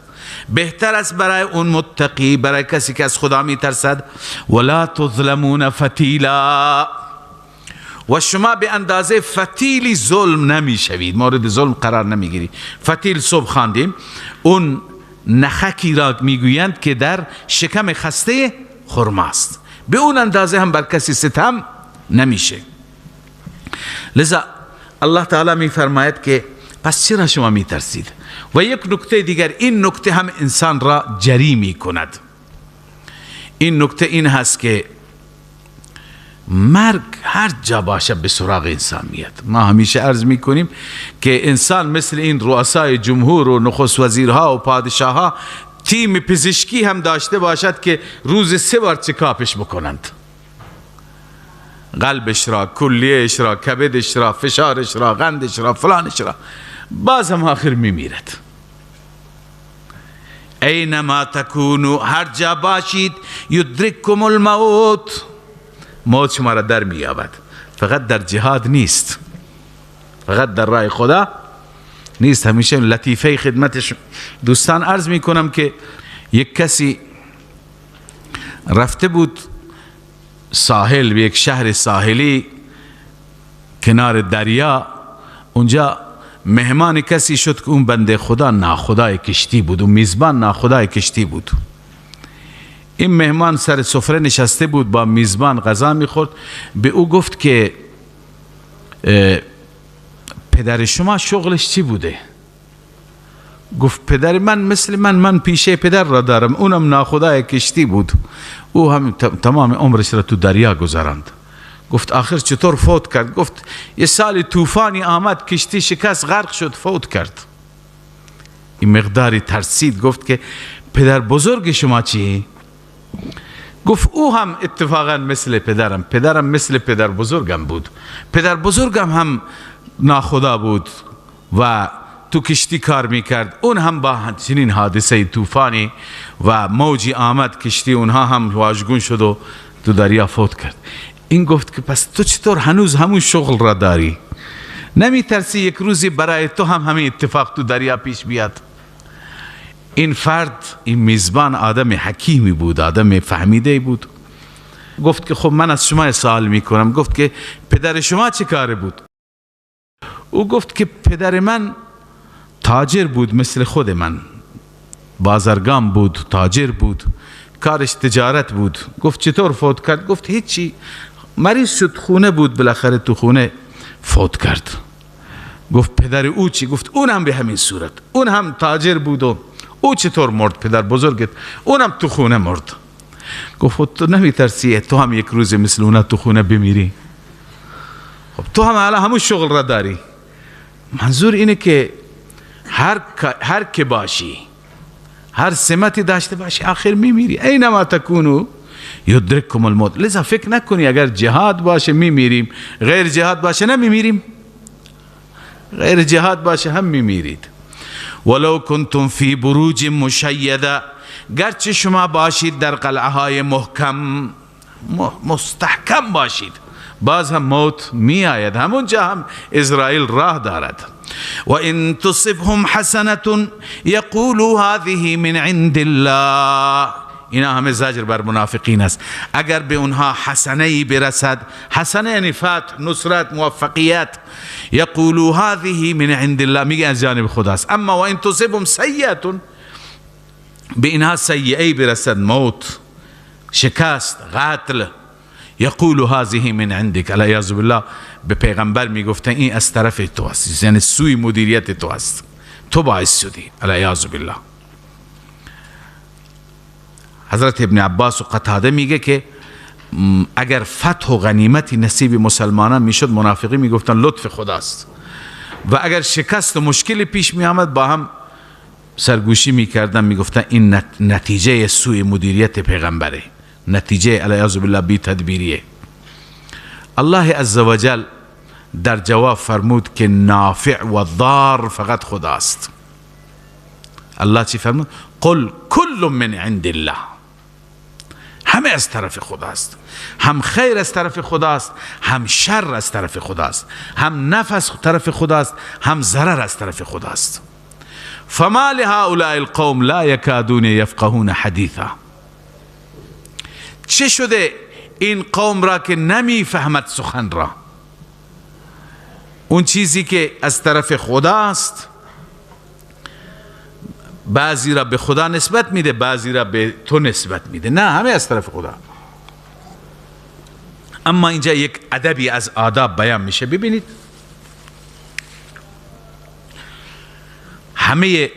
بهتر است برای اون متقی، برای کسی که از خدا میترسد. ولا تظلمون فتیلا، و شما به اندازه فتیلی ظلم نمیشوید، مورد ظلم قرار نمیگیری. فتیل صبح خواندیم، اون نخکی را میگویند که در شکم خسته خرماست، به اون اندازه هم بر کسی ستم نمیشه. لذا الله تعالی میفرماید که پس چرا شما میترسید؟ و یک نکته دیگر، این نکته هم انسان را جری میکند. این نکته این هست که مرگ هر جا باشه به سراغ انسان میاد. ما همیشه عرض میکنیم که انسان مثل این رؤسای جمهور و نخست وزیرها و پادشاهها تیم پزشکی هم داشته باشد که روز 3 بار چکاپش بکنند، قلبش را، کلیهش را، کبدش را، فشارش را، قندش را، فلانش را، باز هم آخر میمیرد. اینما تکونو، هر جا باشید، یدرککم الموت، موت شما را در میابد. فقط در جهاد نیست، فقط در راه خدا نیست. همیشه لطیفه خدمت دوستان عرض میکنم که یک کسی رفته بود ساحل، به یک شهر ساحلی کنار دریا. اونجا مهمان کسی شد که اون بنده خدا ناخدای کشتی بود، اون میزبان ناخدای کشتی بود. این مهمان سر سفره نشسته بود، با میزبان غذا میخورد. به او گفت که پدر شما شغلش چی بوده؟ گفت پدر من مثل من پیشه پدر را دارم، اونم ناخدای کشتی بود، او هم تمام عمرش را تو دریا گذراند. گفت آخر چطور فوت کرد؟ گفت یه سال طوفانی آمد، کشتی شکست، غرق شد، فوت کرد. این مقداری ترسید، گفت که پدر بزرگ شما چی؟ گفت او هم اتفاقا مثل پدرم، پدرم مثل پدر بزرگم بود، پدر بزرگم هم ناخدا بود و تو کشتی کار میکرد، اون هم با چنین حادثه طوفانی و موجی آمد، کشتی اونها هم واژگون شد و تو دریا فوت کرد. این گفت که پس تو چطور هنوز همون شغل را داری؟ نمی ترسی یک روزی برای تو هم همین اتفاق تو دریا پیش بیاد؟ این فرد، این میزبان، آدم حکیمی بود، آدم فهمیده بود. گفت که خب من از شما سوال میکنم. گفت که پدر شما چه کاره بود؟ او گفت که پدر من تاجر بود، مثل خود من، بازرگان بود، تاجر بود، کارش تجارت بود. گفت چطور فوت کرد؟ گفت هیچی، مریض شد، خونه بود، بالاخره تو خونه فوت کرد. گفت پدر او چی؟ گفت اون هم به همین صورت، اون هم تاجر بود و او چطور مرد؟ پدر بزرگت اونم تو خونه مرد. گفت تو نمیترسی تو هم یک روز مثل اونا تو خونه بمیری؟ خب تو هم الان همون شغل را داری. منظور اینه که هر که باشی، هر سمتی داشته باشی، آخر میمیری. اینما تکونو یدرککم الموت. لذا فکر نکنی اگر جهاد باشه میمیریم، غیر جهاد باشه نمیمیریم. غیر جهاد باشه هم میمیرید. ولو کنتم فی بروج مشیده، گرچه شما باشید در قلعه های محکم، مستحکم باشید، باز هم موت می آید، همونجا هم اسرائیل راه دارد. و ان تصبهم حسنة یقولوا هذه من عند الله. اینا همه زجر بر منافقین است. اگر به اونها حسنه برسد، حسنه یعنی فتح، نصرت، موفقیت، یقولوا هذه من عند الله، میگه از جانب خداست. اما و ان تصبهم سیئة، به اینها سیئه برسد، موت، شکست، قتل، یقول هذه من عندك، العیاذ بالله، به پیغمبر میگفتن این از طرف تو است، یعنی سوی مدیریت تو است، تو باعث شدی، العیاذ بالله. حضرت ابن عباس و قتاده میگه که اگر فتح و غنیمتی نصیب مسلمانان میشد، منافقی میگفتن لطف خداست، و اگر شکست و مشکلی پیش میآمد با هم سرگوشی میکردن، میگفتن این نتیجه سوی مدیریت پیغمبره، نتیجه العیاذ بالله بی تدبیریه. الله عزوجل در جواب فرمود که نافع و ضار فقط خداست. الله چی فرمود؟ قل کل من عند الله، همه از طرف خداست، هم خیر از طرف خداست، هم شر از طرف خداست، هم نفع از طرف خداست، هم ضرر از طرف خداست. فما لهؤلاء القوم لا يكادون يفقهون حدیثا. چه شده این قوم را که نمی فهمد سخن را؟ اون چیزی که از طرف خداست بعضی را به خدا نسبت میده، بعضی را به تو نسبت میده، نه، همه از طرف خدا. اما اینجا یک ادبی از آداب بیان میشه. ببینید همه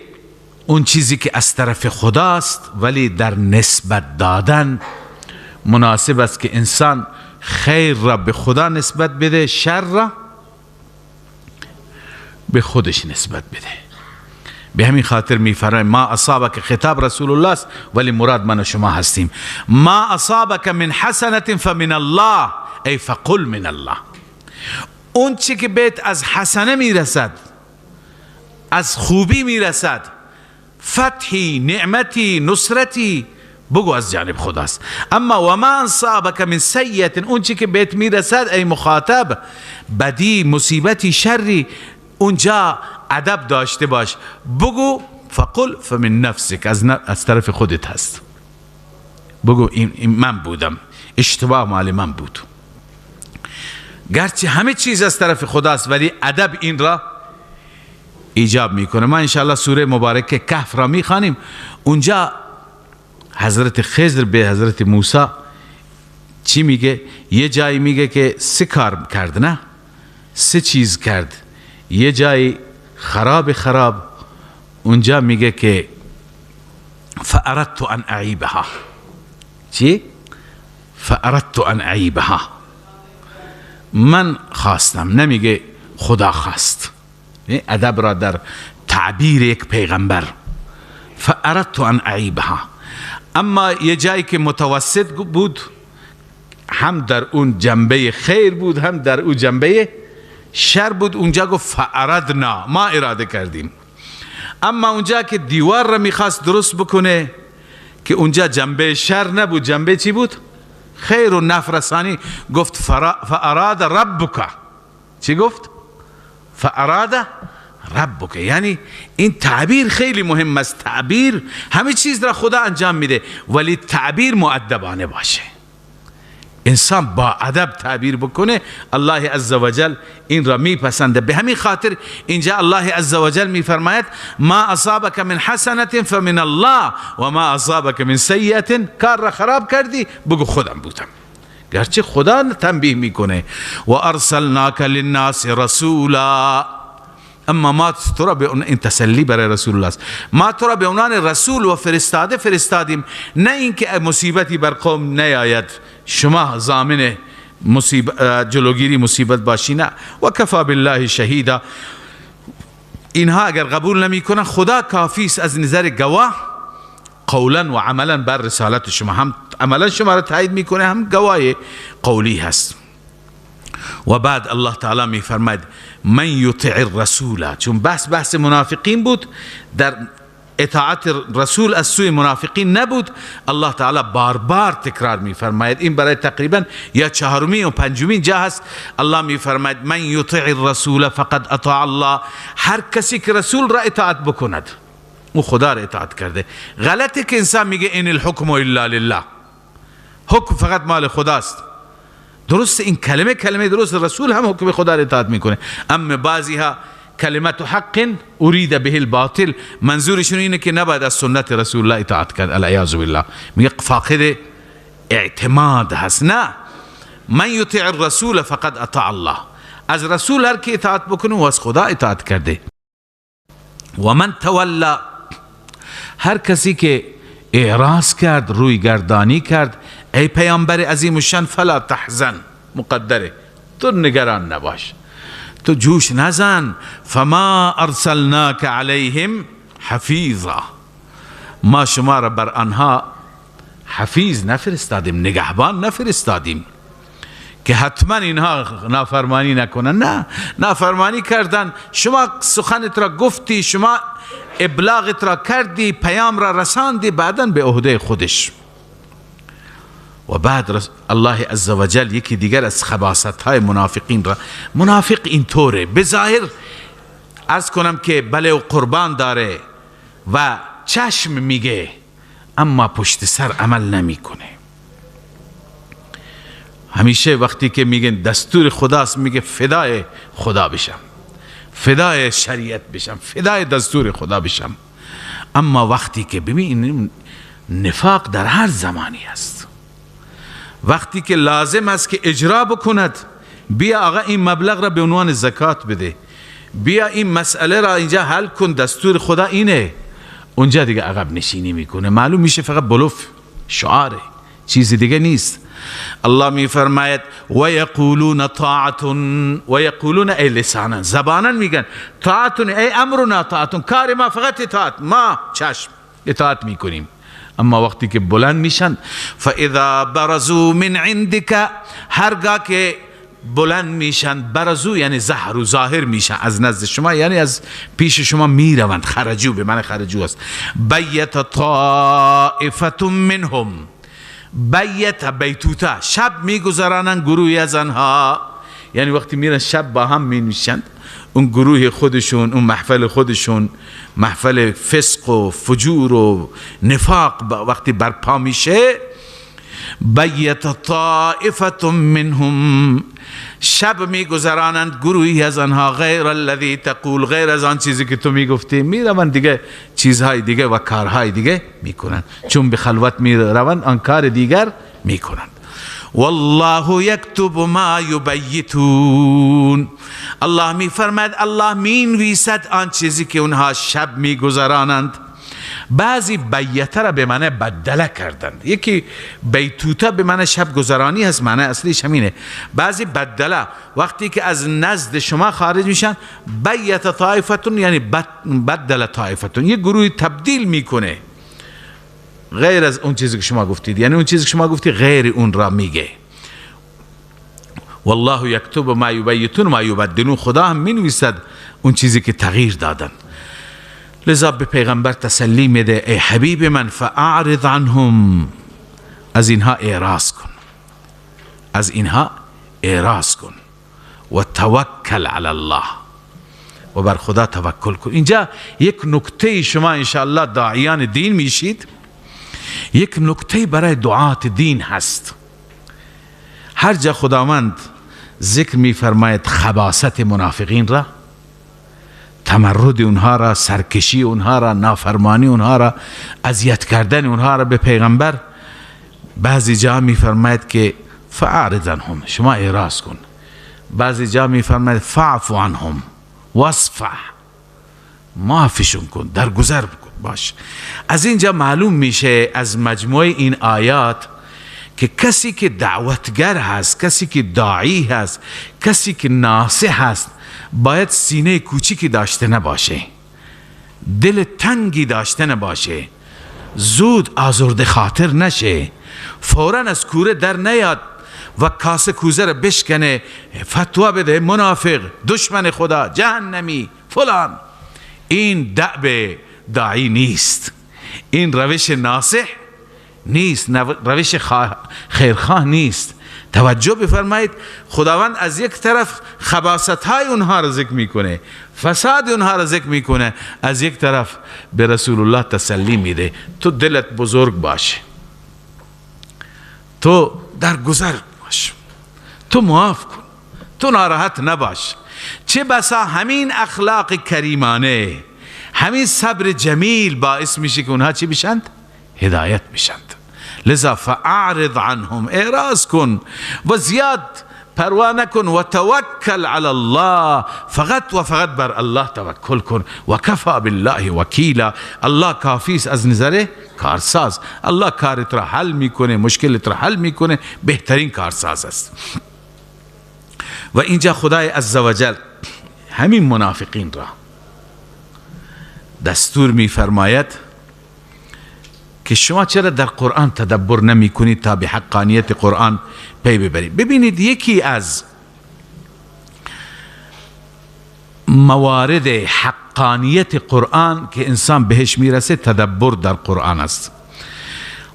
اون چیزی که از طرف خداست ولی در نسبت دادن مناسب است که انسان خیر را به خدا نسبت بده، شر را به خودش نسبت بده. به همین خاطر میفرماید ما اصابک، خطاب رسول الله است ولی مراد من و شما هستیم، ما اصابک من حسنة فمن الله، ای فقل من الله. اون چی که بهت از حسنه میرسد، از خوبی میرسد، فتحی، نعمتی، نصرتی، بگو از جانب خداست. اما و ما اصابک من سیئة، اون چی که بهت میرسد ای مخاطب، بدی، مصیبتی، شری، اونجا ادب داشته باش، بگو فقل فمن نفسک، از طرف خودت هست، بگو این من بودم، اشتباه مال من بود. گرچه همه چیز از طرف خداست ولی ادب این را ایجاب میکنه. ما انشاءالله سوره مبارک کهف را میخوانیم، اونجا حضرت خضر به حضرت موسی چی میگه؟ یه جایی میگه که سه کار کرد، نه سه چیز کرد. یه جایی خراب خراب، اونجا میگه که فاردت ان اعیبها. چی؟ فاردت ان اعیبها، من خواستم، نمیگه خدا خواست. ادب را در تعبیر یک پیغمبر، فاردت ان اعیبها. اما یه جایی که متوسط بود، هم در اون جنبه خیر بود هم در اون جنبه شر بود، اونجا گفت فاردنا، ما اراده کردیم. اما اونجا که دیوار را میخواست درست بکنه، که اونجا جنبه شر نبود، جنبه چی بود؟ خیر و نفرسانی. گفت فاراد ربک. چی گفت؟ فاراد ربک. یعنی این تعبیر خیلی مهم است. تعبیر همه چیز را خدا انجام میده، ولی تعبیر مؤدبانه باشه، انسان با ادب تعبیر بکنه، الله عزوجل این را میپسنده. به همین خاطر اینجا الله عزوجل میفرماید ما اصابک من حسنة فمن الله و ما اصابک من سیئة. کار را خراب کردی بگو خودم بودم، گرچه خدا تنبیه میکنه. و ارسلناک للناس رسولا. اما ما تو را به این تسلی برای رسول الله است، ما تو را به عنوان رسول و فرستاده فرستادیم، نه اینکه مصیبتی بر قوم نیاید، شما ضامن جلوگیری مصیبت باشی، نه. و کفا بالله شهیدا. اینها اگر قبول نمیکنن، خدا کافی است از نظر گواه قولا و عملا بر رسالت شما، هم عملا شما را تایید میکنه، هم گواه قولی هست. و بعد الله تعالی میفرماید من یطع الرسول. چون بحث منافقین بود، در اطاعت رسول از سوی منافقین نبود، الله تعالی بار بار تکرار میفرماید. این برای تقریبا یا چهارمین و پنجمین جا هست. الله میفرماید من یطع الرسول فقد اطاع الله. هر کسی که رسول را اطاعت بکند، او خدا را اطاعت کرده. غلطه که انسان میگه ان الحکم الا لله، حکم فقط مال خداست. درست، این کلمه درست، رسول هم حکم خدا را اطاعت میکنه. اما بعضی ها کلمت حق ارید به الباطل، منظورشون اینه که نباید از سنت رسول الله اطاعت کرد، العیاذ بالله. میگه فاقد اعتماد هست. نه، من یطع الرسول فقد اطاع الله. از رسول هر کی اطاعت بکنه و از خدا اطاعت کرده. و من تولا، هر کسی که اعراض کرد، روی گردانی کرد، ای پیامبر عظیم الشان، فلا تحزن، مقدره، تو نگران نباش، تو جوش نزن. فما ارسلناک علیهم حفیظا. ما شما را بر آنها حفیظ نفرستادیم، نگهبان نفرستادیم که حتما اینها نافرمانی نکنن. نه، نافرمانی کردن، شما سخنت را گفتی، شما ابلاغت را کردی، پیام را رساندی، بعدا به عهده خودش. و بعد الله عزوجل یکی دیگر از خباثت های منافقین را، منافق اینطوره، به ظاهر عرض کنم که بله و قربان داره و چشم میگه، اما پشت سر عمل نمیکنه. همیشه وقتی که میگن دستور خداست، میگه فدای خدا بشم، فدای شریعت بشم، فدای دستور خدا بشم. اما وقتی که ببین، نفاق در هر زمانی است. وقتی که لازم است که اجرا بکند، بیا آقا این مبلغ را به عنوان زکات بده، بیا این مسئله را اینجا حل کن، دستور خدا اینه، اونجا دیگه عقب نشینی میکنه. معلوم میشه فقط بلوف، شعاره، چیز دیگه نیست. الله میفرماید و یقولون طاعة، و یقولون ای لسانا، زبانا میگن طاعة، ای امرنا طاعة، کار ما فقط اطاعت، ما چشم اطاعت میکنیم. اما وقتی که بلند میشن، فاذا برزوا من عندك، هرگاه که بلند میشن، برزو یعنی ظهر و ظاهر میشن از نزد شما، یعنی از پیش شما میروند، خرجو به معنی خرجو است. بیت طائفه منهم، بیت بیتوتا، شب میگذرانند گروهی از آنها، یعنی وقتی میرن شب با هم مینشند، اون گروه خودشون، اون محفل خودشون، محفل فسق و فجور و نفاق وقتی برپا میشه، بیت طائفه منهم، شب میگذرانند گروهی از آنها، غیر الذی تقول، غیر از آن چیزی که تو میگفتی، میروند دیگه چیزهای دیگه و کارهای دیگه میکنند، چون به خلوت میروند آن کار دیگر میکنند. والله یکتب ما یبیتون، الله میفرماید، الله مینویسد آن چیزی که اونها شب میگذرانند. بعضی بیته را به معنی بدله کردند، یکی بیتوته به معنی شب گذرانی هست، معنی اصلیش همینه. بعضی بدله وقتی که از نزد شما خارج میشن، بیت طائفتون یعنی بدله طائفتون، یک گروه تبدیل میکنه غیر از اون چیزی که شما گفتید، یعنی اون چیزی که شما گفتی غیر اون را میگه. والله یکتب ما یبیتون ما یبدلون، خدا هم مینویسد اون چیزی که تغییر دادن. لذا به پیغمبر تسلی میده، ای حبیب من، فاعرض عنهم، از اینها اعراض کن، از اینها اعراض کن، و توکل علی الله، و بر خدا توکل کن. اینجا یک نکته شما انشاءالله داعیان دین میشید، یک نکته برای دعات دین هست. هر جا خداوند ذکر میفرماید خباثت منافقین را، تمرد اونها را، سرکشی اونها را، نافرمانی اونها را، اذیت کردن اونها را به پیغمبر، بعضی جا میفرماید که فاعرض عنهم، شما اعراض کن. بعضی جا میفرماید فاعف عنهم واصفح، معافشون کن، درگذر کن باش. از اینجا معلوم میشه از مجموعه این آیات که کسی که دعوتگر هست، کسی که داعی هست، کسی که ناصح هست، باید سینه کوچیکی داشته نباشه، دل تنگی داشته نباشه، زود آزرده خاطر نشه، فوراً از کوره در نیاد و کاسه کوزه رو بشکنه، فتوا بده منافق، دشمن خدا، جهنمی، فلان. این دعب داعی نیست، این روش ناصح نیست، روش خیرخواه نیست. توجه بفرمایید، خداوند از یک طرف خباثت های اونها را ذکر میکنه، فساد اونها را ذکر میکنه، از یک طرف به رسول الله تسلی میده، تو دلت بزرگ باشه، تو درگذر باش، تو معاف کن، تو ناراحت نباش. چه بسا همین اخلاق کریمانه، همین صبر جمیل باعث میشه که اونها چی بشند؟ هدایت بشند. لذا فاعرض عنهم، اعراض کن و زیاد پروا نکن، و توکل علی الله، فقط و فقط بر الله توکل کن، و کفا بالله وکیلا. الله کافی است از نظر کارساز، الله کارت را حل میکنه، مشکلت را حل میکنه، بهترین کارساز است. و اینجا خدای عزوجل همین منافقین را دستور میفرماید که شما چرا در قرآن تدبر نمی کنید تا به حقانیت قرآن پی ببرید. ببینید یکی از موارد حقانیت قرآن که انسان بهش میرسه تدبر در قرآن است.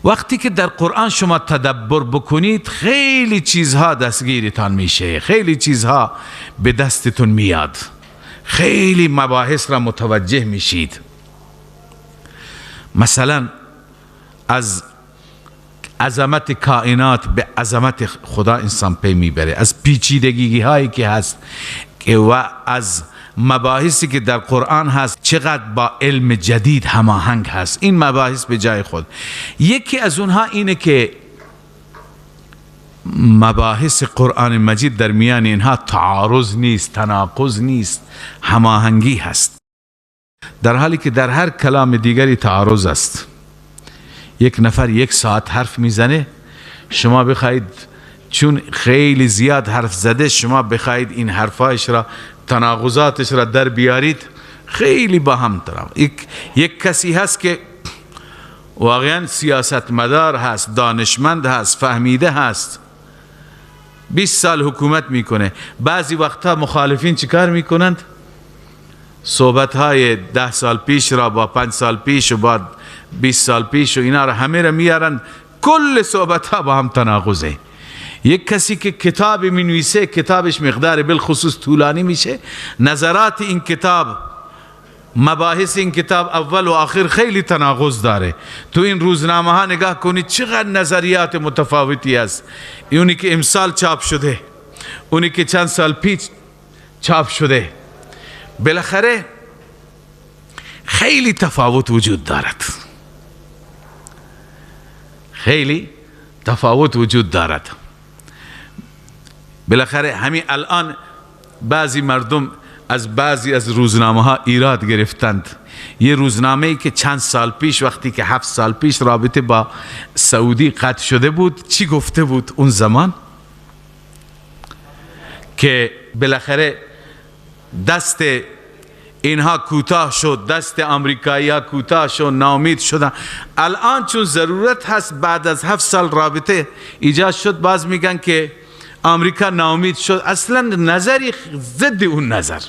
وقتی که در قرآن شما تدبر بکنید خیلی چیزها دستگیرتان میشه، خیلی چیزها به دستتون میاد، خیلی مباحث را متوجه میشید. مثلا از عظمت کائنات به عظمت خدا انسان پی میبره، از پیچیدگی هایی که هست و از مباحثی که در قرآن هست چقدر با علم جدید هماهنگ هست. این مباحث به جای خود. یکی از اونها اینه که مباحث قرآن مجید در میان اینها تعارض نیست، تناقض نیست، هماهنگی هست، در حالی که در هر کلام دیگری تعارض است. یک نفر یک ساعت حرف میزنه، شما بخواید چون خیلی زیاد حرف زده شما بخواید این حرفایش را، تناقضاتش را در بیارید، خیلی با هم طرف. یک کسی هست که واقعا سیاستمدار هست، دانشمند هست، فهمیده هست، 20 سال حکومت میکنه. بعضی وقتها مخالفین چیکار میکنند؟ صحبت‌های 10 سال پیش را با 5 سال پیش و با 20 سال پیش و اینا را همه را میارند، کل صحبت‌ها با هم تناقضه. یک کسی که کتاب مینویسه، کتابش مقدار بالخصوص طولانی میشه، نظرات این کتاب، مباحث این کتاب اول و آخر خیلی تناقض داره. تو این روزنامه ها نگاه کنید چقدر نظریات متفاوتی است. اونی که امسال چاپ شده، اونی که چند سال پیش چاپ شده، بالاخره خیلی تفاوت وجود دارد، خیلی تفاوت وجود دارد. بالاخره همین الان بعضی مردم از بعضی از روزنامه ها ایراد گرفتند. یه روزنامه ای که چند سال پیش، وقتی که 7 سال پیش رابطه با سعودی قطع شده بود، چی گفته بود اون زمان؟ که بالاخره دست اینها کوتاه شد، دست آمریکایی ها کوتاه شد، ناامید شدن. الان چون ضرورت هست بعد از 7 سال رابطه ایجاد شد، باز میگن که آمریکا ناامید شد. اصلا نظری ضد اون نظر.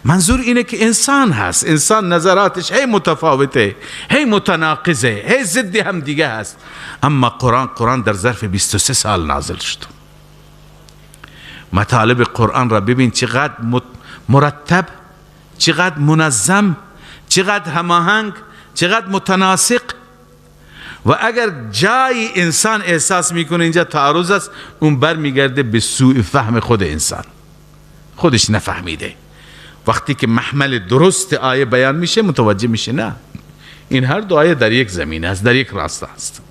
منظور اینه که انسان هست، انسان نظراتش هی متفاوته، هی متناقضه، هی ضد هم دیگه هست. اما قرآن در ظرف 23 سال نازل شد. مطالب قرآن را ببین چقدر مرتب، چقدر منظم، چقدر هماهنگ، چقدر متناسق. و اگر جای انسان احساس میکنه اینجا تعارض است، اون برمیگرده به سوء فهم خود انسان، خودش نفهمیده. وقتی که محمل درست آیه بیان میشه متوجه میشه نه، این هر دو آیه در یک زمین است، در یک راسته است.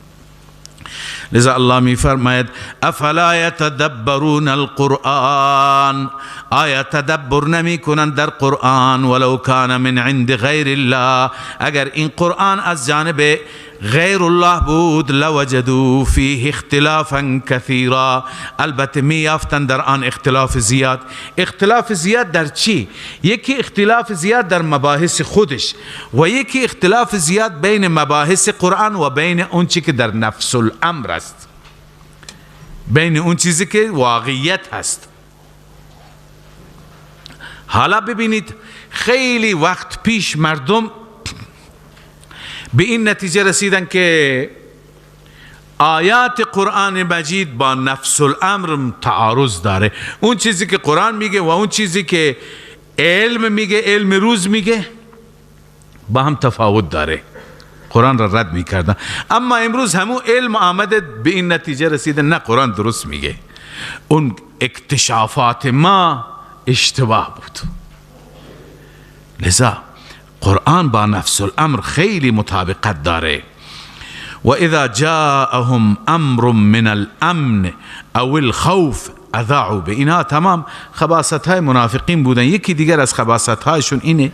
لذا الله می فرماید افلا یتدبرون القرآن، آیا تدبر نمی کنند در قرآن؟ ولو کان من عند غیر الله، اگر این قرآن از جانب غیر الله بود، لوجدوا فیه اختلافا کثیرا، البته می یافتند در آن اختلاف زیاد. اختلاف زیاد در چی؟ یکی اختلاف زیاد در مباحث خودش، و یکی اختلاف زیاد بین مباحث قرآن و بین اون چی که در نفس الامر است، بین اون چیزی که واقعیت هست. حالا ببینید خیلی وقت پیش مردم به این نتیجه رسیدن که آیات قرآن مجید با نفس الامر تعارض داره. اون چیزی که قرآن میگه و اون چیزی که علم میگه، علم روز میگه، با هم تفاوت داره. قرآن را رد میکردن. اما امروز همون علم آمده به این نتیجه رسیده نه، قرآن درست میگه، اون اکتشافات ما اشتباه بود. لذا قرآن با نفس الامر خیلی مطابقت داره. و اذا جاءهم امر من الامن او الخوف اذاعوا به. اینها تمام خباثت های منافقین بودن. یکی دیگر از خباثت هایشون اینه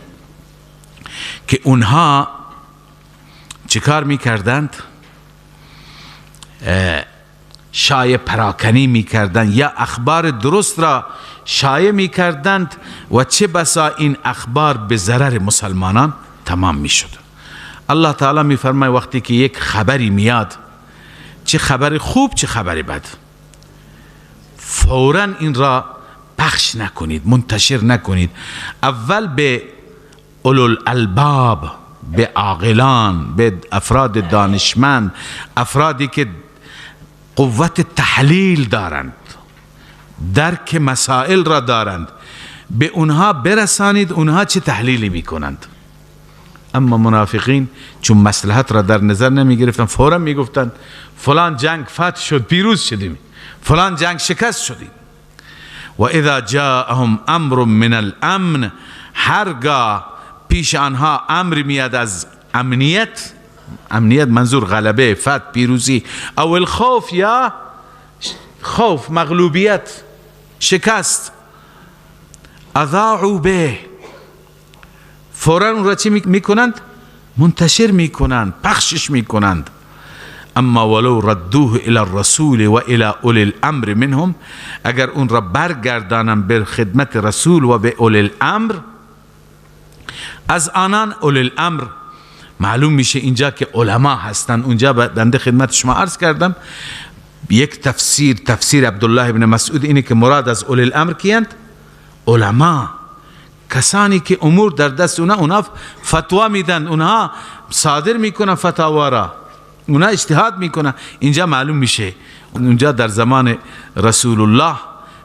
که اونها چیکار میکردند؟ شایع پراکنی میکردند یا اخبار درست را شایع میکردند و چه بسا این اخبار به ضرر مسلمانان تمام میشد. الله تعالی میفرماید وقتی که یک خبری میاد، چه خبر خوب چه خبر بد، فوراً این را پخش نکنید، منتشر نکنید. اول به اولوالالباب، به عاقلان، به افراد دانشمند، افرادی که قوت تحلیل دارند، درک مسائل را دارند، به اونها برسانید، اونها چه تحلیلی میکنند. اما منافقین چون مصلحت را در نظر نمی گرفتن، فورا می گفتند فلان جنگ فتح شد، پیروز شدیم، فلان جنگ شکست شدیم. و اذا جاءهم امر من الامن، هرگاه پیش آنها امر میاد از امنیت، امنیت منظور غلبه، فتح، پیروزی، او الخوف یا خوف، مغلوبیت، شکست، اذاعوا به، فوراً اون را چی میکنند؟ منتشر میکنند، پخشش میکنند. اما ولو ردوه الى الرسول و الى اولی الامر منهم، اگر اون را برگردانند به خدمت رسول و به اولی الامر، از آنان اولی الامر معلوم میشه اینجا که علما هستند. اونجا بنده خدمت شما عرض کردم یک تفسیر، تفسیر عبدالله ابن مسعود اینه که مراد از اولی الامر کیند؟ علما، کسانی که امور در دست اونا، اونا فتوا میدن، اونها صادر میکنن فتاوا را، اونا اجتهاد میکنن. اینجا معلوم میشه اونجا در زمان رسول الله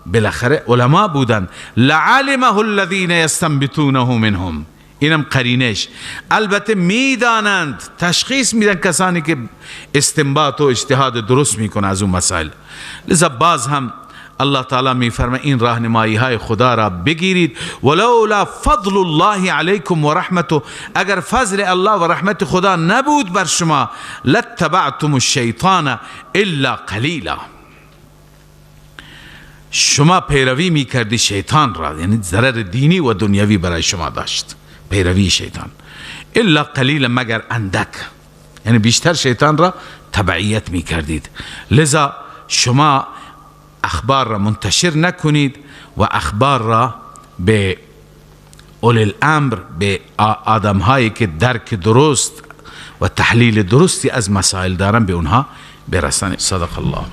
بالاخره علما بودن. لعلمه الذین یستنبطونه منهم، اینم قرینش. البته میدانند، تشخیص میدن کسانی که استنباط و اجتهاد درست میکنه از اون مسائل. لذا باز هم الله تعالی میفرماید این راهنمایی های خدا را بگیرید. ولولا فضل الله علیکم و رحمته، اگر فضل الله و رحمت خدا نبود بر شما، لاتبعتم الشیطان الا قلیلا، شما پیروی میکردی شیطان را، یعنی ضرر دینی و دنیوی برای شما داشت پیروی شیطان. الا قلیلا، مگر اندک، یعنی بیشتر شیطان را تبعیت میکردید. لذا شما اخبار را منتشر نکنید و اخبار را به اولی الامر، به آدم هایی که درک درست و تحلیل درستی از مسائل دارن، به اونها برسانید. صدق الله.